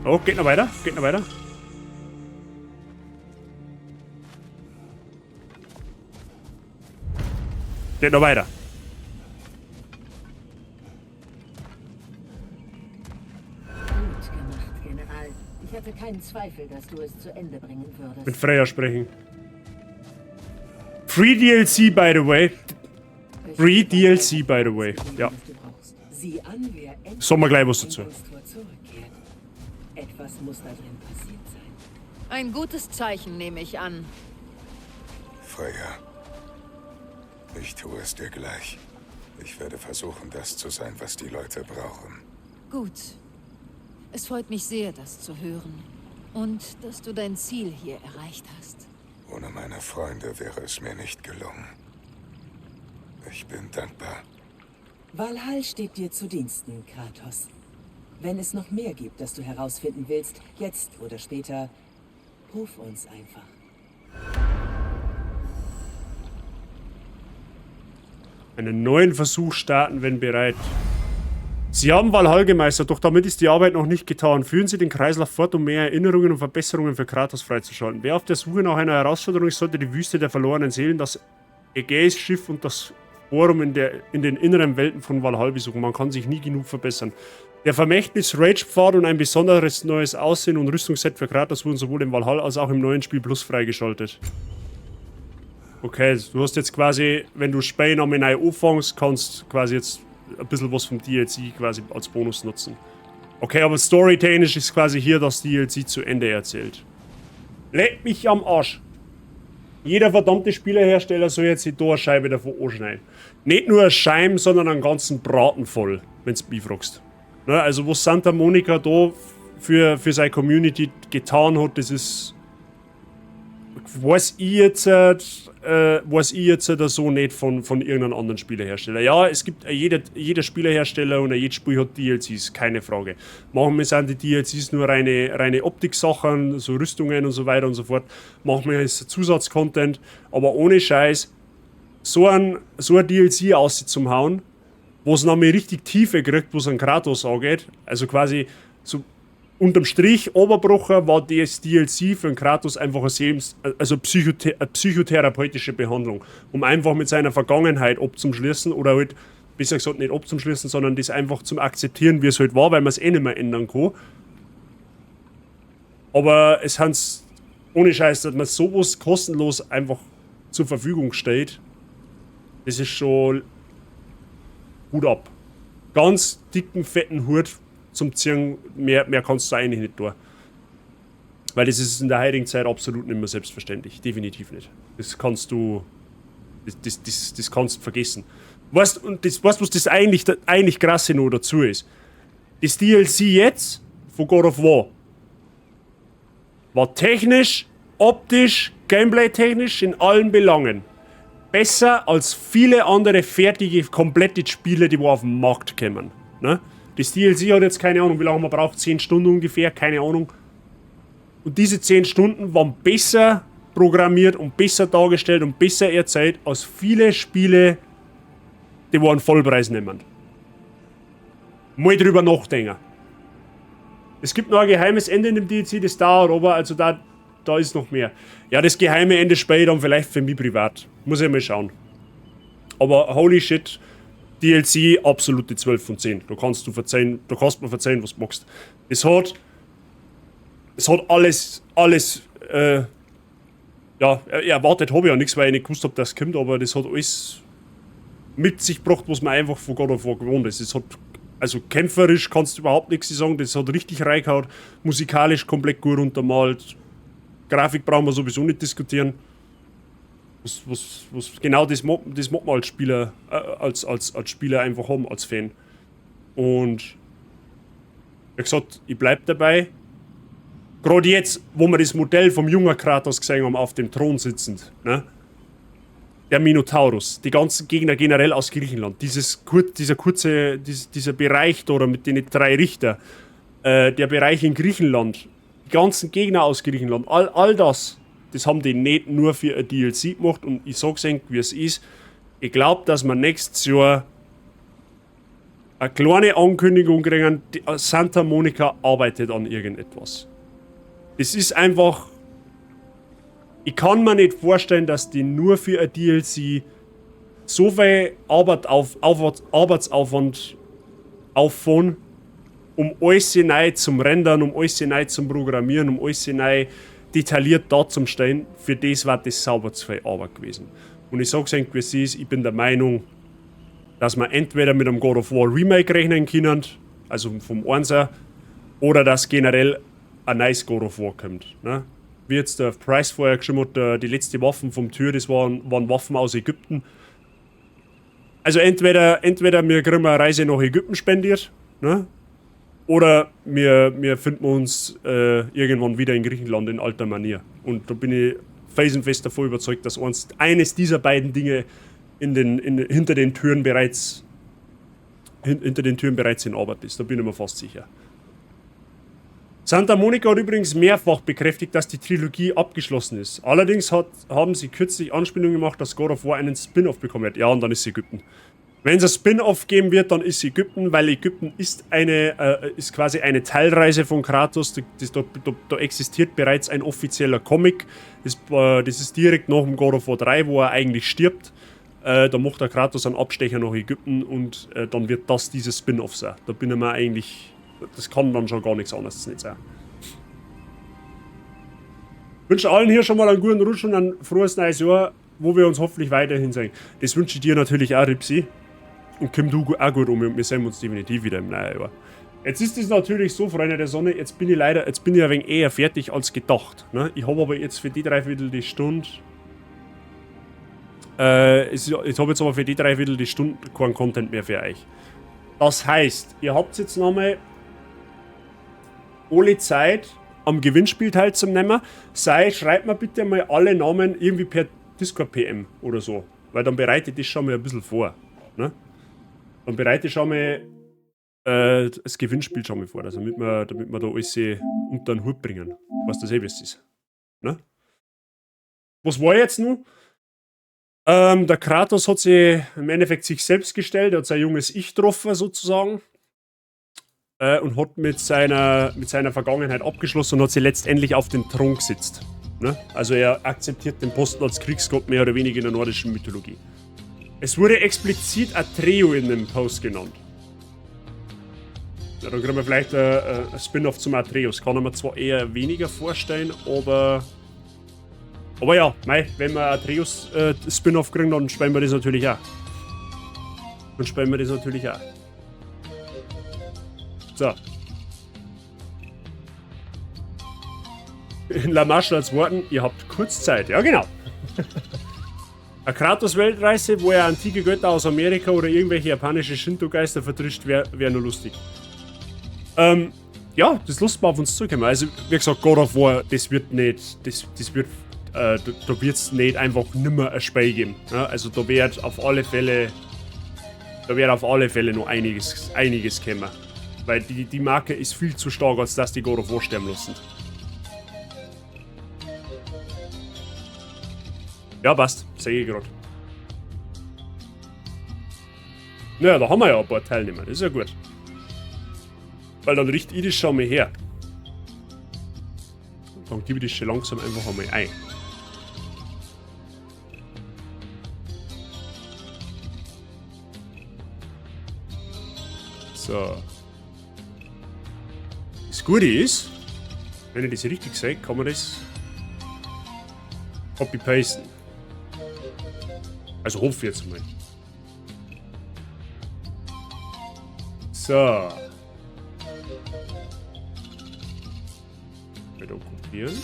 Oh, geht noch weiter, geht noch weiter. Geht noch weiter. Gut gemacht, General. Ich hatte keinen Zweifel, dass du es zu Ende bringen würdest. Mit Freya sprechen. Free DLC, by the way. Free DLC, by the way. Ja. Sieh an, wer endlich Sagen wir gleich was dazu. ins Tor zurückkehrt. Etwas muss da drin passiert sein. Ein gutes Zeichen, nehme ich an. Freya, ich tue es dir gleich. Ich werde versuchen, das zu sein, was die Leute brauchen. Gut. Es freut mich sehr, das zu hören. Und dass du dein Ziel hier erreicht hast. Ohne meine Freunde wäre es mir nicht gelungen. Ich bin dankbar. Valhall steht dir zu Diensten, Kratos. Wenn es noch mehr gibt, das du herausfinden willst, jetzt oder später, ruf uns einfach. Einen neuen Versuch starten, wenn bereit. Sie haben Valhall gemeistert, doch damit ist die Arbeit noch nicht getan. Führen Sie den Kreislauf fort, um mehr Erinnerungen und Verbesserungen für Kratos freizuschalten. Wer auf der Suche nach einer Herausforderung ist, sollte die Wüste der verlorenen Seelen, das Ägäis-Schiff und das Forum in den inneren Welten von Valhall besuchen. Man kann sich nie genug verbessern. Der Vermächtnis-Rage-Pfad und ein besonderes neues Aussehen und Rüstungsset für Kratos wurden sowohl im Valhall als auch im neuen Spiel Plus freigeschaltet. Okay, du hast jetzt quasi, wenn du Spiel nochmal neu anfängst, kannst quasi jetzt ein bisschen was vom DLC quasi als Bonus nutzen. Okay, aber storytechnisch ist quasi hier das DLC zu Ende erzählt. Leck mich am Arsch. Jeder verdammte Spielerhersteller soll jetzt die Torscheibe davon anschneiden. Nicht nur eine Scheibe, sondern einen ganzen Braten voll, wenn's mich fragst. Ne, also was Santa Monica da für seine Community getan hat, das ist... Weiß ich jetzt so nicht von irgendeinem anderen Spielerhersteller. Ja, es gibt jeder Spielerhersteller und jedes Spiel hat DLCs, keine Frage. Manchmal sind die DLCs nur reine Optik-Sachen, so Rüstungen und so weiter und so fort. Manchmal ist es Zusatzcontent, aber ohne Scheiß, so ein DLC auszuhauen, wo es nochmal richtig Tiefe kriegt, wo es an Kratos angeht, also quasi so Unterm Strich, Oberbrocher war das DLC für den Kratos einfach eine, Selbst, also eine psychotherapeutische Behandlung, um einfach mit seiner Vergangenheit abzuschließen oder halt, besser gesagt nicht abzuschließen, sondern das einfach zum Akzeptieren, wie es halt war, weil man es eh nicht mehr ändern kann. Aber es haben ohne Scheiß, dass man sowas kostenlos einfach zur Verfügung stellt, das ist schon Hut ab. Ganz dicken, fetten Hut zum Ziehen, mehr kannst du eigentlich nicht tun. Weil das ist in der heutigen Zeit absolut nicht mehr selbstverständlich. Definitiv nicht. Das kannst du. Das kannst du vergessen. Weißt und das, weißt, was das eigentlich krasse noch dazu ist? Das DLC jetzt von God of War war technisch, optisch, gameplay-technisch in allen Belangen besser als viele andere fertige, komplette Spiele, die wo auf den Markt kommen. Ne? Das DLC hat jetzt keine Ahnung, wie lange man braucht, 10 Stunden ungefähr, keine Ahnung. Und diese 10 Stunden waren besser programmiert und besser dargestellt und besser erzählt als viele Spiele, die wo einen Vollpreis nehmen. Mal drüber nachdenken. Es gibt noch ein geheimes Ende in dem DLC, das dauert aber, also da ist noch mehr. Ja, das geheime Ende spiele ich dann vielleicht für mich privat. Muss ich mal schauen. Aber holy shit, DLC absolute 12 von 10. Da kannst du verzeihen, da kannst du mir verzeihen, was du magst. Es hat alles, ja, erwartet habe ich ja nichts, weil ich nicht gewusst habe, dass es kommt, aber das hat alles mit sich gebracht, was man einfach von God of War gewohnt ist. Es hat, also kämpferisch kannst du überhaupt nichts sagen, das hat richtig reingehauen, musikalisch komplett gut untermalt, Grafik brauchen wir sowieso nicht diskutieren. Was genau das mag man als Spieler, als Spieler einfach haben, als Fan. Und wie gesagt, ich bleib dabei. Gerade jetzt, wo wir das Modell vom jungen Kratos gesehen haben, auf dem Thron sitzend, ne? Der Minotaurus, die ganzen Gegner generell aus Griechenland, dieser kurze, dieser Bereich da mit den drei Richter, der Bereich in Griechenland, die ganzen Gegner aus Griechenland, all das, das haben die nicht nur für ein DLC gemacht und ich sag's euch, wie es ist. Ich glaube, dass wir nächstes Jahr eine kleine Ankündigung kriegen, Santa Monica arbeitet an irgendetwas. Es ist einfach. Ich kann mir nicht vorstellen, dass die nur für ein DLC so viel Arbeitsaufwand auffahren, um alles neu zum Rendern, um alles neu zum Programmieren, um alles neu detailliert darzustellen. Für das war das sauber zu viel Arbeit gewesen. Und ich sag's euch, wie es ist, ich bin der Meinung, dass wir entweder mit einem God of War Remake rechnen können, also vom 1er, oder dass generell ein neues God of War kommt. Ne? Wie jetzt der Price vorher geschrieben hat, die letzte Waffen vom Tyr, das waren Waffen aus Ägypten. Also entweder wir kriegen eine Reise nach Ägypten spendiert, ne? Oder wir finden uns irgendwann wieder in Griechenland in alter Manier. Und da bin ich felsenfest davon überzeugt, dass eines dieser beiden Dinge in den, in, hinter den Türen bereits hinter den Türen bereits in Arbeit ist. Da bin ich mir fast sicher. Santa Monica hat übrigens mehrfach bekräftigt, dass die Trilogie abgeschlossen ist. Allerdings haben sie kürzlich Anspielungen gemacht, dass God of War einen Spin-off bekommen wird. Ja, und dann ist Ägypten. Wenn es ein Spin-off geben wird, dann ist Ägypten, weil Ägypten ist quasi eine Teilreise von Kratos. Da existiert bereits ein offizieller Comic. Das ist direkt nach dem God of War 3, wo er eigentlich stirbt. Da macht der Kratos einen Abstecher nach Ägypten und dann wird das dieses Spin-off sein. Da bin ich mir eigentlich. Das kann dann schon gar nichts anderes nicht sein. Ich wünsche allen hier schon mal einen guten Rutsch und ein frohes neues Jahr, wo wir uns hoffentlich weiterhin sehen. Das wünsche ich dir natürlich auch, Ripsi. Und komm du auch gut um und wir sehen uns definitiv wieder im neuen Jahr. Jetzt ist es natürlich so, Freunde der Sonne, jetzt bin ich ein wenig eher fertig als gedacht. Ne? Ich habe aber jetzt für die dreiviertel die Stunde. Ich habe jetzt aber für die dreiviertel die Stunde keinen Content mehr für euch. Das heißt, ihr habt jetzt nochmal alle Zeit, am Gewinnspiel teilzunehmen. Sei, schreibt mir bitte mal alle Namen irgendwie per Discord PM oder so. Weil dann bereite ich das schon mal ein bisschen vor. Ne? Dann bereite ich schon mal das Gewinnspiel schon mal vor, also damit wir da alles unter den Hut bringen. Was das eh was ist. Ne? Was war jetzt nun? Der Kratos hat sich im Endeffekt sich selbst gestellt, er hat sein junges Ich getroffen sozusagen. Und hat mit seiner Vergangenheit abgeschlossen und hat sich letztendlich auf den Thron gesetzt. Ne? Also er akzeptiert den Posten als Kriegsgott mehr oder weniger in der nordischen Mythologie. Es wurde explizit Atreo in dem Post genannt. Ja, dann kriegen wir vielleicht ein Spin-off zum Atreus. Kann ich mir zwar eher weniger vorstellen, aber ja, mei, wenn wir Atreus Spin-off kriegen, dann spielen wir das natürlich auch. Dann spielen wir das natürlich auch. So. In La Marshals Worten, ihr habt kurz Zeit. Ja, genau. Eine Kratos-Weltreise, wo er antike Götter aus Amerika oder irgendwelche japanische Shinto-Geister verdrischt, wär nur lustig. Ja, das lässt mal auf uns zukommen. Also, wie gesagt, God of War, das wird nicht, das, das wird, da wird's nicht einfach nimmer ein Spiel geben. Ja, also da wird auf alle Fälle, da wird auf alle Fälle noch einiges kommen. Weil die Marke ist viel zu stark, als dass die God of War sterben lassen. Ja, passt. Sehe ich grad. Naja, da haben wir ja ein paar Teilnehmer. Das ist ja gut. Weil dann richte ich das schon mal her. Dann gebe ich das schon langsam einfach einmal ein. So. Das Gute ist, wenn ich das richtig sehe, kann man das copy-pasten. Also hoffe ich jetzt mal. So. Wieder kopieren.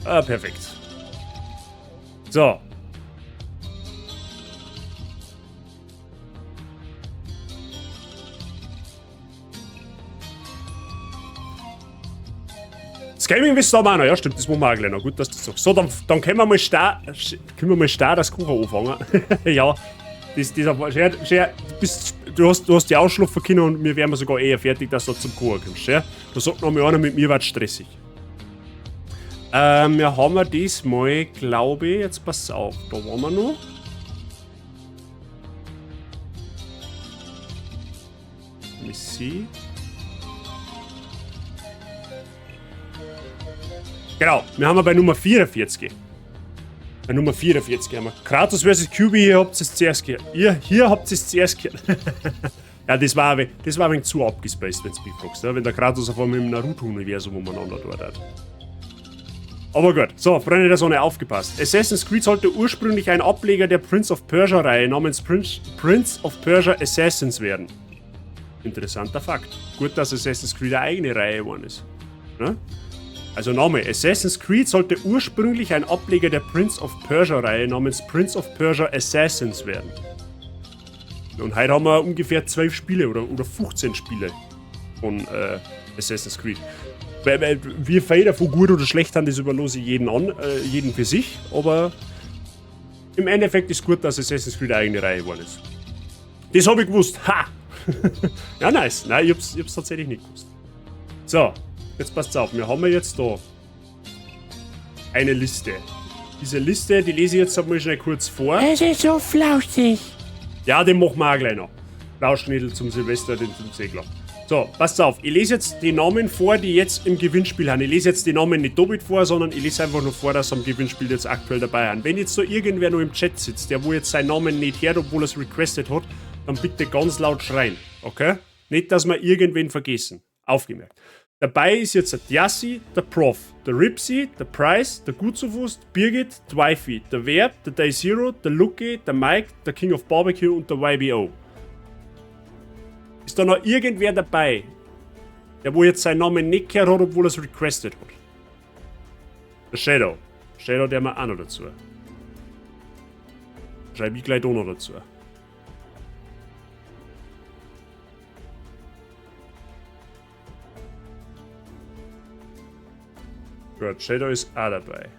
Ah, perfekt. So. Das Gaming wissen wir auch noch. Ja, stimmt, das machen wir auch gleich noch. Gut, dass du das sagst. So, dann können wir mal stark das Kochen anfangen. Ja, das, schön, schön, du hast die ausschlafen können und wir wären sogar eher fertig, dass du zum Kochen kommst. Ja? Da sagt noch mal einer, mit mir wird stressig. Wir haben wir diesmal, glaube ich, jetzt pass auf, da waren wir noch. Missy. Genau, wir haben bei Nummer 44. Bei Nummer 44 haben wir Kratos vs. QB, hier habt ihr es zuerst gehört. Hier habt ihr es zuerst gehört. Ja, das war ein wenig zu abgespaced, wenn du mich fragst. Ja? Wenn der Kratos auf einmal im Naruto-Universum umeinander dort hat. Aber gut, so, Freunde der Sonne, aufgepasst. Assassin's Creed sollte ursprünglich ein Ableger der Prince of Persia-Reihe namens Prince of Persia Assassins werden. Interessanter Fakt. Gut, dass Assassin's Creed eine eigene Reihe geworden ist. Ne? Also Name, Assassin's Creed sollte ursprünglich ein Ableger der Prince of Persia-Reihe namens Prince of Persia Assassins werden. Und heute haben wir ungefähr 12 Spiele oder 15 Spiele von Assassin's Creed. Weil wir viel davon gut oder schlecht haben, das überlasse ich jeden an, jeden für sich, aber im Endeffekt ist gut, dass Assassin's Creed eine eigene Reihe geworden ist. Das habe ich gewusst. Ha! Ja, nice. Nein, ich hab's tatsächlich nicht gewusst. So, jetzt passt's auf. Wir haben ja jetzt da eine Liste. Diese Liste, die lese ich jetzt einmal schnell kurz vor. Es ist so flauschig. Ja, den machen wir auch gleich noch. Flauschknödel zum Silvester, den zum Segler. So, passt auf. Ich lese jetzt die Namen vor, die jetzt im Gewinnspiel sind. Ich lese jetzt die Namen nicht doppelt vor, sondern ich lese einfach nur vor, dass sie am Gewinnspiel jetzt aktuell dabei sind. Wenn jetzt so irgendwer noch im Chat sitzt, der wo jetzt seinen Namen nicht hört, obwohl er es requested hat, dann bitte ganz laut schreien, okay? Nicht, dass wir irgendwen vergessen. Aufgemerkt. Dabei ist jetzt der Diassi, der Prof, der Ripsy, der Price, der Gutzufuß, Birgit, Wifey, der Verb, der Day Zero, der Lucky, der Mike, der King of Barbecue und der YBO. Ist da noch irgendwer dabei, der wo jetzt seinen Namen nicht gehört hat, obwohl er es requested hat? Der Shadow. Shadow, der mal auch noch dazu. Schreibe ich gleich da noch dazu. Gut, Shadow ist auch dabei.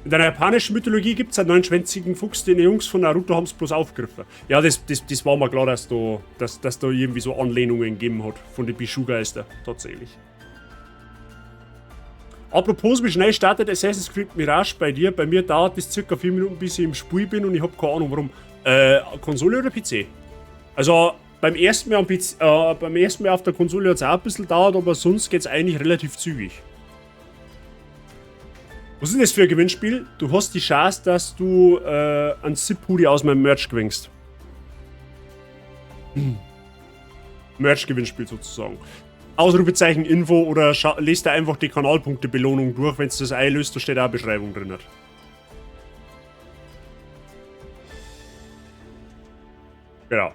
In der japanischen Mythologie gibt es einen neunschwänzigen Fuchs, den die Jungs von Naruto haben es bloß aufgegriffen. Ja, das war mir klar, dass da irgendwie so Anlehnungen gegeben hat von den Bijuu-Geister, tatsächlich. Apropos, wie schnell startet Assassin's Creed Mirage bei dir? Bei mir dauert es circa 4 Minuten, bis ich im Spiel bin und ich habe keine Ahnung warum. Konsole oder PC? Also beim ersten Mal, am PC, beim ersten Mal auf der Konsole hat es auch ein bisschen gedauert, aber sonst geht es eigentlich relativ zügig. Was ist denn das für ein Gewinnspiel? Du hast die Chance, dass du einen Zip-Hoodie aus meinem Merch gewinnst. Merch-Gewinnspiel sozusagen. Ausrufezeichen Info oder lest da einfach die Kanalpunkte-Belohnung durch, wenn du das einlöst, da steht auch eine Beschreibung drin. Genau.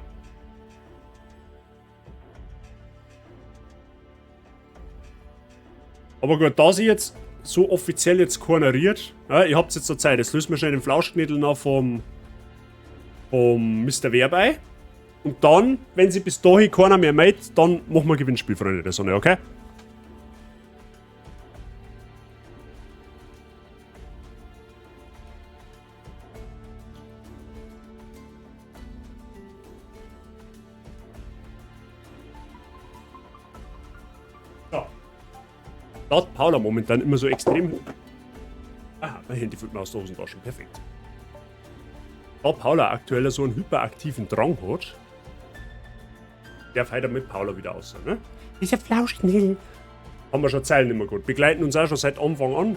Aber gut, da sich jetzt so offiziell jetzt keiner rührt, ja, ihr habt jetzt noch Zeit, jetzt lösen wir schnell den Flauschknädel noch vom Mister Werbei. Und dann, wenn sie bis dahin keiner mehr meldet, dann machen wir Gewinnspiel, Freunde der Sonne, okay? So. Da hat Paula momentan immer so extrem... Aha, mein Handy fällt mir aus der Hosentasche, perfekt. Da Paula aktuell so einen hyperaktiven Drang hat, darf heute mit Paula wieder aus, ne? Dieser Flauschknädel. Haben wir schon Zeilen immer gut. Begleiten uns auch schon seit Anfang an.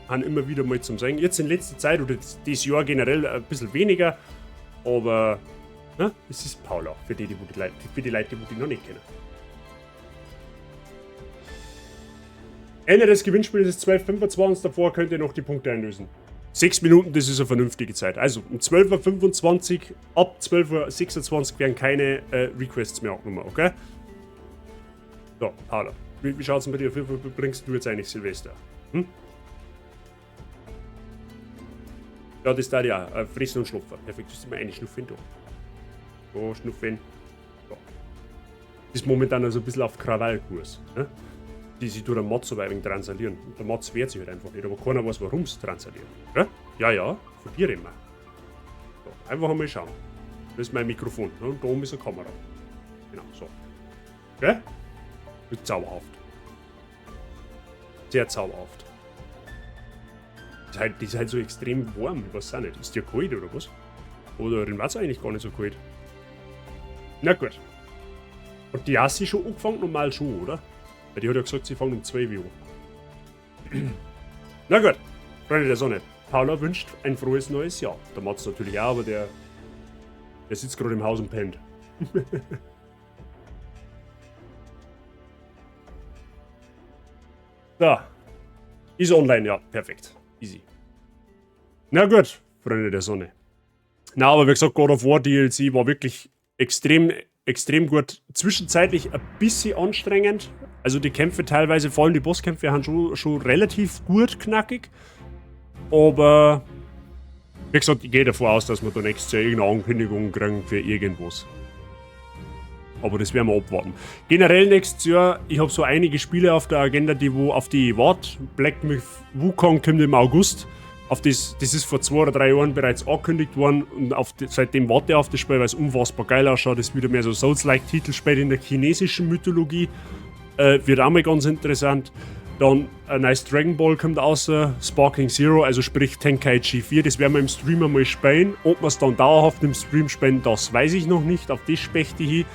Haben immer wieder mal zum Singen. Jetzt in letzter Zeit oder das Jahr generell ein bisschen weniger. Aber, ne? Es ist Paula, für die, die, wo die Leute, für die Leute, die, die noch nicht kennen. Ende des Gewinnspiels ist 12:25, davor könnt ihr noch die Punkte einlösen. 6 Minuten, das ist eine vernünftige Zeit. Also um 12:25 Uhr, ab 12:26 Uhr werden keine Requests mehr angenommen, okay? So, Paula, wie schaut's denn bei dir? Wie bringst du jetzt eigentlich Silvester? Ja, das da ja. Fressen und schnupfen. Perfekt, das ist immer eine Schnupfen da. So, schnupfen. So. Das ist momentan also ein bisschen auf Krawallkurs. Ne? Die sich durch den Mats so weit transalieren. Und der Mats wehrt sich halt einfach nicht, aber keiner weiß, warum sie transalieren. Ja? Ja, ja, von dir immer. So, einfach einmal schauen. Das ist mein Mikrofon. Ne? Und da oben ist eine Kamera. Genau, so. Okay? Wird zauberhaft. Sehr zauberhaft. Das ist halt so extrem warm, ich weiß auch nicht. Ist dir kalt oder was? Oder den war's eigentlich gar nicht so kalt. Na gut. Hat die Yassi schon angefangen? Normal schon, oder? Weil die hat ja gesagt, sie fangen um 12 Uhr an. Na gut, Freunde der Sonne. Paula wünscht ein frohes neues Jahr. Der Mats natürlich auch, aber der sitzt gerade im Haus und pennt. So. Ist online, ja. Perfekt. Easy. Na gut, Freunde der Sonne. Na, aber wie gesagt, God of War DLC war wirklich extrem, extrem gut. Zwischenzeitlich ein bisschen anstrengend. Also die Kämpfe teilweise, vor allem die Bosskämpfe, haben schon relativ gut knackig. Aber wie gesagt, ich gehe davon aus, dass wir da nächstes Jahr irgendeine Ankündigung kriegen für irgendwas. Aber das werden wir abwarten. Generell nächstes Jahr, ich hab so einige Spiele auf der Agenda, die wo auf die ich warte. Black Myth Wukong kommt im August. Auf das, das ist vor 2 oder 3 Jahren bereits angekündigt worden und seitdem warte ich auf das Spiel, weil es unfassbar geil ausschaut. Das ist wieder mehr so Souls-like-Titel spielt in der chinesischen Mythologie. Wird auch mal ganz interessant. Dann ein neues Dragon Ball kommt raus, Sparking Zero, also sprich Tenkaichi 4, das werden wir im Stream einmal spielen. Ob wir's dann dauerhaft im Stream spielen, das weiß ich noch nicht, auf das spechte ich hin.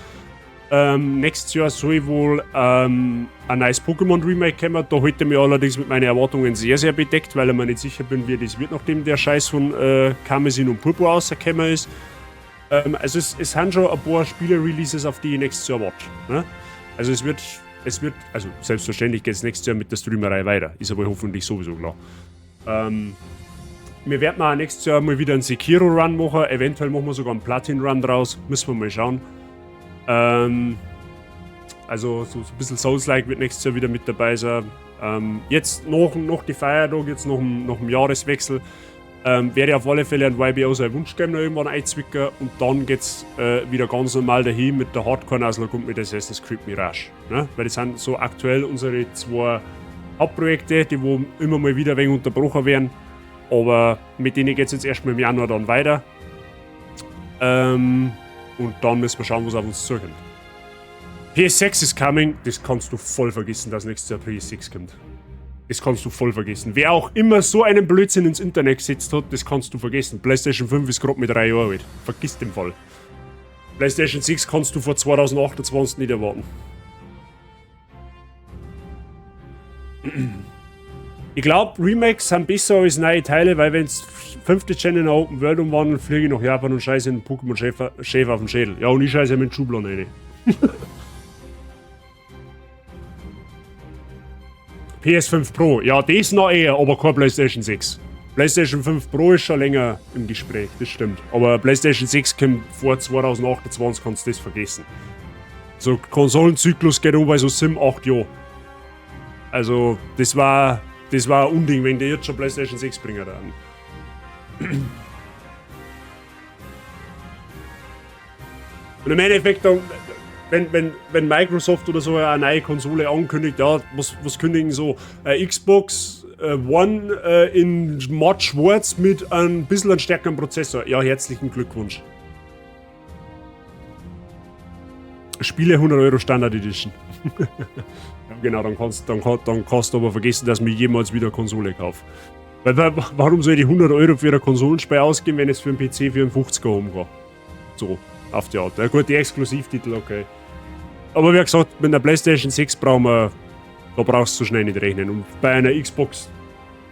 Nächstes Jahr soll wohl ein neues Pokémon Remake kommen, da halte ich mich allerdings mit meinen Erwartungen sehr, sehr bedeckt, weil ich mir nicht sicher bin, wie das wird, nachdem der Scheiß von Karmesin und Purpur rausgekommen ist. Also es sind schon ein paar Spiele-Releases, auf die ich nächstes Jahr warte. Ne? Also es wird, es wird, also selbstverständlich geht's nächstes Jahr mit der Streamerei weiter, ist aber hoffentlich sowieso klar. Wir werden auch nächstes Jahr mal wieder einen Sekiro-Run machen, eventuell machen wir sogar einen Platin-Run draus, müssen wir mal schauen. Also so ein bisschen Souls-like wird nächstes Jahr wieder mit dabei sein. Jetzt noch die Feiertage, jetzt noch dem Jahreswechsel, werde ich auf alle Fälle ein YBO sein Wunschgame noch irgendwann einzwicken und dann geht's wieder ganz normal dahin mit der Hardcore-Nuzlocke und mit Assassin's Creed Mirage. Ne? Weil das sind so aktuell unsere 2 Hauptprojekte, die wo immer mal wieder ein wenig unterbrochen werden, aber mit denen geht's jetzt erstmal im Januar dann weiter. Und dann müssen wir schauen, was auf uns zukommt. PS6 is coming. Das kannst du voll vergessen, dass nächstes Jahr PS6 kommt. Das kannst du voll vergessen. Wer auch immer so einen Blödsinn ins Internet gesetzt hat, das kannst du vergessen. PlayStation 5 ist gerade mit 3 Jahren alt. Vergiss den Fall. PlayStation 6 kannst du vor 2028 nicht erwarten. Ich glaube, Remakes sind besser als neue Teile, weil wenn's 5. Gen in eine Open World umwandeln, fliege ich nach Japan und scheiße in den Pokémon Schäfer auf den Schädel. Ja, und ich scheiße mit den Schubladen rein. PS5 Pro, ja, das noch eher, aber kein PlayStation 6. PlayStation 5 Pro ist schon länger im Gespräch, das stimmt. Aber PlayStation 6 kommt vor 2028, kannst du das vergessen. So, Konsolenzyklus geht um bei so 7, 8 Jahren. Also, das war ein Unding, wenn die jetzt schon PlayStation 6 bringen dann. Und im Endeffekt, dann, wenn Microsoft oder so eine neue Konsole ankündigt, ja, was kündigen so? Xbox One in matt schwarz mit ein bisschen einem stärkeren Prozessor. Ja, herzlichen Glückwunsch. Spiele 100 Euro Standard Edition. Ja, genau, dann kannst du aber vergessen, dass ich jemals wieder Konsole kaufe. Weil warum soll ich die 100 Euro für ein Konsolenspiel ausgeben, wenn ich es für einen PC für einen 50er haben kann? So, auf die Art. Ja gut, die Exklusivtitel, okay. Aber wie gesagt, mit einer PlayStation 6 brauchen wir, da brauchst du so schnell nicht rechnen. Und bei einer Xbox,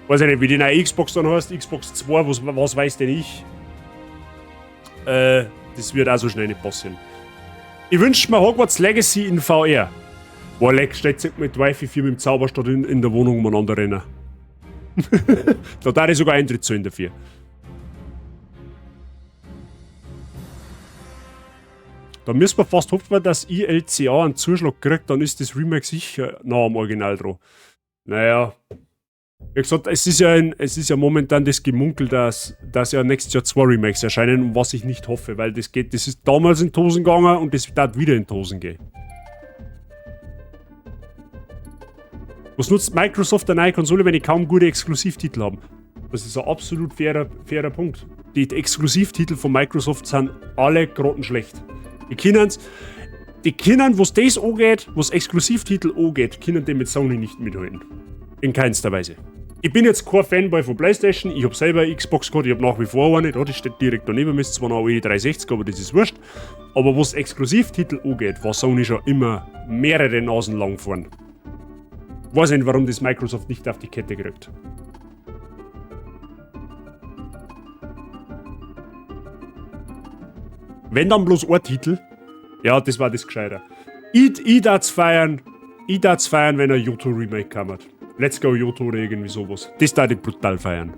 weiß ich nicht, wie die neue Xbox dann heißt, Xbox 2, was weiß denn ich? Das wird auch so schnell nicht passieren. Ich wünsche mir Hogwarts Legacy in VR. Boah, leck, stellt sich mit Wifi 4 mit dem Zauberstab in der Wohnung umeinander rennen. Da darf ich sogar Eintritt zahlen dafür. Da müssen wir fast hoffen, dass ILCA einen Zuschlag kriegt, dann ist das Remake sicher nah am Original dran. Naja. Wie gesagt, es ist ja momentan das Gemunkel, dass ja nächstes Jahr 2 Remakes erscheinen, und was ich nicht hoffe, weil das ist damals in die Hosen gegangen und das wird wieder in die Hosen gehen. Was nutzt Microsoft eine neue Konsole, wenn die kaum gute Exklusivtitel haben? Das ist ein absolut fairer Punkt. Die Exklusivtitel von Microsoft sind alle grottenschlecht. Die können, was das angeht, was Exklusivtitel angeht, können die mit Sony nicht mithalten. In keinster Weise. Ich bin jetzt kein Fanboy von PlayStation, ich hab selber eine Xbox gehabt, ich hab nach wie vor eine, die steht direkt daneben, ist zwar noch eine 360, aber das ist wurscht. Aber was Exklusivtitel angeht, war Sony schon immer mehrere Nasen lang vorn. Weiß nicht, warum das Microsoft nicht auf die Kette kriegt. Wenn dann bloß ein Titel. Ja, das war das Gescheiter. Ich darf's feiern, ich darf's feiern, wenn ein Yoto Remake kommt. Let's go Yoto oder irgendwie sowas. Das darf ich brutal feiern.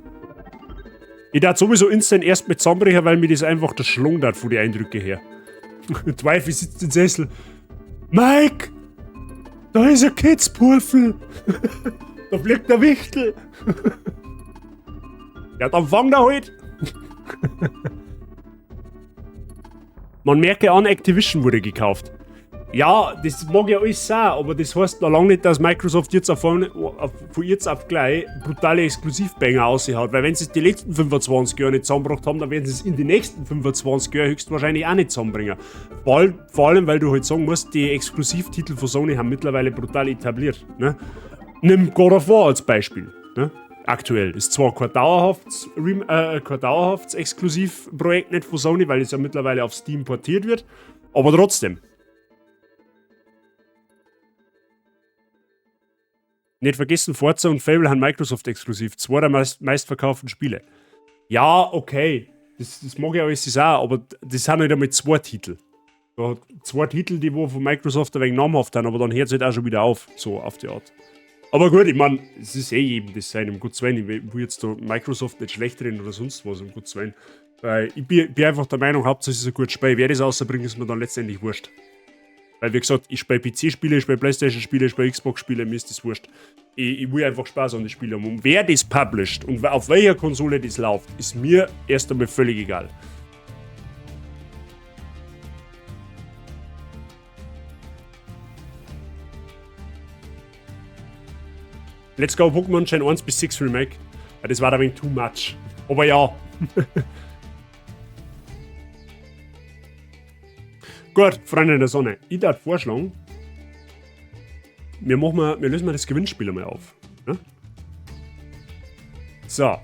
Ich darf sowieso instant erst mit zusammenbrechen, weil mir das einfach der Schlong hat von den Eindrücken her. Teufel sitzt im Sessel. Mike! Da ist ein Kitzpurfel! Da fliegt der Wichtel! Ja, dann fang da halt! Man merke an, Activision wurde gekauft. Ja, das mag ja alles sein, aber das heißt noch lange nicht, dass Microsoft jetzt von jetzt auf gleich brutale Exklusivbanger raushaut. Weil wenn sie es die letzten 25 Jahre nicht zusammengebracht haben, dann werden sie es in den nächsten 25 Jahren höchstwahrscheinlich auch nicht zusammenbringen. Vor allem, weil du halt sagen musst, die Exklusivtitel von Sony haben mittlerweile brutal etabliert. Ne? Nimm God of War als Beispiel. Ne? Aktuell. Ist zwar kein dauerhaftes Exklusivprojekt nicht von Sony, weil es ja mittlerweile auf Steam portiert wird, aber trotzdem. Nicht vergessen, Forza und Fable haben Microsoft exklusiv. 2 der meistverkauften Spiele. Ja, okay. Das mag ja alles sein, aber das sind halt einmal 2 Titel. Ja, 2 Titel, die wo von Microsoft ein wenig namhaft sind, aber dann hört's halt auch schon wieder auf. So auf die Art. Aber gut, ich mein, es ist eh jedem das sein, um Gottes Willen. Ich will jetzt da Microsoft nicht schlecht reden oder sonst was, um Gottes Willen. Weil ich bin einfach der Meinung, Hauptsache es ist ein gutes Spiel. Wer das rausbringt, ist mir dann letztendlich wurscht. Weil, wie gesagt, ich spiele P C-Spiele, ich spiele Playstation-Spiele, ich spiele Xbox-Spiele, mir ist das wurscht. Ich will einfach Spaß an den Spielen haben. Und wer das publisht und auf welcher Konsole das läuft, ist mir erst einmal völlig egal. Let's go Pokémon Gen 1 bis 6 Remake. Ja, das war ein wenig too much. Aber ja. Gut, Freunde der Sonne. Ich darf vorschlagen, wir lösen mal das Gewinnspiel einmal auf. Ne? So.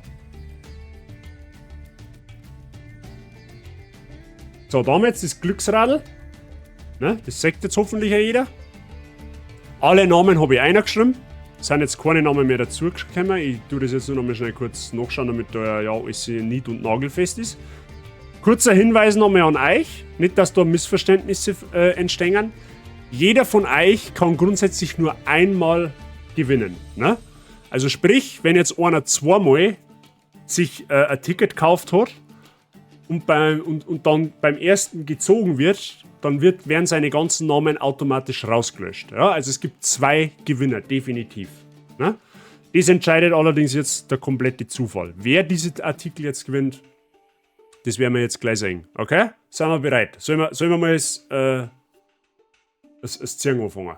So, da haben wir jetzt das Glücksradl. Ne? Das sagt jetzt hoffentlich ja jeder. Alle Namen habe ich eingeschrieben. Es sind jetzt keine Namen mehr dazugekommen. Ich tue das jetzt nur noch mal schnell kurz nachschauen, damit da ja alles nied- und nagelfest ist. Kurzer Hinweis nochmal an euch. Nicht, dass da Missverständnisse entstehen. Jeder von euch kann grundsätzlich nur einmal gewinnen. Ne? Also sprich, wenn jetzt einer zweimal sich ein Ticket gekauft hat und dann beim ersten gezogen wird, dann werden seine ganzen Namen automatisch rausgelöscht. Ja? Also es gibt 2 Gewinner, definitiv. Ne? Das entscheidet allerdings jetzt der komplette Zufall. Wer diese Artikel jetzt gewinnt, das werden wir jetzt gleich sehen. Okay? Sind wir bereit? Sollen wir mal das Ziehen anfangen?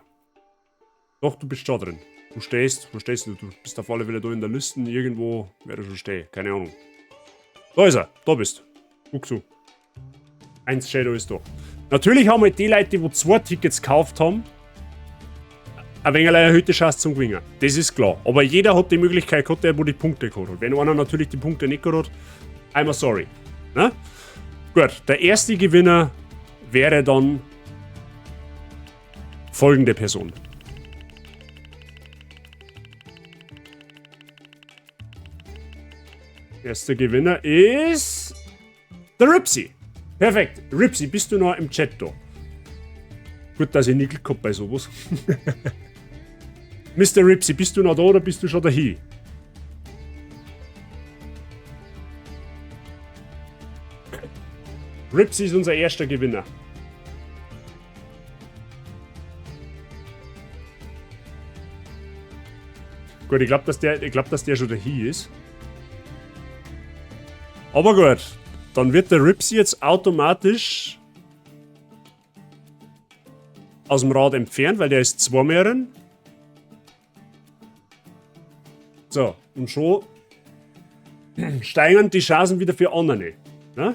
Doch, du bist schon drin. Du stehst, wo stehst du? Du bist auf alle Fälle da in der Liste. Irgendwo werde ich schon stehen. Keine Ahnung. Da ist er. Da bist du. Guck zu. 1 Shadow ist da. Natürlich haben halt die Leute, die 2 Tickets gekauft haben, ein wenig eine erhöhte Chance zum Gewinnen. Das ist klar. Aber jeder hat die Möglichkeit gehabt, der wo die Punkte gehabt hat. Wenn einer natürlich die Punkte nicht gehabt hat, I'm sorry. Ne? Gut, der erste Gewinner wäre dann folgende Person. Erster Gewinner ist der Ripsy. Perfekt. Ripsy, bist du noch im Chat da? Gut, dass ich nie Glück hab bei sowas. Mister Ripsy, bist du noch da oder bist du schon dahin? Ripsy ist unser erster Gewinner. Gut, ich glaub, dass der schon dahin ist. Aber gut, dann wird der Ripsy jetzt automatisch aus dem Rad entfernt, weil der ist zweimal drin. So, und schon steigern die Chancen wieder für andere. Ne?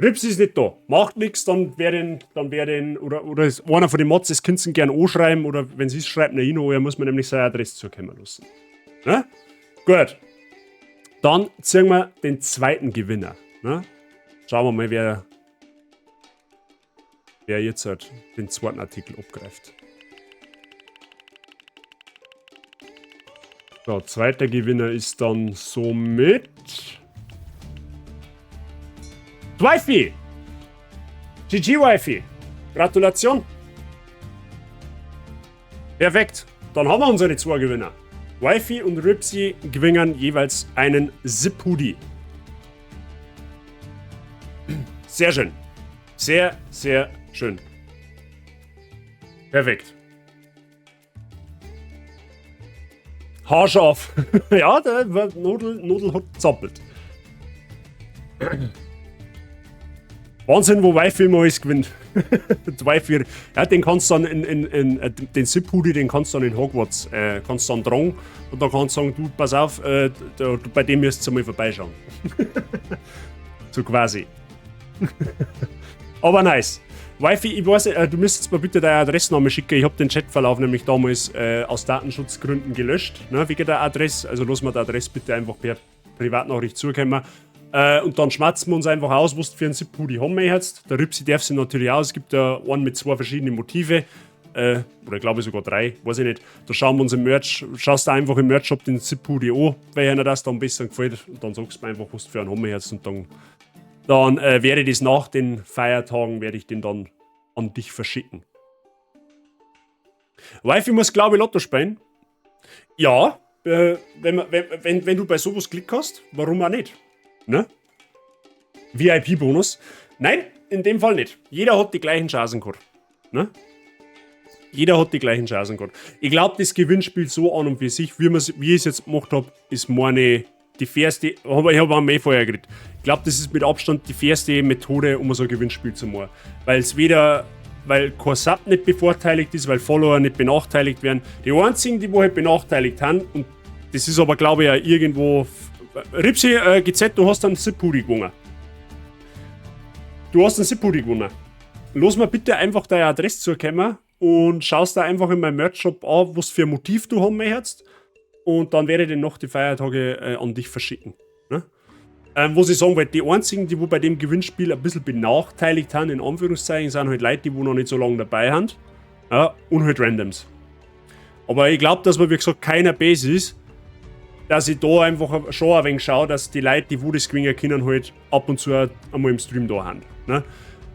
Ripsy ist nicht da. Macht nix, dann wär den, dann wär den, oder, oder ist einer von den Mods, das könnt ihr gern anschreiben, oder wenn sie es schreibt, na, er muss man nämlich seine Adresse zukommen lassen. Ne? Gut. Dann ziehen wir den zweiten Gewinner. Ne? Schauen wir mal, wer jetzt halt den zweiten Artikel abgreift. So, zweiter Gewinner ist dann somit Wifi! GG Wifi! Gratulation! Perfekt! Dann haben wir unsere zwei Gewinner. Wifi und Ripsy gewinnen jeweils einen Zip-Hoodie. Sehr schön. Sehr, sehr schön. Perfekt. Haarscharf. Ja, der Nodel hat zappelt. Wahnsinn, wo Wifi immer alles gewinnt. Wifi, ja, den kannst du dann in den Zip-Hoodie, den kannst du dann in Hogwarts, kannst du dann tragen und dann kannst du sagen, du, pass auf, da, bei dem müsst ihr mal vorbeischauen. So quasi. Aber nice. Wifi, ich weiß nicht, du müsstest mir bitte deine Adressname schicken. Ich hab den Chatverlauf nämlich damals aus Datenschutzgründen gelöscht, ne, wegen der Adresse. Also lass mir die Adresse bitte einfach per Privatnachricht zukommen. Und dann schmatzen wir uns einfach aus, was du für einen Zip-Hoodie haben wir jetzt. Der Ripsy darf sich natürlich auch. Es gibt ja einen mit 2 verschiedenen Motive. Oder glaube ich sogar 3, weiß ich nicht. Da schauen wir uns im Merch, schaust du einfach im Merch-Shop den Zip-Hoodie an, welcher das dann besser gefällt. Und dann sagst du mir einfach, was du für einen haben wir jetzt. Und dann werde ich das nach den Feiertagen, werde ich den dann an dich verschicken. Wifi muss, glaube ich, Lotto spielen. Ja, wenn du bei sowas Glück hast, warum auch nicht? Ne? VIP-Bonus? Nein, in dem Fall nicht. Jeder hat die gleichen Chancen gehabt. Ne? Jeder hat die gleichen Chancen gehabt. Ich glaub, das Gewinnspiel so an und für sich, wie ich's jetzt gemacht hab, ist meine die fairste, aber ich hab auch mehr vorher geredet. Ich glaub, das ist mit Abstand die fairste Methode, um so ein Gewinnspiel zu machen. Weil's weder, weil kein Sub nicht bevorteiligt ist, weil Follower nicht benachteiligt werden. Die einzigen, die wo halt benachteiligt haben, und das ist aber, glaub ich, auch irgendwo Ripsy, GZ, du hast einen Zip-Hoodie gewonnen. Du hast einen Zip-Hoodie gewonnen. Lass mir bitte einfach deine Adresse zukommen und schaust da einfach in meinem Merch-Shop an, was für ein Motiv du haben möchtest. Und dann werde ich den nach die Feiertage an dich verschicken. Ne? Was ich sagen wollte, die einzigen, die wo bei dem Gewinnspiel ein bisschen benachteiligt haben, in Anführungszeichen, sind halt Leute, die wo noch nicht so lange dabei sind. Ja, und halt Randoms. Aber ich glaube, dass man, wie gesagt, keiner böse ist, dass ich da einfach schon ein wenig schaue, dass die Leute, die wo das gewinnen können, halt ab und zu einmal im Stream da haben. Ne?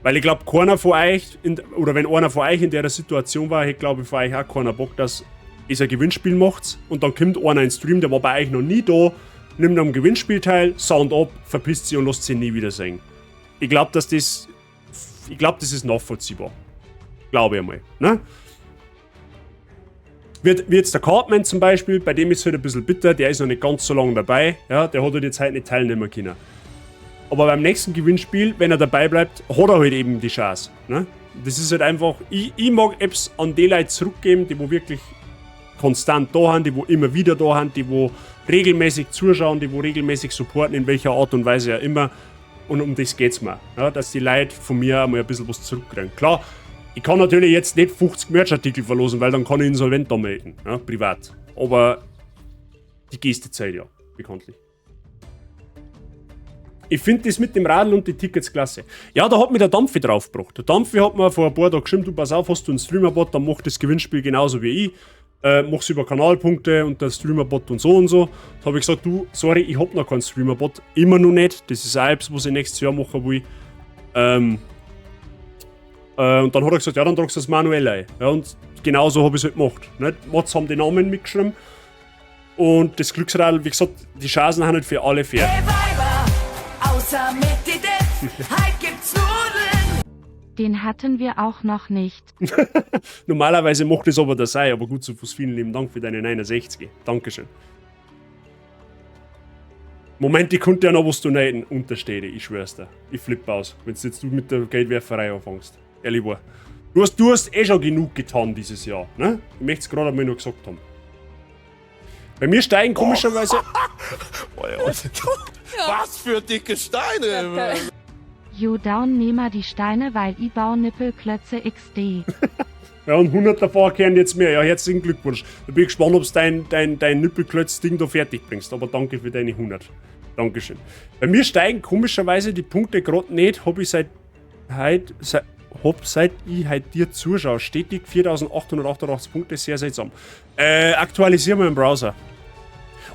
Weil ich glaube, keiner von euch, oder wenn einer von euch in der Situation war, hätte, glaube ich, von euch auch keiner Bock, dass ihr ein Gewinnspiel macht und dann kommt einer in den Stream, der war bei euch noch nie da, nimmt am Gewinnspiel teil, sound ab, verpisst sich und lässt sich nie wieder sehen. Ich glaube, dass das. Ich glaube, das ist nachvollziehbar. Glaube ich einmal. Ne? Wie jetzt der Cartman zum Beispiel, bei dem ist es halt ein bisschen bitter, der ist noch nicht ganz so lange dabei, ja, der hat halt jetzt halt nicht teilnehmen können. Aber beim nächsten Gewinnspiel, wenn er dabei bleibt, hat er halt eben die Chance. Ne? Das ist halt einfach, ich mag Apps an die Leute zurückgeben, die wo wirklich konstant da sind, die wo immer wieder da sind, die wo regelmäßig zuschauen, die wo regelmäßig supporten, in welcher Art und Weise ja immer. Und um das geht's mir, ja, dass die Leute von mir einmal ein bisschen was zurückkriegen. Klar, ich kann natürlich jetzt nicht 50 Merch-Artikel verlosen, weil dann kann ich insolvent anmelden, ja, privat. Aber die Geste zählt ja, bekanntlich. Ich finde das mit dem Radl und die Tickets klasse. Ja, da hat mich der Dampfi draufgebracht. Der Dampfi hat mir vor ein paar Tagen geschrieben, du pass auf, hast du einen Streamerbot, dann mach das Gewinnspiel genauso wie ich. Mach's über Kanalpunkte und der Streamerbot und so und so. Da habe ich gesagt, du, sorry, ich hab noch keinen Streamerbot. Immer noch nicht. Das ist auch etwas, was ich nächstes Jahr machen will. Und dann hat er gesagt, ja, dann tragst du das manuell ein. Ja, und genauso habe ich es halt gemacht. Nicht? Mods haben die Namen mitgeschrieben. Und das Glücksradl, wie gesagt, die Chancen sind halt für alle fair. Hey Weiber, außer mit die Depp, heut gibt's Nudeln. Den hatten wir auch noch nicht. Normalerweise macht das aber der Sei, aber gut, Sufus, vielen lieben Dank für deine 69. Dankeschön. Moment, ich konnte ja noch was donaten. Unterstehe, ich schwör's dir. Ich flippe aus, wenn jetzt du mit der Geldwerferei anfängst. Ehrlich wahr. Du hast eh schon genug getan dieses Jahr, ne? Ich möchte es gerade einmal nur gesagt haben. Bei mir steigen komischerweise. Was für dicke Steine! Jo down nehmer die Steine, weil i bau Nippelklötze XD. Ja, und 100 davor kehren jetzt mehr. Ja, herzlichen Glückwunsch. Da bin ich gespannt, ob du dein Nippelklötz-Ding da fertig bringst. Aber danke für deine 100. Dankeschön. Bei mir steigen komischerweise die Punkte gerade nicht. Hab ich seit heute, seit, hab seit ich heute dir zuschaue, stetig 4888 Punkte, sehr seltsam. Aktualisier mal im Browser.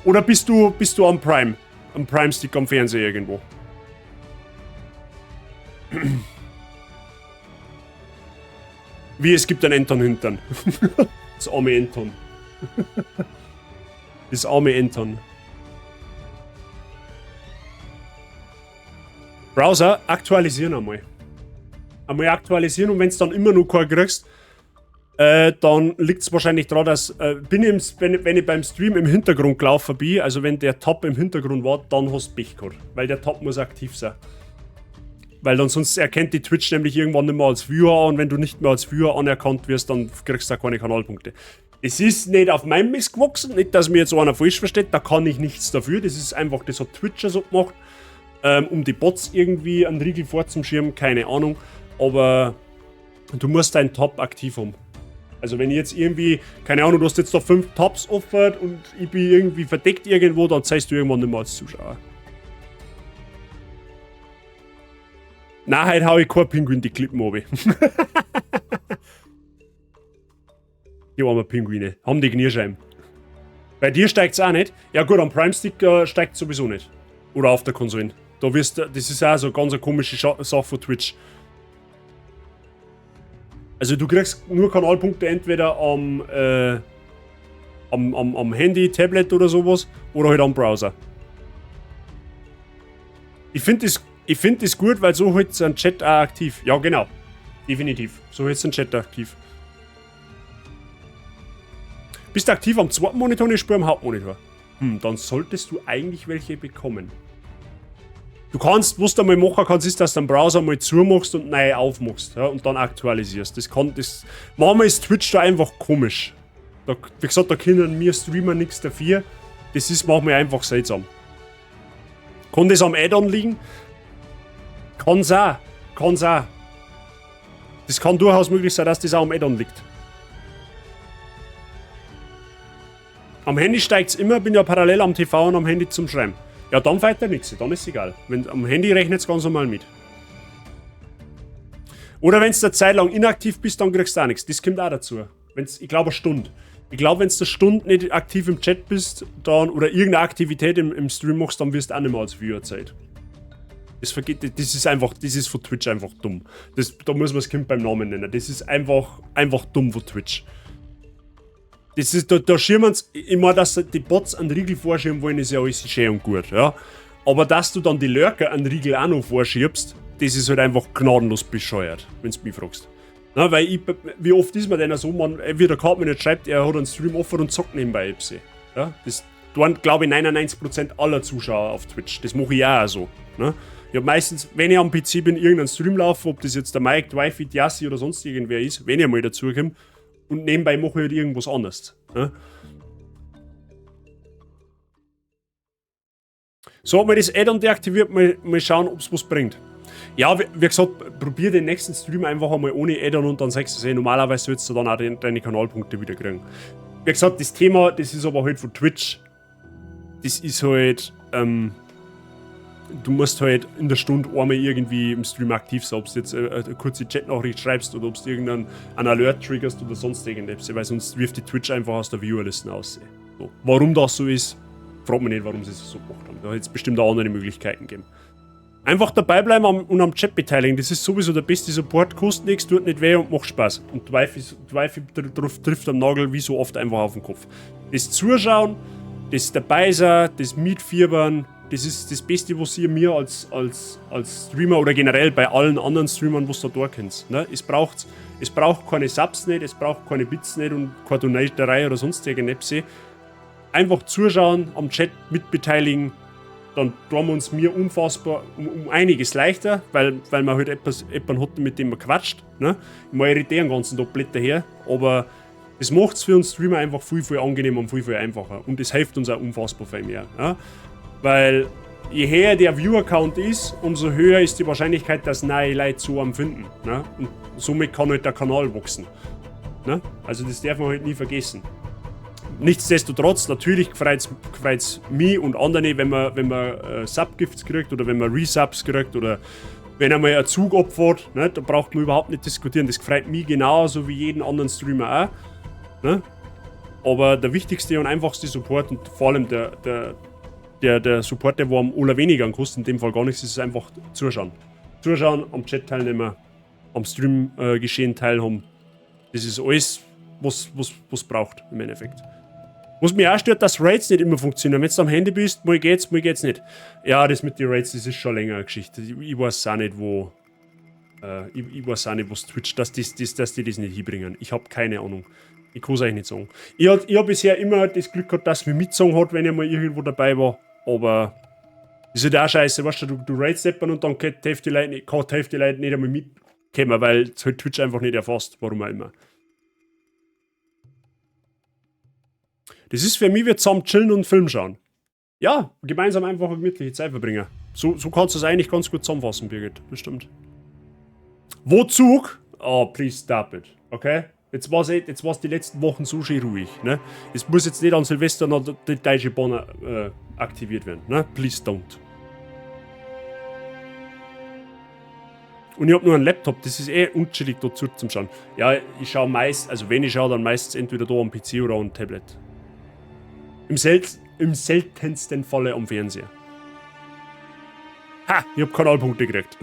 Oder bist du am Prime? Am Prime-Stick am Fernseher irgendwo? Wie, es gibt einen Enton Hintern. Das arme Enton. Das arme Enton. Browser aktualisieren einmal. Einmal aktualisieren und wenn es dann immer noch keinen kriegst, dann liegt es wahrscheinlich daran, dass wenn ich beim Stream im Hintergrund gelaufen bin, also wenn der Tab im Hintergrund war, dann hast du Pech gehabt, weil der Tab muss aktiv sein. Weil dann sonst erkennt die Twitch nämlich irgendwann nicht mehr als Viewer an und wenn du nicht mehr als Viewer anerkannt wirst, dann kriegst du auch keine Kanalpunkte. Es ist nicht auf meinem Mist gewachsen, nicht, dass mir jetzt einer falsch versteht, da kann ich nichts dafür, das ist einfach, das hat Twitch so gemacht, um die Bots irgendwie einen Riegel vorzuschirmen, keine Ahnung, aber du musst deinen Tab aktiv haben. Also wenn ich jetzt irgendwie, keine Ahnung, du hast jetzt da 5 Tabs offen und ich bin irgendwie verdeckt irgendwo, dann zeigst du irgendwann nicht mehr als Zuschauer. Nein, heute hau ich kein Pinguin die Klippen runter. Die armen Pinguine. Haben die Knierscheiben. Bei dir steigt's auch nicht. Ja gut, am Prime Stick steigt's sowieso nicht. Oder auf der Konsole. Da wirst du, das ist auch so ganz eine komische Sache von Twitch. Also du kriegst nur Kanalpunkte entweder am Handy, Tablet oder sowas oder halt am Browser. Ich finde das gut, weil so hält ein Chat auch aktiv. Ja, genau. Definitiv. So hält ein Chat aktiv. Bist du aktiv am zweiten Monitor und ich spüre am Hauptmonitor? Hm, dann solltest du eigentlich welche bekommen. Du kannst, was du einmal machen kannst, ist, dass du den Browser mal zumachst und neu aufmachst, ja, und dann aktualisierst. Das manchmal ist Twitch da einfach komisch. Da, wie gesagt, da können wir Streamer nichts dafür. Das ist manchmal einfach seltsam. Kann das am Add-on liegen? Kann's auch. Kann's auch. Das kann durchaus möglich sein, dass das auch am Add-on liegt. Am Handy steigt's immer, bin ja parallel am TV und am Handy zum Schreiben. Ja, dann fällt da nichts, dann ist egal. Wenn, am Handy rechnet's ganz normal mit. Oder wenn du eine Zeit lang inaktiv bist, dann kriegst du auch nichts. Das kommt auch dazu. Wenn's, ich glaube, eine Stunde. Ich glaube, wenn du eine Stunde nicht aktiv im Chat bist, dann, oder irgendeine Aktivität im Stream machst, dann wirst du auch nicht mehr als Viewer Zeit. Das vergeht, das ist einfach, das ist von Twitch einfach dumm. Das, da muss man das Kind beim Namen nennen. Das ist einfach dumm von Twitch. Das ist, da schirmen's, ich meine, dass die Bots einen Riegel vorschieben wollen, ist ja alles schön und gut, ja. Aber dass du dann die Lurker einen Riegel auch noch vorschiebst, das ist halt einfach gnadenlos bescheuert, wenn du mich fragst. Na, weil ich, wie oft ist man denn so, man, wie der Cartman jetzt schreibt, er hat einen Stream offen und zockt nebenbei Ipsi. Ja, das tun, glaube ich, 99% aller Zuschauer auf Twitch. Das mache ich auch so. Ne? Ich hab meistens, wenn ich am PC bin, irgendeinen Stream laufen, ob das jetzt der Mike, die Wifi, die Yassi oder sonst irgendwer ist, wenn ich mal dazukomme, und nebenbei mache ich halt irgendwas anderes. Ne? So, hat man das Add-on deaktiviert, mal schauen, ob's was bringt. Ja, wie gesagt, probier den nächsten Stream einfach einmal ohne Add-on und dann sagst du es eh, normalerweise sollst du dann auch deine Kanalpunkte wieder kriegen. Wie gesagt, das Thema, das ist aber halt von Twitch. Das ist halt, du musst halt in der Stunde einmal irgendwie im Stream aktiv sein, ob du jetzt eine kurze Chatnachricht schreibst oder ob du irgendeinen einen Alert triggerst oder sonst irgendetwas, weil sonst wirft die Twitch einfach aus der Viewerliste aus. So. Warum das so ist, fragt mich nicht, warum sie es so gemacht haben. Da hätte es bestimmt auch andere Möglichkeiten gegeben. Einfach dabei bleiben und am Chat beteiligen, das ist sowieso der beste Support, kostet nichts, tut nicht weh und macht Spaß. Und die Wifi trifft am Nagel wie so oft einfach auf den Kopf. Das Zuschauen, das Dabeisein, das Mitfiebern, das ist das Beste, was ihr mir als Streamer oder generell bei allen anderen Streamern, was da kennt. Ne? Es braucht keine Subs nicht, es braucht keine Bits nicht und keine Donaterei oder sonst irgendetwas. Einfach zuschauen, am Chat mitbeteiligen, dann tun wir uns mir unfassbar um einiges leichter, weil man halt jemanden hat, mit dem man quatscht. Ne? Ich meine, ich rede den ganzen Tag Blätter her, aber das macht's für uns Streamer einfach viel, viel angenehmer und viel, viel einfacher. Und es hilft uns auch unfassbar viel mehr. Ja? Weil je höher der Viewer-Count ist, umso höher ist die Wahrscheinlichkeit, dass neue Leute zu einem finden. Ne? Und somit kann halt der Kanal wachsen. Ne? Also das darf man halt nie vergessen. Nichtsdestotrotz, natürlich freut's mich und andere, wenn man Subgifts kriegt oder wenn man Resubs kriegt oder wenn einmal ein Zug abfährt, ne, da braucht man überhaupt nicht diskutieren. Das freut mich genauso wie jeden anderen Streamer auch. Ne? Aber der wichtigste und einfachste Support und vor allem der Support, der wo am allerwenigsten kostet, in dem Fall gar nichts, ist einfach zuschauen. Zuschauen, am Chat teilnehmen, am Stream-Geschehen teilhaben. Das ist alles, was braucht im Endeffekt. Was mich auch stört, dass Raids nicht immer funktionieren. Wenn du am Handy bist, mal geht's nicht. Ja, das mit den Raids, das ist schon länger eine Geschichte. Ich weiß auch nicht, wo. Ich weiß auch nicht, was Twitch, dass die das nicht hinbringen. Ich habe keine Ahnung. Ich kann es eigentlich nicht sagen. Ich hab bisher immer das Glück gehabt, dass mich mitgezogen hat, wenn ich mal irgendwo dabei war. Aber das ist halt auch scheiße, weißt du, du raidst jemanden und dann kann die Hälfte der Leute nicht einmal mitkommen, weil es halt Twitch einfach nicht erfasst, warum auch immer. Das ist für mich wie zusammen chillen und Film schauen. Ja, gemeinsam einfach eine gemütliche Zeit verbringen. So kannst du es eigentlich ganz gut zusammenfassen, Birgit. Bestimmt. Wo Zug? Oh, please stop it. Okay? Jetzt war's die letzten Wochen so schön ruhig. Ne? Es muss jetzt nicht an Silvester noch die Deutsche Bahn aktiviert werden. Ne? Please don't. Und ich hab nur einen Laptop, das ist eh unchillig dazu zum Schauen. Ja, ich schau meist, also wenn ich schaue, dann meistens entweder da am PC oder am Tablet. Im seltensten Falle am Fernseher. Ha! Ich hab Kanalpunkte gekriegt.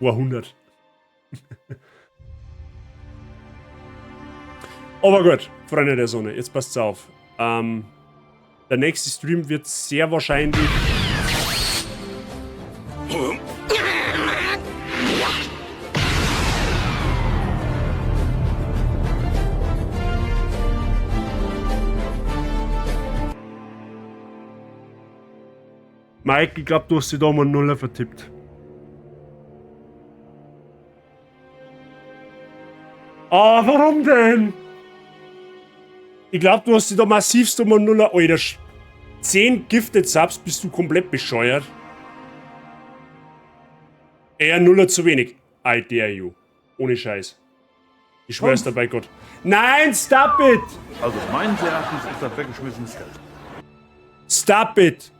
100. Aber gut, Freunde der Sonne, jetzt passt's auf. Der nächste Stream wird sehr wahrscheinlich... Mike, ich glaube, du hast dich da mal einen Nuller vertippt. Ah, warum denn? Ich glaube, du hast dich da massivst um einen Nuller... Alter, 10 Gifted Subs, bist du komplett bescheuert. Eher Nuller zu wenig. I dare you. Ohne Scheiß. Ich schwör's dir bei Gott. Nein, stop it! Also meines Erachtens ist das weggeschmissenes Geld. Stop it!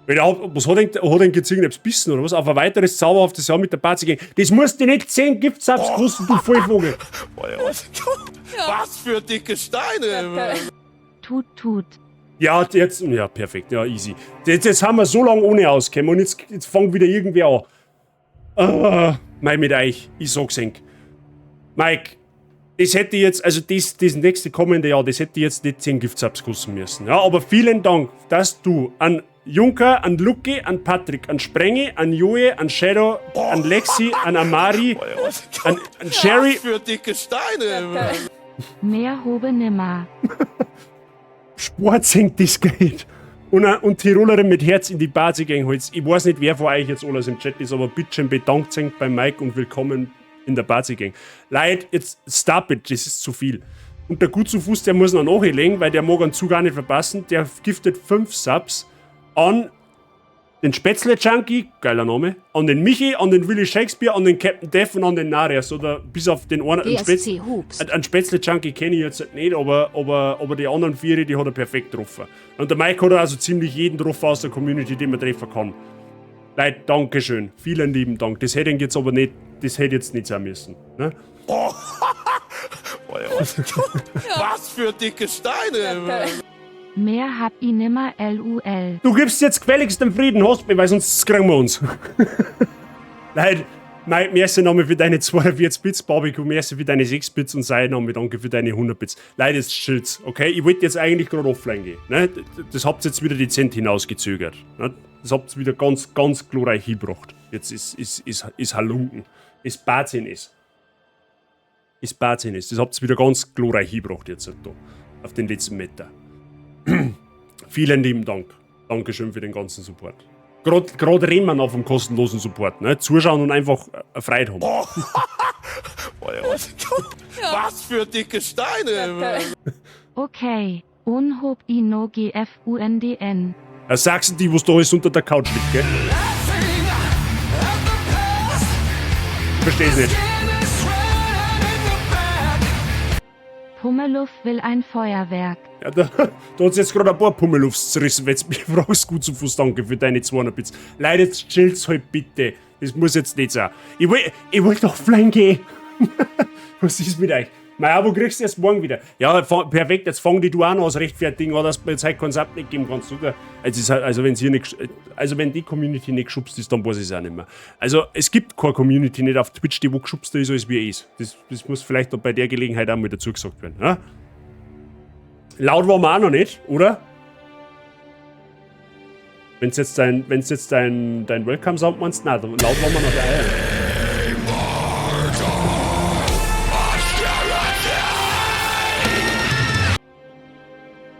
Was hat denn jetzt irgendetwas bissen oder was? Auf ein weiteres zauberhaftes Jahr mit der Party gehen. Das musst du nicht 10 Gift-Subs kosten, du Vollvogel. Was für dicke Steine! Tut, tut. Ja, jetzt, ja, perfekt, ja, easy. Jetzt haben wir so lange ohne ausgekommen und jetzt fängt wieder irgendwer an. Ah, mei mit euch, ich sag's enk. Mike, das hätte jetzt, also das nächste kommende Jahr, das hätte jetzt nicht 10 Gift-Subs kosten müssen. Ja, aber vielen Dank, dass du an Junker, an Lucky, an Patrick, an Sprenge, an Joe, an Shadow, an Lexi, an Amari, an Sherry. Was für dicke Steine! Mehr Hobe nimmer. Sport sinkt das Geld. Und Tirolerin mit Herz in die Basis gehen holst. Ich weiß nicht, wer von euch jetzt alles im Chat ist, aber bitteschön bedankt sich beim Mike und willkommen in der Basis Gang. Leute, jetzt stop it, das ist zu viel. Und der Gut zu Fuß, der muss noch nachlegen, weil der mag einen Zug auch nicht verpassen. Der giftet 5 Subs an den Spätzle-Junkie, geiler Name, an den Michi, an den Willy Shakespeare, an den Captain Death und an den Narius. Oder bis auf den einen. DSC Hubst. Einen Spätzle-Junkie kenne ich jetzt halt nicht, aber die anderen vier, die hat er perfekt getroffen. Und der Mike hat also ziemlich jeden getroffen aus der Community, den man treffen kann. Leute, Dankeschön. Vielen lieben Dank. Das hätte ich jetzt aber nicht, das hätte jetzt nicht sein müssen. Ne? Oh. Was für dicke Steine! Mehr hab i nimmer LUL. Du gibst jetzt gefälligst den Frieden, hast mich, weil sonst kriegen wir uns. Leute, mein merci nochmal für deine 42 Bits, Barbecue, merci für deine 6 Bits und sei nochmal danke für deine 100 Bits. Leute, jetzt chillt's, okay? Ich wollte jetzt eigentlich gerade offline gehen. Ne? Das habt ihr jetzt wieder dezent hinausgezögert. Ne? Das habt ihr wieder ganz, ganz glorreich hingebracht. Jetzt ist Halunken. Ist Bazin ist. Ist Bazin ist. Das habt ihr wieder ganz glorreich hingebracht jetzt halt da. Auf den letzten Meter. Vielen lieben Dank. Dankeschön für den ganzen Support. Gerade reden wir noch vom kostenlosen Support. Ne? Zuschauen und einfach Freude haben. Oh. Was für dicke Steine! Okay. Unhob i no GFUNDN. Sachsen die, was da alles unter der Couch liegt, gell? Versteh's nicht. Pummeluff will ein Feuerwerk. Ja, da hat's jetzt gerade ein paar Pummeluffs zerrissen, wenn's mich fragst, gut zu Fuß, danke für deine 200 Bits. Leute, jetzt chillt's halt bitte. Das muss jetzt nicht sein. Ich will doch offline gehen. Was ist mit euch? Mein Abo kriegst du erst morgen wieder. Ja, perfekt, jetzt fang die du auch noch als rechtfertigen an, dass du mir jetzt heute keinen Sub nicht geben kannst, oder? Also, also, wenn's hier nicht, also wenn die Community nicht geschubst ist, dann weiß ich es auch nicht mehr. Also es gibt keine Community nicht auf Twitch, die wo geschubster ist, als wir es. Das muss vielleicht auch bei der Gelegenheit auch mal dazu gesagt werden. Ja? Laut waren wir auch noch nicht, oder? Wenn's jetzt dein Welcome-Sound meinst, nein, laut waren wir noch nicht.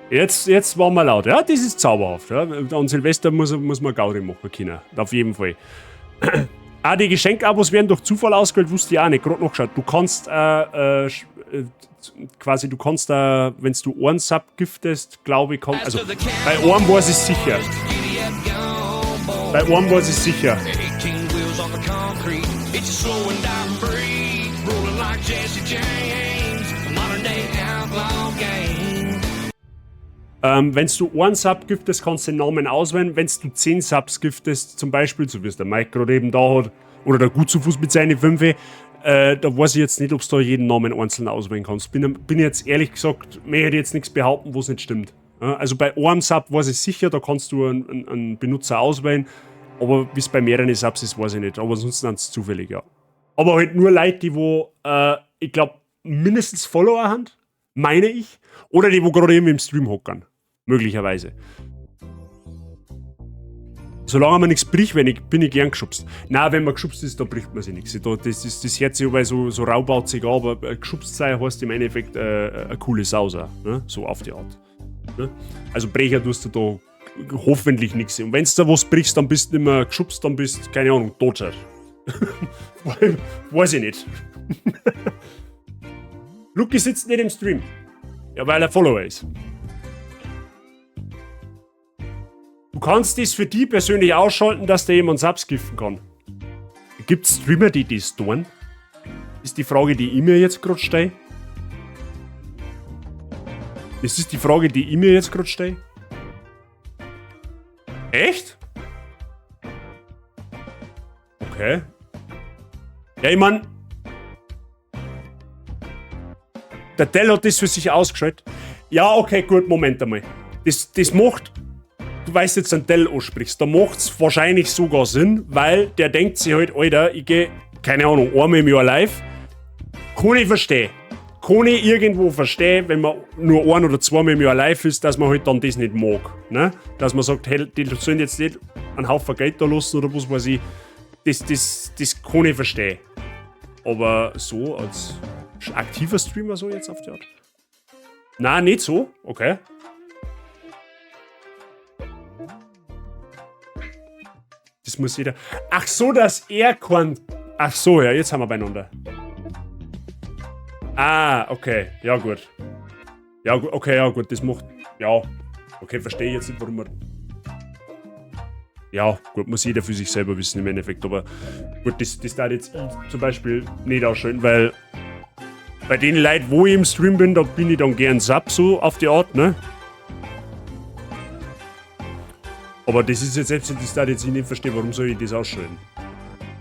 Jetzt waren wir laut. Ja, das ist zauberhaft. Ja. An Silvester muss man Gaudi machen können. Auf jeden Fall. Ah, die Geschenkabos werden durch Zufall ausgewählt, wusste ich auch nicht. Gerade noch geschaut. Du kannst quasi, du kannst da, wenn du einen Sub giftest, glaube ich, also bei einem weiß ich sicher. Bei einem weiß ich sicher. Wenn du einen Sub giftest, kannst du den Namen auswählen. Wenn du 10 Subs giftest, zum Beispiel, so wie es der Mike gerade eben da hat, oder der Gut zu Fuß mit seinen 5, da weiß ich jetzt nicht, ob du da jeden Namen einzeln auswählen kannst. Bin jetzt ehrlich gesagt, möchte ich jetzt nichts behaupten, wo es nicht stimmt. Ja, also bei einem Sub weiß ich sicher, da kannst du einen Benutzer auswählen, aber wie es bei mehreren Subs ist, weiß ich nicht. Aber ansonsten sind es zufällig, ja. Aber halt nur Leute, die wo, ich glaube, mindestens Follower haben, meine ich, oder die, wo gerade eben im Stream hockern. Möglicherweise. Solange man nichts bricht, bin ich gern geschubst. Nein, wenn man geschubst ist, da bricht man sich nichts. Das hört sich aber so raubauzig an, aber geschubst sein heißt im Endeffekt eine coole Sauser. Ne? So auf die Art. Ne? Also Brecher tust du da hoffentlich nichts. Und wenn du da was brichst, dann bist du nicht mehr geschubst, dann bist du, keine Ahnung, tot. Weiß ich nicht. Luki sitzt nicht im Stream. Ja, weil er Follower ist. Du kannst das für die persönlich ausschalten, dass da jemand Subs giften kann. Gibt's Streamer, die das tun? Ist die Frage, die ich mir jetzt gerade stelle. Das ist die Frage, die ich mir jetzt gerade stelle. Echt? Okay. Ja, ich mein. Der Dell hat das für sich ausgeschaltet. Ja, okay, gut, Moment einmal. Das macht. Du weißt jetzt einen Dell ansprichst, da macht's wahrscheinlich sogar Sinn, weil der denkt sich halt, Alter, ich geh, keine Ahnung, einmal im Jahr live. Kann ich verstehen. Kann ich irgendwo verstehen, wenn man nur ein oder zweimal im Jahr live ist, dass man halt dann das nicht mag. Ne? Dass man sagt, hey, die sollen jetzt nicht einen Haufen Geld da lassen oder was weiß ich. Das kann ich verstehen. Aber so als aktiver Streamer so jetzt auf die Art? Na, nicht so. Okay. Das muss jeder. Ach so, dass er kein. Ach so, ja, jetzt haben wir beieinander. Ah, okay. Ja, gut. Ja, okay, ja, gut. Das macht. Ja. Okay, verstehe ich jetzt nicht, warum man. Ja, gut, muss jeder für sich selber wissen im Endeffekt. Aber gut, das darf jetzt ich zum Beispiel nicht ausschalten, weil bei den Leuten, wo ich im Stream bin, da bin ich dann gern Sub so auf die Art, ne? Aber das ist jetzt selbst, das darf ich jetzt nicht verstehen, warum soll ich das ausschalten?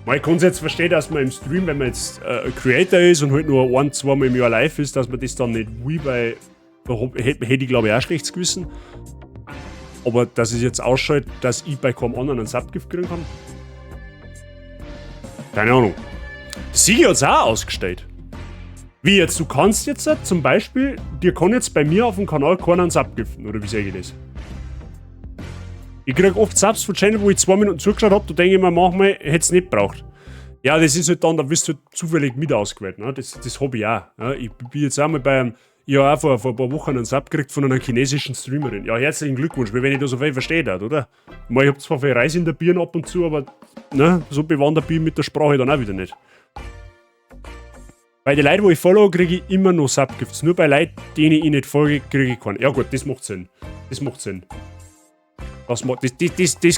Man kann es jetzt verstehen, dass man im Stream, wenn man jetzt Creator ist und halt nur ein, zweimal im Jahr live ist, dass man das dann nicht will, weil da hätte ich glaube ich auch schlechtes Gewissen. Aber dass ich jetzt ausschalte, dass ich bei keinem anderen einen Subgift kriegen kann? Keine Ahnung. Sigi hat's auch ausgestellt. Wie jetzt, du kannst jetzt zum Beispiel, dir kann jetzt bei mir auf dem Kanal keiner einen Sub giften, oder wie sehe ich das? Ich krieg oft Subs von Channel, wo ich 2 Minuten zugeschaut hab, da denke ich mir manchmal, hätt's nicht braucht. Ja, das ist halt dann, da wirst du halt zufällig mit ausgewählt, ne? Das hab ich auch. Ja? Ich bin jetzt auch mal bei einem, ich hab auch vor ein paar Wochen einen Sub gekriegt von einer chinesischen Streamerin. Ja, herzlichen Glückwunsch, weil wenn ich da so viel verstehe, oder? Ich mein, ich hab zwar viel Reis in der Birne ab und zu, aber ne, so bewandert bin ich mit der Sprache dann auch wieder nicht. Bei den Leuten, wo ich follow, kriege ich immer noch Subgifts. Nur bei Leuten, denen ich nicht folge, kriege ich keinen. Ja gut, das macht Sinn. Das macht Sinn. Das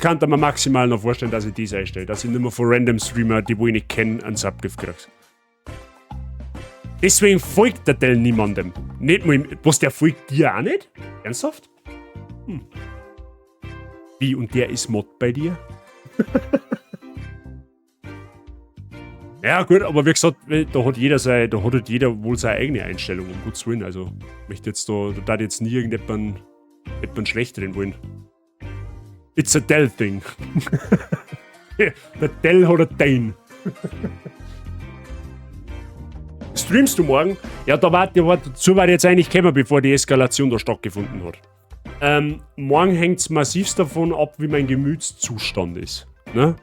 kann man mir maximal noch vorstellen, dass ich das einstelle. Dass ich nicht mehr von random Streamer, die wo ich nicht kenne, einen Subgift kriege. Deswegen folgt der Dell niemandem. Nicht mal im, was, der folgt dir auch nicht? Ernsthaft? Wie, und der ist Mod bei dir? Ja gut, aber wie gesagt, da hat jeder sein, da hat halt jeder wohl seine eigene Einstellung, um Gottes Willen. Also, ich möchte jetzt da jetzt nie irgendjemand schlecht reden wollen. It's a Dell thing. Der Dell hat ein Dane. Streamst du morgen? Ja, dazu war ich jetzt eigentlich gekommen, bevor die Eskalation da stattgefunden hat. Morgen hängt's massivst davon ab, wie mein Gemütszustand ist. Ne?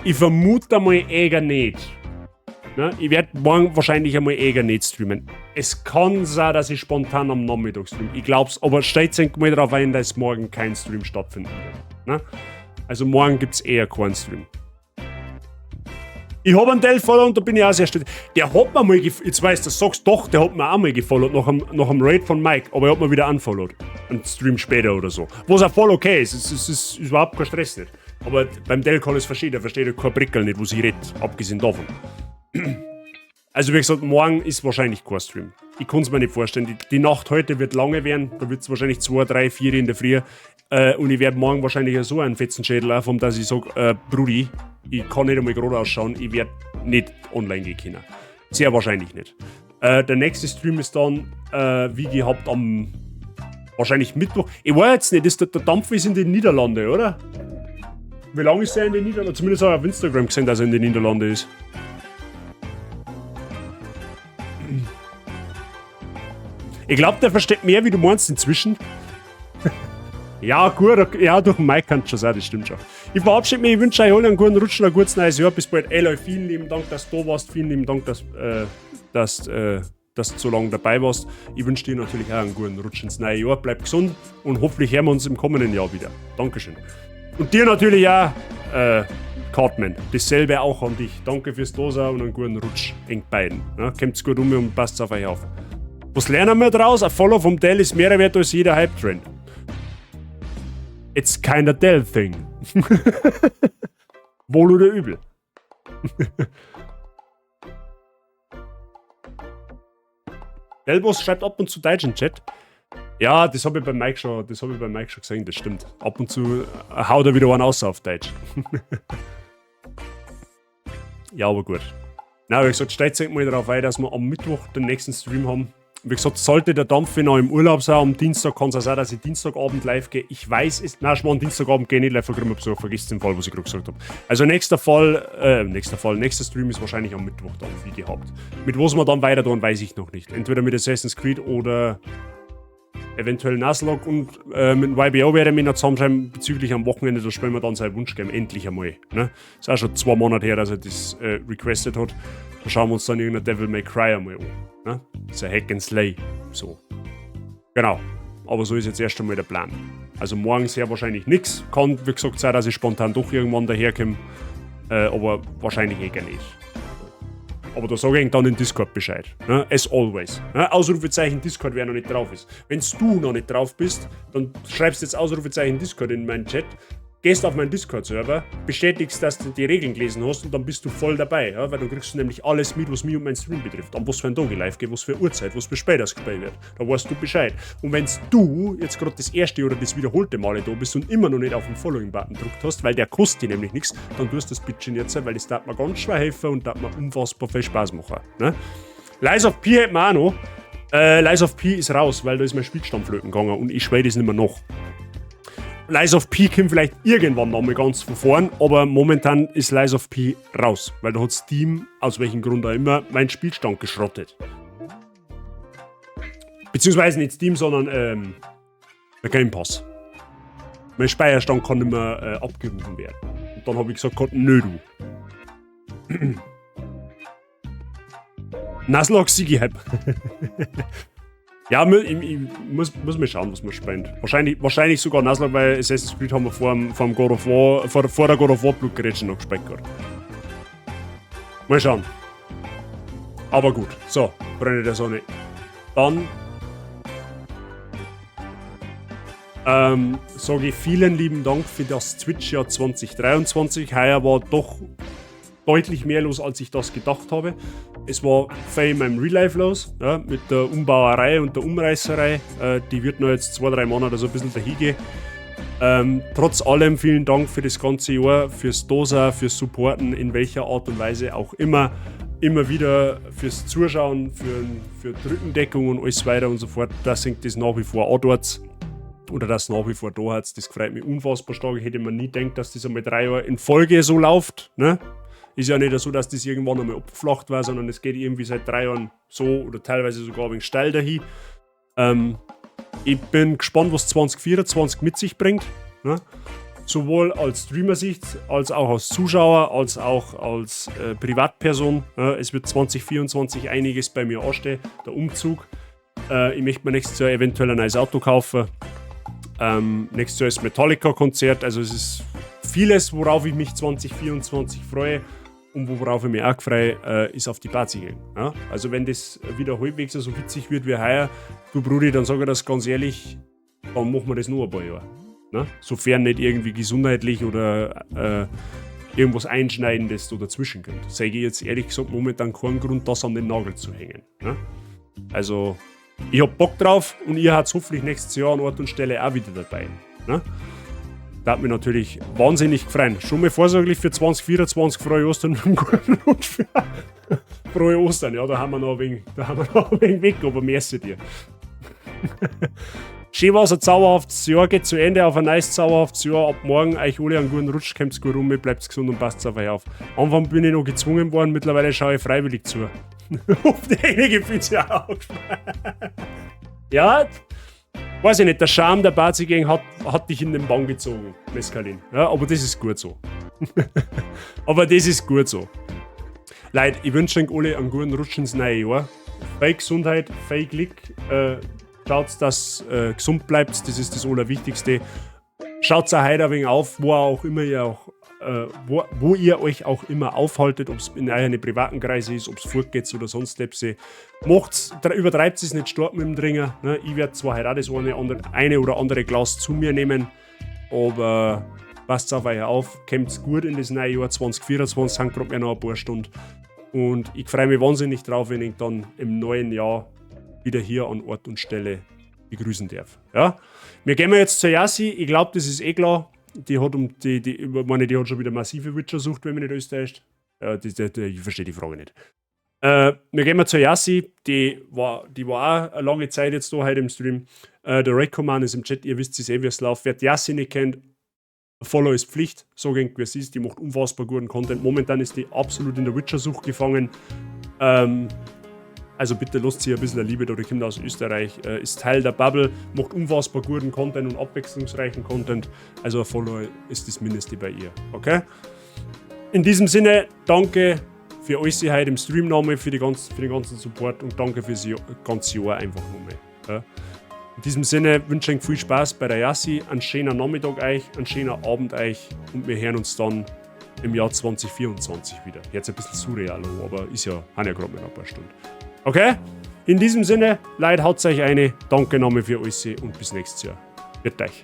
Ich vermute einmal eher nicht. Ne? Ich werd morgen wahrscheinlich einmal eher nicht streamen. Es kann sein, dass ich spontan am Nachmittag streame. Ich glaub's, aber stellt euch mal darauf ein, dass morgen kein Stream stattfinden wird. Ne? Also morgen gibt's eher keinen Stream. Ich hab einen Dell follow und da bin ich auch sehr stolz. Der hat mir mal jetzt weißt du, sagst doch, der hat mir auch mal gefollowt nach einem Raid von Mike, aber er hat mir wieder unfollowed. Einen Stream später oder so. Was auch voll okay ist, es ist überhaupt kein Stress nicht. Aber beim Dell kann ich es verstehen, der versteht ja kein Prickel nicht, wo sie redet, abgesehen davon. Also wie gesagt, morgen ist wahrscheinlich kein Stream. Ich kann's mir nicht vorstellen. Die Nacht heute wird lange werden, da wird's wahrscheinlich 2, 3, 4 in der Früh. Und ich werd morgen wahrscheinlich so einen Fetzenschädel aufhaben, dass ich sag, Brudi, ich kann nicht einmal gerade ausschauen, ich werd nicht online gehen können. Sehr wahrscheinlich nicht. Der nächste Stream ist dann, wie gehabt, am wahrscheinlich Mittwoch. Ich weiß jetzt nicht, der Dampf ist in den Niederlanden, oder? Wie lange ist der in den Niederlanden? Zumindest habe ich auf Instagram gesehen, dass er in den Niederlanden ist. Ich glaub, der versteht mehr, wie du meinst inzwischen. Ja, gut, okay, ja, durch den Mike kannst du schon sein, das stimmt schon. Ich verabschiede mich, ich wünsche euch allen einen guten Rutsch und ein gutes neues Jahr. Bis bald. Eloy, vielen lieben Dank, dass du da warst. Vielen lieben Dank, dass du so lange dabei warst. Ich wünsche dir natürlich auch einen guten Rutsch ins neue Jahr. Bleib gesund und hoffentlich hören wir uns im kommenden Jahr wieder. Dankeschön. Und dir natürlich auch, Cartman, dasselbe auch an dich. Danke fürs Dasein und einen guten Rutsch eng beiden. Ja, kommt's gut um und passt auf euch auf. Was lernen wir draus? Ein Follow vom Dell ist mehr wert als jeder Hype-Trend. It's kinda Dell thing. Wohl oder übel. Delbos schreibt ab und zu Deutsch in den Chat. Ja, das habe ich beim Mike schon, das habe ich beim Mike schon gesehen, das stimmt. Ab und zu haut er wieder einen aus auf Deutsch. Ja, aber gut. Na, wie gesagt, stellt sich mal darauf ein, dass wir am Mittwoch den nächsten Stream haben. Wie gesagt, sollte der Dampf noch im Urlaub sein, am Dienstag kann es auch sein, dass ich Dienstagabend live gehe. Ich weiß es. Nein, Schmarrn, Dienstagabend gehe ich nicht live, verkriegen wir Besuch. Vergiss den Fall, was ich gerade gesagt habe. Also nächster Stream ist wahrscheinlich am Mittwoch dann, wie gehabt. Mit was wir dann weiter tun, weiß ich noch nicht. Entweder mit Assassin's Creed oder eventuell Nuzlocke und mit dem YBO werde ich mich noch zusammenschreiben bezüglich am Wochenende, da spielen wir dann sein Wunschgame endlich einmal. Ne? Ist auch schon 2 Monate her, dass er das requested hat. Da schauen wir uns dann irgendein Devil May Cry einmal an. Ne? Das ist ein Hack and Slay. So. Genau. Aber so ist jetzt erst einmal der Plan. Also morgen sehr wahrscheinlich nichts. Kann, wie gesagt, sein, dass ich spontan doch irgendwann daherkomme. Aber wahrscheinlich eh gar nicht. Aber da sage ich dann in Discord Bescheid. Ne? As always. Ne? Ausrufezeichen Discord, wer noch nicht drauf ist. Wenn du noch nicht drauf bist, dann schreibst jetzt Ausrufezeichen Discord in meinen Chat, gehst auf meinen Discord-Server, bestätigst, dass du die Regeln gelesen hast und dann bist du voll dabei. Ja? Weil du kriegst nämlich alles mit, was mich und meinen Stream betrifft. An was für ein Tag ich live gehe, was für Uhrzeit, was für später gespielt wird. Da weißt du Bescheid. Und wenn du jetzt gerade das erste oder das wiederholte Male da bist und immer noch nicht auf den Following-Button gedrückt hast, weil der kostet dir nämlich nichts, dann tust du das bitte jetzt, weil das darf mir ganz schwer helfen und darf mir unfassbar viel Spaß machen. Ne? Lies of P hätten wir auch noch. Lies of P ist raus, weil da ist mein Spielstand flöten gegangen und ich spiele das nicht mehr noch. Lies of P kommt vielleicht irgendwann noch mal ganz von vorn, aber momentan ist Lies of P raus, weil da hat Steam, aus welchem Grund auch immer, meinen Spielstand geschrottet. Beziehungsweise nicht Steam, sondern der Game Pass. Mein Speicherstand kann nicht mehr abgerufen werden. Und dann habe ich gesagt, nö du. Nuzlocke Sigi Hype. Ja, ich muss mal schauen, was wir spielen. Wahrscheinlich sogar Nuzlocke, weil Assassin's Creed haben wir vor dem God of War, vor der God of War Blutgrätsche noch gespielt gerade. Mal schauen. Aber gut, so, Freunde der Sonne. Dann sage ich vielen lieben Dank für das Twitch-Jahr 2023. Heuer war doch deutlich mehr los, als ich das gedacht habe. Es war viel in meinem Real Life los, ja, mit der Umbauerei und der Umreißerei. Die wird noch jetzt 2, 3 Monate so ein bisschen dahingehen. Trotz allem vielen Dank für das ganze Jahr, fürs Dosa, fürs Supporten, in welcher Art und Weise auch immer. Immer wieder fürs Zuschauen, für die Rückendeckung und alles weiter und so fort. Das sind das nach wie vor auch dort. Oder das nach wie vor da hat. Das freut mich unfassbar stark. Ich hätte mir nie gedacht, dass das einmal 3 Jahre in Folge so läuft. Ne? Ist ja nicht so, dass das irgendwann einmal abgeflacht war, sondern es geht irgendwie seit 3 Jahren so oder teilweise sogar ein wenig steil dahin. Ich bin gespannt, was 2024 mit sich bringt. Ne? Sowohl als Streamer-Sicht, als auch als Zuschauer, als auch als Privatperson. Ja, es wird 2024 einiges bei mir anstehen. Der Umzug. Ich möchte mir nächstes Jahr eventuell ein neues Auto kaufen. Nächstes Jahr ist Metallica-Konzert. Also es ist vieles, worauf ich mich 2024 freue und worauf ich mich auch freue, ist auf die Party gehen. Ja? Also wenn das wieder halbwegs so witzig wird wie heuer, du Brudi, dann sage ich das ganz ehrlich, dann machen wir das nur ein paar Jahre. Ne? Sofern nicht irgendwie gesundheitlich oder irgendwas Einschneidendes da dazwischen kommt. Sage ich jetzt ehrlich gesagt momentan keinen Grund, das an den Nagel zu hängen. Ne? Also, ich hab Bock drauf und ihr habt hoffentlich nächstes Jahr an Ort und Stelle auch wieder dabei. Ne? Da hat mich natürlich wahnsinnig gefreut. Schon mal vorsorglich für 2024 frohe Ostern und einen guten Rutsch für frohe Ostern. Ja, da haben wir noch ein wenig, da haben wir noch ein wenig weg, aber merci dir. Schön war's, ein zauberhaftes Jahr geht zu Ende auf ein nice zauberhaftes Jahr. Ab morgen euch alle einen guten Rutsch, kommt's gut rum, bleibt gesund und passt auf euch auf. Anfang bin ich noch gezwungen worden, mittlerweile schaue ich freiwillig zu. Auf die einige ja auch. Ja, weiß ich nicht, der Charme der Party Gang hat dich in den Bann gezogen, Mescalin. Ja, aber das ist gut so. Aber das ist gut so. Leute, ich wünsche euch alle einen guten Rutsch ins neue Jahr. Viel Gesundheit, viel Glück. Schaut, dass gesund bleibt, das ist das Allerwichtigste. Schaut auch heute ein wenig auf, wo ihr euch auch immer aufhaltet, ob es in euren privaten Kreise ist, ob es fortgeht oder sonst etwas. Macht's, übertreibt es nicht stark mit dem Trinken. Ne? Ich werde zwar heute auch das eine oder andere Glas zu mir nehmen, aber passt auf euch auf, kommt gut in das neue Jahr 2024, sind gerade mehr noch ein paar Stunden. Und ich freue mich wahnsinnig drauf, wenn ich dann im neuen Jahr wieder hier an Ort und Stelle begrüßen darf. Ja? Wir gehen jetzt zur Yassi. Ich glaube, das ist eh klar. Die hat um die, die, ich meine, die hat schon wieder massive Witcher-Sucht, wenn mich nicht alles täuscht. Ja, ich verstehe die Frage nicht. Wir gehen mal zur Yassi, die war auch eine lange Zeit jetzt da heute im Stream. Der Recommand ist im Chat, ihr wisst es eh, wie es läuft. Wer die Yassi nicht kennt, Follow ist Pflicht, so wie es ist. Die macht unfassbar guten Content. Momentan ist die absolut in der Witcher-Sucht gefangen. Also bitte lasst sie ein bisschen Liebe da, die kommt aus Österreich, ist Teil der Bubble, macht unfassbar guten Content und abwechslungsreichen Content. Also ein Follow ist das Mindeste bei ihr. Okay? In diesem Sinne, danke für euch heute im Stream nochmal, für den ganzen Support und danke fürs ganze Jahr einfach nochmal. Ja. In diesem Sinne wünsche ich euch viel Spaß bei der Yassi, einen schönen Nachmittag euch, einen schönen Abend euch und wir hören uns dann im Jahr 2024 wieder. Jetzt ein bisschen surreal, aber ist ja, haben ja gerade mal ein paar Stunden. Okay? In diesem Sinne, Leute, haut euch eine. Danke nochmal für alles und bis nächstes Jahr. Wird euch.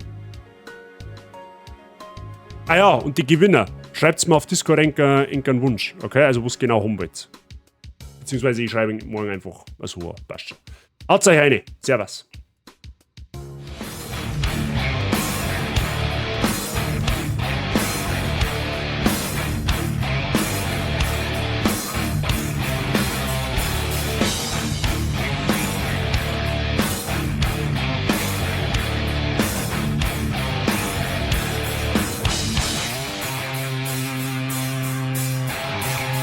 Ah ja, und die Gewinner. Schreibt's mir auf Discord einen Wunsch, okay? Also, was genau haben wollt. Beziehungsweise ich schreibe morgen einfach so, passt schon. Haut euch eine. Servus.